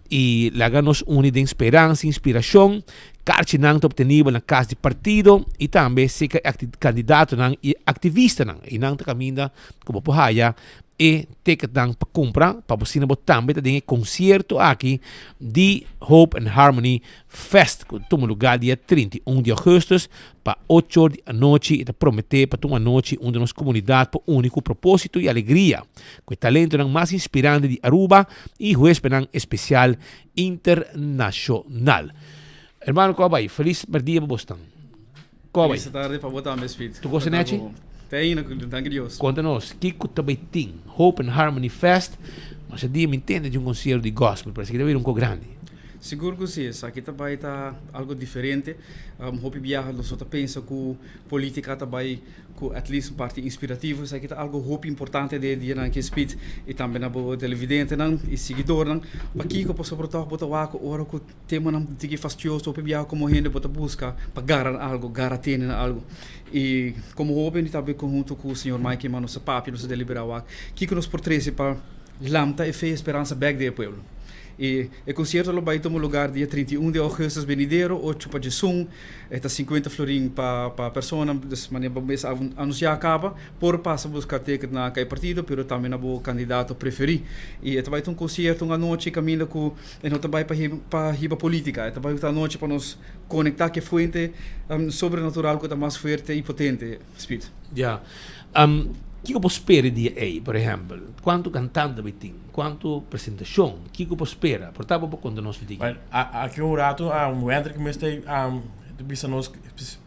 i laga nos uni den speransa i inspirashon karchinan ta optenibel na kas di partido i tambe serka e kandidatonan i aktivistanan i nan ta kaminda ku bo por haya e ticketnan pa cumpra pa bo asina bo tambe ta den e concierto aki di Hope and Harmony Fest cu ta tuma lugar dia 31 di augustus pa ocho or di anochi y ta promete pa ta un anochi unda nos comunidad por uni cu proposito y alegria cu e talentonan mas inspirante di Aruba y huespenan especial internacional. Hermano cu a bay, feliz merdia pa bosnan. Kobe. Feliz tarde pa bo tambe, Speed. Tu gosa nechi? Te ainda, danki Dios. Konta nos, kiko ta bay tin Hope and Harmony Fest? Masha dia mi ntende di un konsierto di gospel, parece ki ta bira un ko grandi. Sigur ku si, esaki ta bai ta algo diferente. Hopi biaha nos no ta pensa ku politica ta bai ku at least un parti inspirativo. Esaki ta algo hopi importante den e dianan aki Speed i tambe na bo televidentenan i siguidornan. Pakiko? Pasobra tòg bo ta wak ora ku temanan tiki fastioso hopi biaha komo hende bo ta buska pa gara na algo, gara tene na algo. I komo hoben i tambe konhunto ku señor Mike Eman nos a papia, nos a deliberá wak kiko nos por trese pa lanta e fe i e speransa bèk den e pueblo. I e konsierto lo bai tuma lugar dia 31 di ougùstùs benidero, ocho pa djesun. E ta 50 florin pa pa persona, dus manera bo mes a anunsiá kaba, por pasa buska ticket na kai partido, pero tambe na bo kandidato preferí. I e ta bai ta un konsierto un anochi kaminda ku e no ta bai pa pa hiba polítika, e ta bai ta anochi pa nos konektá ku e fuente sobrenatural ku ta mas fuerte i potente, Speed. Ya. Kiko bo spera e dia ei? Por ehèmpel, kuantu kantante bai tin? Kuantu presentashon? Kiko bo spera? Por ta bo por konta nos un tiki. Bueno, aki un ratu Wendrick mester bisa nos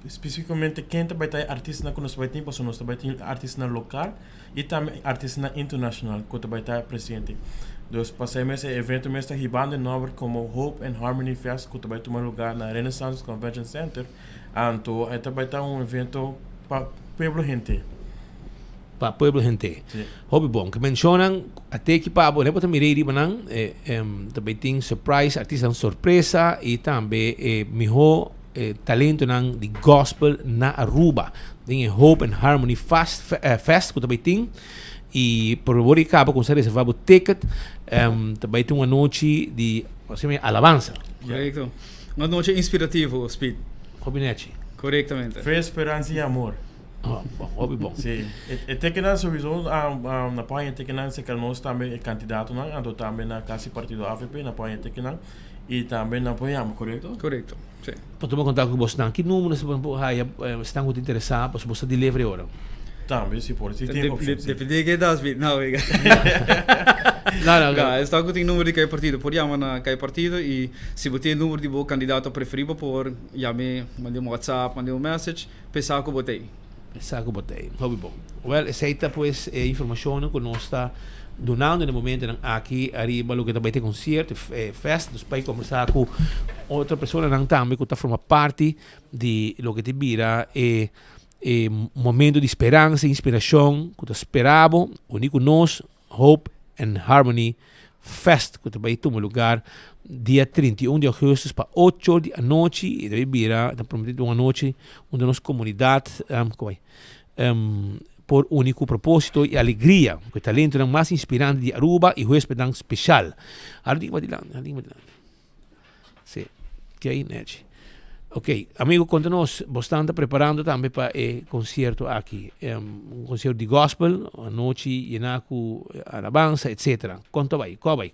spesifikamente ken ta bai ta e artistanan ku nos ta bai tin, pasobra nos ta bai tin artistanan lokal i tambe artistanan internashonal ku ta bai ta presente. Dus pasei mes e evento mes ta hibando e nòmber komo Hope and Harmony Fest ku ta bai tuma lugá na Renaissance Convention Center. Anto e ta bai ta un evento pa pueblo henter. Pa pueblo henter. Si. Hopi bon. Ke menshonan a teki pa bo, bo ta mira ei riba nan, ta bai tin surprise, artistanan sorpresa i tambe e miho talentonan di gospel na Aruba den e Hope and Harmony Fast, Fest ku ta bai tin. I por favor i kaba kumsa reserva bo ticket. Ta bai tin un anochi di, alabansa. Korekto. Un anochi inspirativo, Speed. Hopi nechi. Korektamente. Fe, speransa i amor. Oh, bon, hopi bon. Sí. E tekennan sowieso na por haña e tekennan serka nos tambe e kandidatonan, anto tambe na kasi partido avp na por haña e tekennan i tambe na por yama, korekto? Korekto, sí. Por tuma kontakto ku bosnan. Ki numero se por haya esnan ku ta interesá pasobra bos ta delivery ora? Tambe si por, si tin opcion, si. Depende di ke edat, Speed. No, wega. No, no, No, esnan ku tin numero di kai partido por yama na kai partido i si bo tin e numero di bo kandidato preferí bo por yam'é, mand'é un WhatsApp, mand'é un message pa e sa ku bo ta ei. E sa ku bo ta ei. Hopi bon. Wèl, esei ta pues e informashonnan ku nos ta dunando na e momentonan aki ariba loke ta bai ta e konsierto, e fèst. Nos bai kombersá ku otro personanan tambe ku ta forma parti di loke ta bira e E momento di speransa i inspirashon ku ta spera bo uní ku nos Hope and Harmony Fest ku ta bai tuma lugar dia 31 di augustus pa ocho di anochi i ta bai bira ta promete un anochi unda nos komunidat por uni ku proposito i alegria ku e talentonan mas inspirante di Aruba i huespednan speshal. Hala tin padilanti, hala tin padilanti. Sí, ke ahí nechi. Ok, amigo, konta nos, bosnan ta preparando tambe pa e konsierto aki. Un konsierto di gospel, anochi yená ku alabansa, etcetera. Kon ta bai? Kua bai?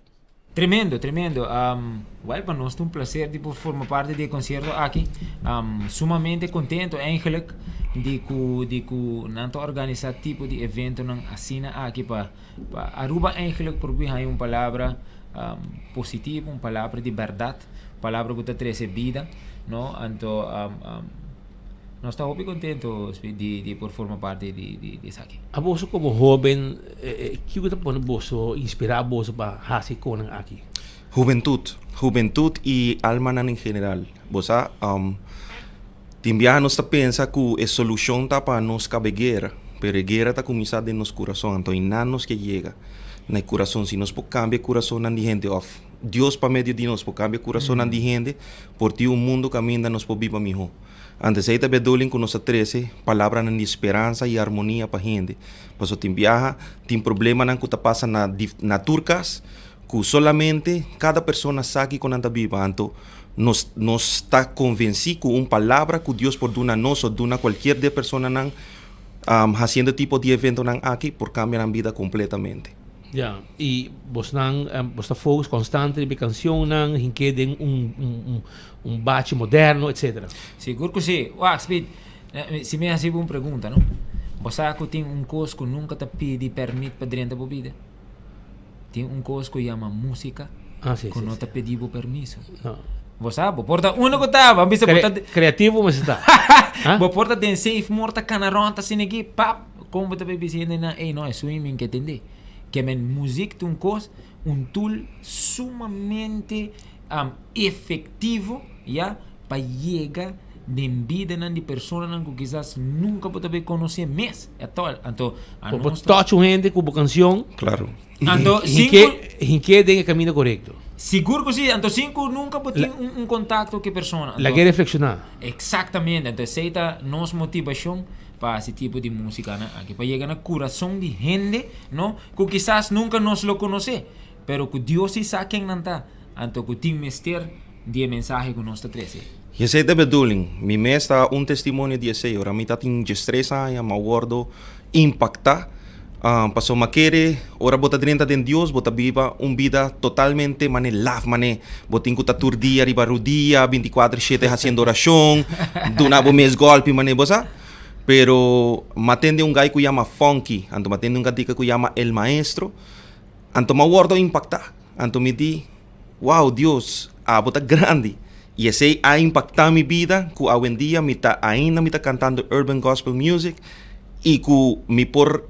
Tremendo, tremendo. Um, wel, pa nos ta un placer di por forma parte di e concierto aki. Um, sumamente contento eigenlijk di cu, di cu nan ta organisa tipo di eventonan asina aki pa, pa Aruba eigenlijk por bin haña un palabra positivo, un palabra di bèrdat, un palabra ku ta trese bida, no? Anto nos ta hopi kontento di di por forma parti di di esaki. A boso komo hóben, kiko ta pone boso, inspirá boso pa hasi e konan aki? Hubentut, hubentut i almanan en general. Bo sa, tin biaha nos ta pensa ku e solushon ta pa nos kabe guera, pero e guera ta kuminsá den nos kurason, anto einan nos ke yega. na e kurason. Si nos por kambia e kurasonnan di hende òf Dios pa medio di nos por kambia e kurasonnan di hende, por tin un mundu kaminda nos por biba mihó. Antes ei ta bedoeling ku nos a trese palabranan di speransa i armonia pa hende. Pasobra tin biaha tin problemanan ku ta pasa na na tur kas ku solamente kada persona sa kiko nan ta biba. Anto nos nos ta konvensí ku un palabra ku Dios por duna nos o duna kualkier di e personanan Haciendo tipo di eventonan aki por cambia nan bida completamente. Ya, y bosnan bos ta focus constante riba e cancionnan, hink'é den un un un bachi moderno, etcetera. Sigur cu si. Wak, Speed, si mi haci bo un pregunta, no? Bo sa cu tin un cos cu nunca ta pidi permit pa drenta bo bida? Tin un kos ku yama músika Ah, sí, ku sí, no sí. ta pidi bo permiso. No. Bo sa, bo por ta uno ku ta, bo bisa bo ta Kreativo mester ta. Ah? Bo por ta den safe mor ta kana rònt asina aki, pap, kon bo ta bai bisa hende nan, ey no, e swing mi ke tende. Ke men muzik ta un kos, un tool sumamente efectivo, ya, pa yega den bidanan di personanan ku kisas nunka bo ta bay konosé mes at all. Anto Bo por touch un hende ku bo kanshon. Claro. Anto sin ku hink'é den e kaminda korekto. Sigur ku si. Anto sin ku nunka bo tin un kontakto ku e persona. Lag'é reflekshoná. Eksaktamente. Anto esei ta nos motivashon pa hasi tipo di musikanan aki. Pa yega na kurason di hende, no, ku kisas nunka nos lo konosé, pero ku Dios si sa ken nan ta. Anto ku tin mester di e mensahe ku nos ta trese. I esei ta e bedoeling. Mi mes ta un testimonio di esei. Ora mi ta tin diestres aña, mi a wordo impaktá. Pasobra mi a kere ora bo ta drenta den Dios, bo ta biba un bida totalmente manera laf, manera bo tin ku ta tur dia riba rudia, bintikuater shete hasiendo orashon, duna bo mes gòlpi manera bo sa. Pero mi a tende un gai ku yama Funky, anto mi a tende un kantika ku yama El Maestro, anto mi a wordo impaktá. Anto mi di, Wow, Dios, abo ta grandi! I esei a impaktá mi bida ku awendia mi ta ainda mi ta kantando urban gospel music i ku mi por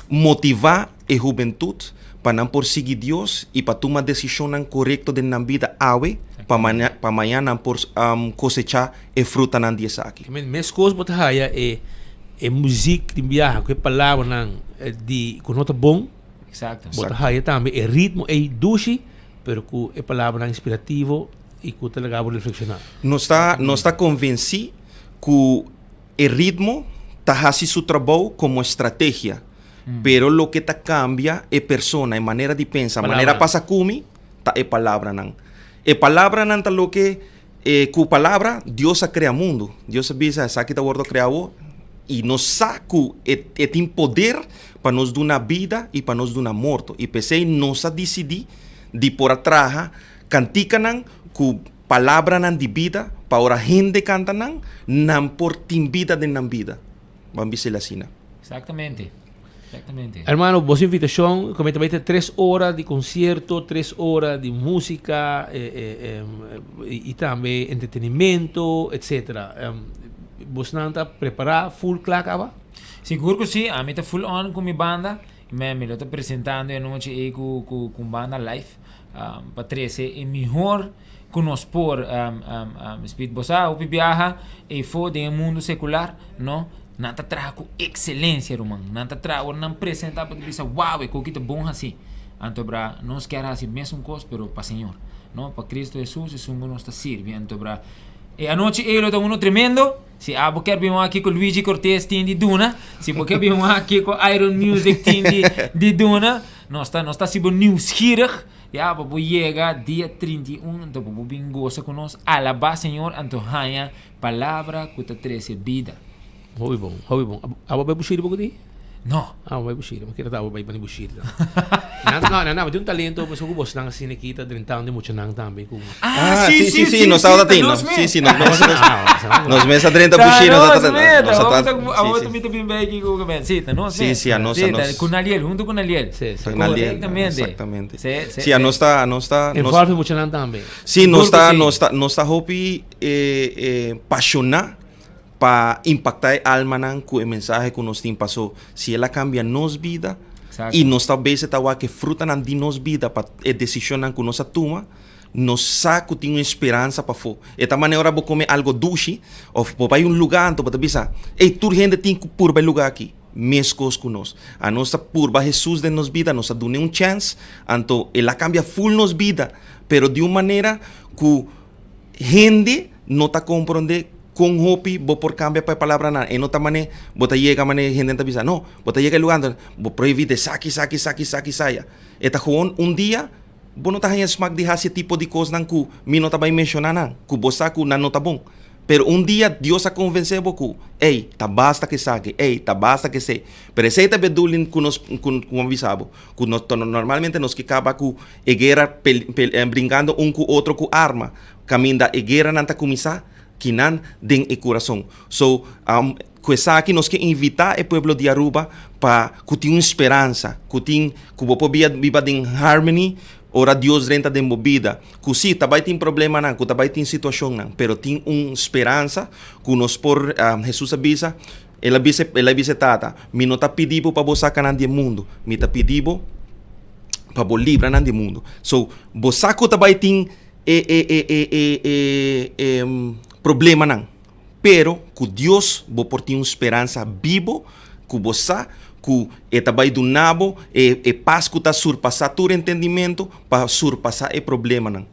motivá e hubentut pa nan por sigui Dios i pa tuma desishonnan korekto den nan bida awe pa pa maña nan por kosechá e frutanan di esaki. Meskos bo ta haya e e muzik di biaha ku e palabranan di ku no ta bon. Exacto. Bo ta haya tambe e ritmo ei dushi, pero ku e palabranan inspirativo i ku ta laga bo reflekshoná. Nos ta nos ta konvensí ku e ritmo ta hasi su trabou komo estrategia, pero loke ta kambia e persona, e manera di pensa, manera pasa ku mi, ta e palabranan. E palabranan ta loke E ku palabra, Dios a krea mundu. Dios a bisa, Esaki ta wòrdu kreá awor. I nos sa ku e e tin poder pa nos duna bida i pa nos duna morto. I p'esei nos a disidí di por a traha kantikanan ku palabranan di bida pa ora hende kanta nan, nan por tin bida den nan bida. Ban bis'el asina. Exactamente. Exactamente. Hermano, bos invitacion, como ta tres ora di concierto, tres ora di musica eh, eh, y tambe entretenimento, etc. Bos nan ta prepara full klaar caba? Sigur cu si, ami ta full on cu mi banda. Me mi lo ta presentando e anochi ey cu cu cu banda live pa trece e mihor cu nos por Speed bo sa hopi biaha eyfo den e mundo secular no nan ta traha cu excelencia ruman nan ta traha ora nan presenta bo ta bisa wow e koki ta bon haci anto bra nos kier haci mesun cos pero pa Señor no pa Cristo Jesus esun cu nos ta sirbi anto bra e anochi ey lo ta uno tremendo si abo kier bin wak kico Luigi Cortez tin di duna si bo kier bin wak kico Iron Music tin di duna nos ta nos ta haci bo nieuwsgierig. Ya, pa bo yega dia 31, anto pa bo bin gosa ku nos, alabá Señor, anto haña palabra ku ta trese bida. Hopi bon, hopi bon. Abo bai Bushiri poko di? No. Abo bai Bushiri, mi kere ta abo bai bani Bushiri ta. Nan, no, nan, nan tin un talento, pasobra ku bosnan asina aki ta drentando di muchanan tambe ku. Ah, si, si, si, nos tabata tin, no? Si, si, nos mes, nos mes a drenta Bushiri, nos tabata, nos tabata, Abo tambe ta bin bai aki ku si, ta nos mes. Si, si, anos, anos. Ku Naliel, hunto ku Naliel. Si, si. Correctamente. Exactamente. Si, si. Si, anos ta, anos ta. Envolve muchanan tambe. Si, nos ta, nos ta, nos ta hopi eh, eh, pashoná pa impaktá e almanan ku e mensahe ku nos tin. Paso si el a kambia nos bida i nos ta bese ta wak e frutanan di nos bida pa e desishonnan ku nos a tuma, nos sa ku tin un speransa pafó. E ta manera ora bo kome algo dushi òf bo bai un lugá anto bo ta bisa, Ey, tur hende tin ku purba e lugá aki. Meskos ku nos. Anos ta purba Hesus den nos bida, nos a dun'é un chèns, anto el a kambia ful nos bida, pero di un manera ku hende no ta komprondé kon hopi bo por kambia pa e palabranan. E no ta manera bo ta yega manera hende ta bisa, no, bo ta yega e lugá anto bo por evita esaki, esaki, esaki, esaki, esaya. E ta gewoon un dia bo no ta haña smak di hasi e tipo di kosnan ku mi no ta bai menshoná nan, ku bo sa ku nan no ta bon. Pero un dia Dios a konvensé bo ku, ey, ta basta ku esaki, ey, ta basta ku esei. Pero esei ta bedoeling ku nos, ku ku a bisa bo, ku nos ta normalmente nos ke kaba ku e guera pel pel brinkando un ku otro ku arma, kaminda e gueranan ta kuminsá kinan den e kurason. So, ku esaki nos ke invitá e pueblo di Aruba pa ku tin un speransa, ku tin, ku bo por bia biba den harmony Ora Dios drenta den bo bida, ku sí, ta bai tin problemanan, ku ta bai tin situashonnan, pero tin un speransa ku nos por, Hesus a bisa, El a bisa, el a bisa e Tata, Mi no ta pidi bo pa bo saka nan di e mundu, mi ta pidi bo pa bo libra nan di e mundu. So, bo sa ku ta bai tin e e e e e e e problemanan, pero ku Dios bo por tin un speransa bibo ku bo sa ku e ta bai duna bo e e pas ku ta surpasá tur entendimentu pa surpasá e problemanan.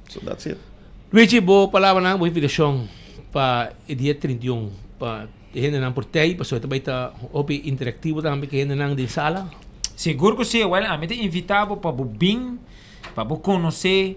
So that's it. Luigi, bo palabranan, bo invitashon pa e dia 31 pa e hendenan por tei, pasobra e ta bai ta hopi interaktivo tambe ku e hendenan den sala. Sigur ku si, wèl ami ta invitá bo pa bo bin, pa bo konosé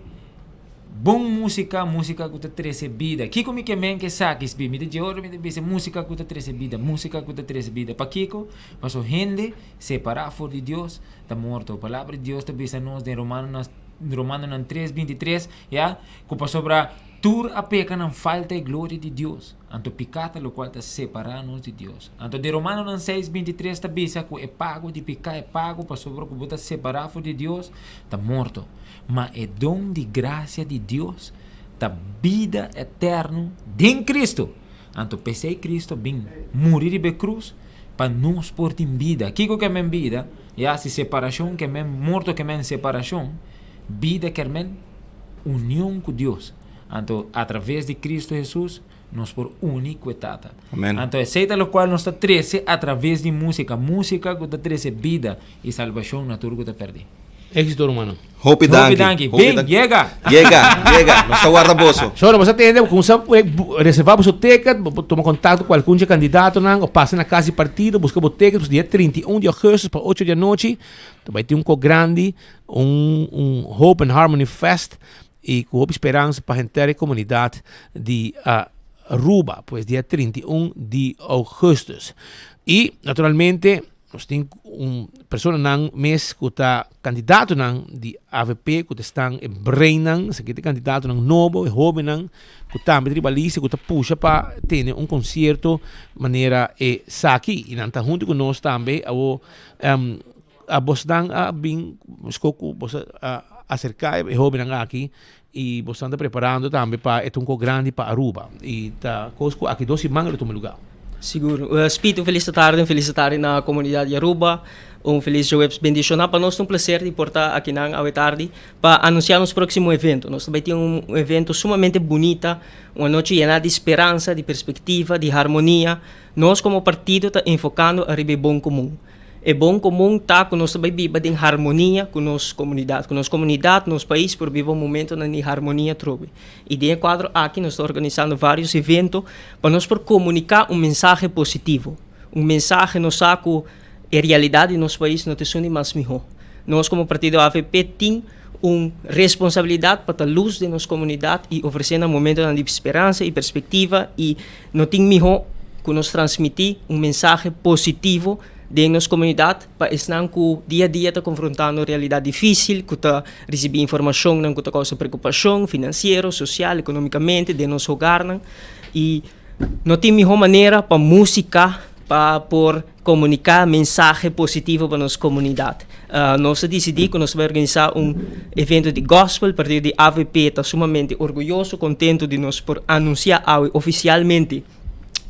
bon músika, músika ku ta trese bida. Kiko mi ke men ku esaki, sbi? Mi ta dje ora mi ta bisa músika ku ta trese bida, músika ku ta trese bida. Pakiko? Pasobra hende separá for di Dios ta morto. Palabra di Dios ta bisa nos den Romanonan Romanonan tres binti tres, ya, ku pasobra tur a peka nan falta e gloria di Dios, anto piká ta lokual ta separá nos di Dios. Anto den Romanonan seis binti tres ta bisa ku e pago di piká, e pago pasobra ku bo ta separá for di Dios, ta morto. Ma e don di grasia di Dios ta bida eterno den Kristu. Anto p'esei Kristu a bin muri riba e krus pa nos por tin bida. Kiko ke men bida? Ya, si separashon ke men morto ke men separashon, bida ker men union ku Dios. Anto atraves di Kristu Hesus nos por uni ku e Tata. Amen. Anto esei ta lokual nos ta trese atraves di musika, musika ku ta trese bida i salbashon na tur ku ta pèrdí. Éxito rumannan. Hopi danki. Hopi danki. Hopi Bin, danki. yega. Yega, yega. Nos ta warda boso. Sora, boso a tende, kumsa reserva boso ticket, bo tuma kontakto ku algun dje kandidatonan o pasa na kas di partido, buska bo ticket, pasobra dia 31 di augustus pa ocho di anochi ta bai tin un kos grandi, un un Hope and Harmony Fest i ku hopi speransa pa henter e komunidat di Aruba, pues dia 31 di augustus. I naturalmente Nos tin un personanan mes ku ta kandidatonan di avp ku ta stan e breinnan, esaki ta e kandidatonan nobo, e hobennan ku tambe ta riba lista ku ta pusha pa tene un konsierto manera esaki. I nan ta huntu ku nos tambe. Awor abosnan a bin meskos ku bos a aserká e hobennan aki i bosnan ta preparando tambe pa e ta un kos grandi pa Aruba i ta kos ku aki dos siman lo tuma lugá. Sigur. Speed, un felis tardi, un felis tardi na comunidad di Aruba. Un felis djoeps bendiciona. Pa nos ta un placer di por ta akinan awe tardi pa anuncia nos proximo evento. Nos ta bay tin un evento sumamente bunita, un anochi yena di speransa, di perspectiva, di harmonia. Nos como partido ta enfocando ariba e bon comun. E bon komun ta ku nos ta bai biba den harmonia ku nos komunidat, ku nos komunidat, nos pais por biba un momentonan di harmonia atrobe. I den e kuadro aki nos ta organisando vários evento pa nos por komuniká un mensahe positivo. Un mensahe nos sa ku e realidat di nos pais no ta esun di mas mihó. Nos komo partido avp tin un responsabilidat pa ta lus den nos komunidat i ofresé nan momentonan di speransa i perspektiva i No tin mihó ku nos transmití un mensahe positivo den nos komunidat pa esnan ku dia a dia ta konfrontando realidat difísil, ku ta risibí informashonnan ku ta kousa preokupashon finansiero, sosial, ekonómikamente den nos hogarnan. I no tin mihó manera pa músika pa por komuniká mensahe positivo pa nos komunidat. Nos a disidí ku nos ta bai organisá un evento di gòspel. Partido di avp ta sumamente orguyoso, kontentu di nos por anunsiá awe ofisialmente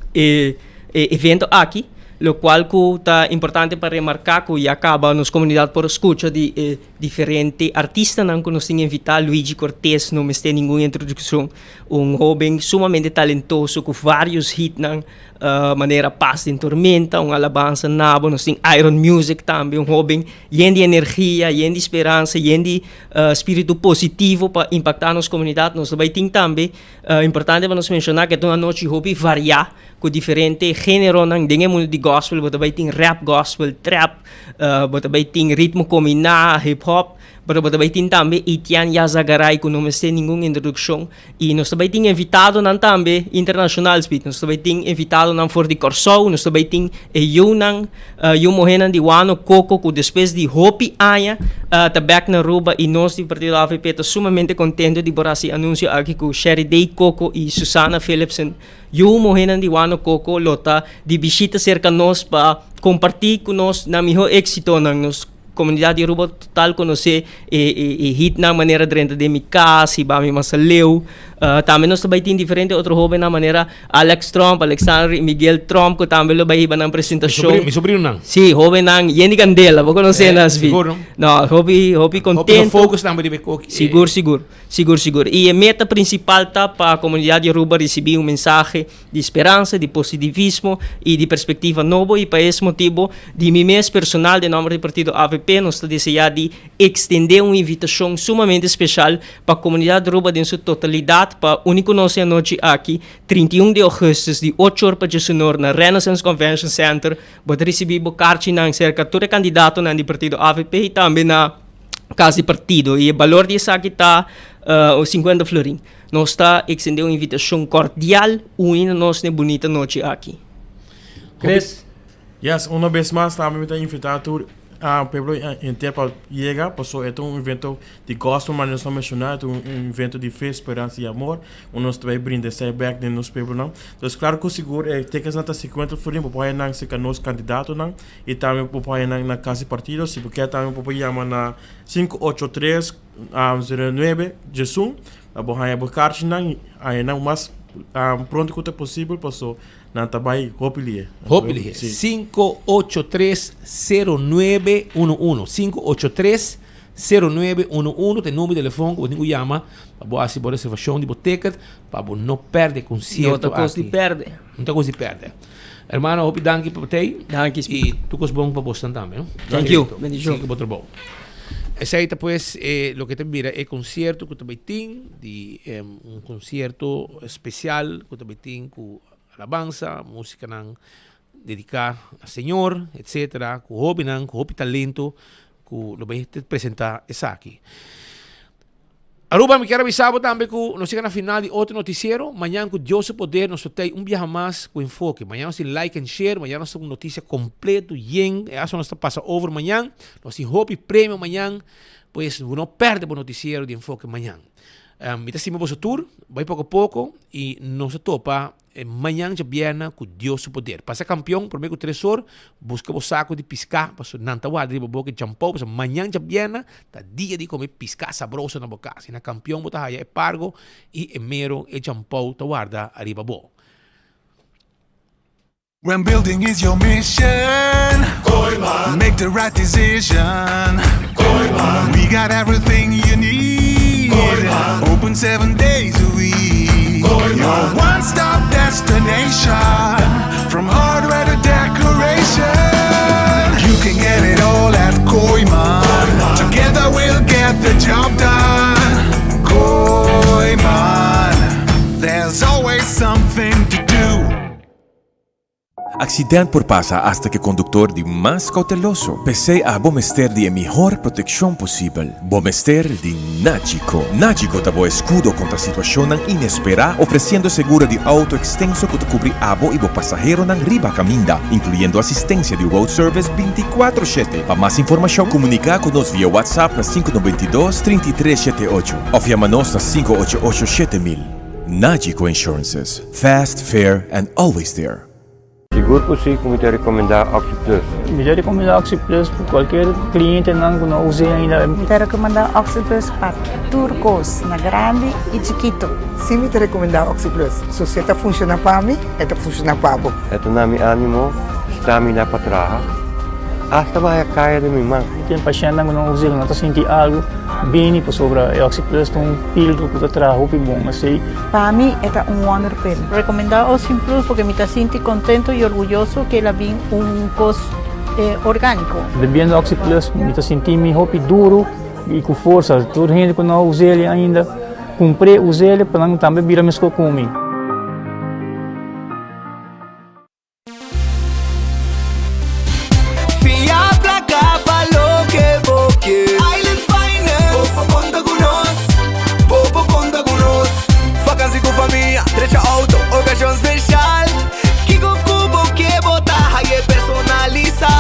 e evento aki, lokual ku ta importante pa remarká ku ya kaba nos komunidat por a skucha di e diferente artistanan ku nos tin invitá. Luigi Cortez no mester ningun introdukshon, un hóben sumamente talentoso ku vários hitnan. Manera Pas den Tormenta, un alabansa nabo. Nos tin Iron Music tambe, un hoben yen di energia, yen di speransa, yen di spiritu positivo pa impacta nos comunidad. Nos ta bay tin tambe, importante pa nos menciona cu e ta un anochi hopi varia cu diferente generonan den e mundo di gospel. Bo ta bay tin rap gospel, trap, bo ta bay tin ritmo combina, hip hop, pero bo ta bay tin tambe Etienne Yazagaray cu no mester ningun introduccion. I nos ta bai tin invitadonan tambe internashonal, Speed. Nos ta bai tin invitadonan for di Kòrsou, nos ta bai tin e yunan, yu muhénan di Wano Koko ku despues di hopi aña ta bèk na Aruba i nos di partido avp ta sumamente kontento di por hasi e anunsio aki ku Sherry Day Koko i Susana Philipsen, yu muhénan di Wano Koko lo ta di bishita serka nos pa kompartí ku nos nan mihó éksitonan. Nos Comunidad di Aruba total conoce e e e hitnan manera drenta den mi cas y bami mas aleu. Tambe nos ta bai tin diferente otro hobennan manera Alex Tromp, Alexander y Miguel Tromp cu tambe lo bai hiba nan presentacion. Mi sobrinonan. Sí, hobennan yen di candela, bo conoce nan, Svi. Sigur, no? No, hopi, hopi contento. Hopi no focus tambe riba e koki. Sigur, sigur. Sigur, sigur. Y e meta principal ta pa comunidad di Aruba ricibi un mensahe di speransa, di positivismo y di perspectiva nobo y pa es motibo di mi mes personal den nomber di partido avp nos ta desea di extende un invitacion sumamente special pa comunidad di Aruba den su totalidad pa uni cu nos e anochi aki 31 di augustus di ocho or pa djesunor na Renaissance Convention Center. Bo ta ricibi bo carchinan cerca tur e candidatonan di partido avp y tambe na cas di partido y e balor di esaki ta 50 florin. Nos ta extende un invitacion cordial uni na nos n'e bunita nochi aki. Chris? Yes, una bes mas tambe mi ta invita tur pueblo henter pa yega paso e ta un evento di gospel manera nos a menciona, e ta un evento di fe, speransa y amor unda nos ta bay brinda esey bek den nos pueblonan. Entonces claro cu sigur e ticketsnan ta 50 florin bo por haya nan cerca nos candidatonan y tambe bo por haya nan na cas di partido. Si bo kier tambe bo por yama na 583 09 diesun pa bo haña bo karchinan y haña nan mas pronto ku ta posibel paso nan ta bai hopi lihe. Hopi lihe. Si. 5830911. 5830911 ta e numero di telefon ku bo tin ku yama pa bo hasi bo reservashon di bo ticket pa bo no pèrdè e konsierto No ta kos di aki. pèrdè. No ta kos di pèrdè. Hermano, hopi danki pa tei. Danki. Y tur cos bon pa bosnan tambe, no? Thank you. Bendicion. Sigui cu bo trabou. Esey ta pues e loke ta bira e concierto cu ta bay tin, di un concierto especial cu ta bay tin cu alabansa, musicanan dedica na Señor, etcetera, cu hobennan cu hopi talento cu lo bay presenta esaki. Aruba, mi kier a bisa bo tambe ku nos yega na final di otro noticiero. Mañan ku Dios su poder nos lo tei un biaha mas ku Enfoke. Mañan nos tin like and share, mañan nos ta un noticia completo yen. E aso nos ta pasa over mañan. Nos tin hopi premio mañan. Pues bo no perde bo noticiero di Enfoke mañan. Mi ta stima boso tur. Bai poko poko y nos ta topa. E mañan djabièrnè ku Dios su poder. Pasa kampion promé ku tresor, buska bo saku di piská, pasobra nan ta warda riba bo ke djampou, pasobra mañan djabièrnè ta dia di kome piská sabroso na bo kas. I na kampion bo ta haya e pargo i e mero e djampou ta warda riba bo. When building is your mission Kooyman Make the right decision Kooyman We got everything you need Kooyman Open seven days a week Kooyman Your one-stop destination From hardware to decoration You can get it all at Kooyman Together we'll get the job done Kooyman There's always something to do Accident por pasa hasta cu e conductor di mas cauteloso. P'esey abo mester di e mihor proteccion posibel. Bo mester di Nagico. Nagico ta bo escudo contra situacionnan inespera, ofreciendo seguro di auto extenso cu ta cubri abo y bo pasaheronan riba caminda, incluyendo asistencia di road service binticuatro shete. Pa mas informacion, comunica cu nos via WhatsApp na sinku 92 33 shete ocho of yama nos na 588 7000. Nagico Insurances. Fast, fair and always there. Sigur ku si ku mi ta rekomendá Oxi Plus. Mi ta rekomendá Oxi Plus pa kualker klientenan ku no a us'é ainda. Mi ta rekomendá Oxi Plus pa tur kos, na grandi i chikitu. Si mi ta rekomendá Oxi Plus. So si e ta funshoná pa mi, e ta funshoná pa bo. E ta na mi ánimo, stamina pa traha, asta baha kaya den mi man. Mi tin pashèntnan ku no us'é, ku no ta sinti algu bini pasobra e Oxi Plus ta un pildo ku ta traha hopi bon. Esei. Pa mi e ta un wonder pill. Recomenda Ocean Plus porque mi ta sinti contento y orguyoso que el a bin un cos organico. Bebiendo Oxi Plus mi ta sinti mi hopi duro y cu forsa. Tur hende cu no a us'el ainda cumpr'e us'el pa nan tambe bira mesco cu mi. Fia placa pa loke bo ke. Island Finance. Bo por conta cu nos. Bo por conta cu nos. Vakantie cu famia, drecha auto, ocasion special. Kico cu bo ke bo ta haye personalisa.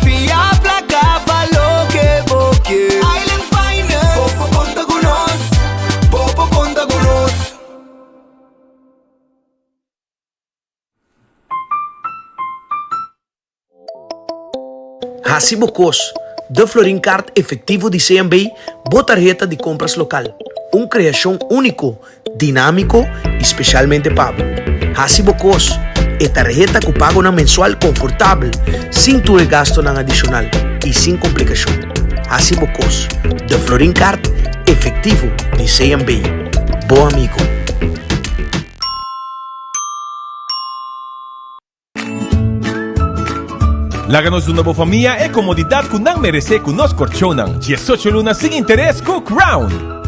Fia placa pa loke bo ke. Island Finance. Bo por conta cu nos. Bo por conta cu nos. Hasi bo kos, De Florin Kaart Efectivo di CMB, bo tarheta di kompras lokal. Un kreashon úniko, dinámiko i spesialmente pa bo. Hasi bo kos! E tarheta ku pagonan mensual konfortabel, sin tur e gastunan adishonal i sin komplikashon. Hasi bo kos! De Florin Card efektivo di CMB. Bo amigo. Laga nos duna bo famia e komodidat ku nan meresé ku nos korchonnan diesocho luna sin interes ku Crown.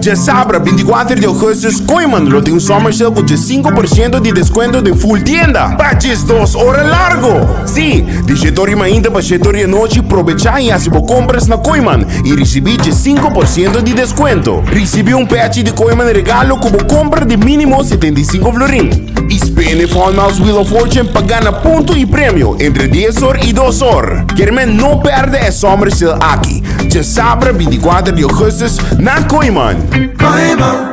Djasabra 24 di augustus Kooyman lo tin un summer sale ku 15% di deskuento den full tienda pa 12 ora largo! Sí, di shete ora di mainta pa shete ora di anochi probechá i hasi bo kompras na Kooyman i risibí 15% di deskuento. Risibí un pèchi di Kooyman regalo ku bo kompra di mínimo 75 florin. I spin e Fun Miles Wheel of Fortune pa gana punto i premio entre 10 or i 2 or. Kermen no pèrdè e summer sale aki, djasabra 24 di augustus na Kooyman. Kooyman.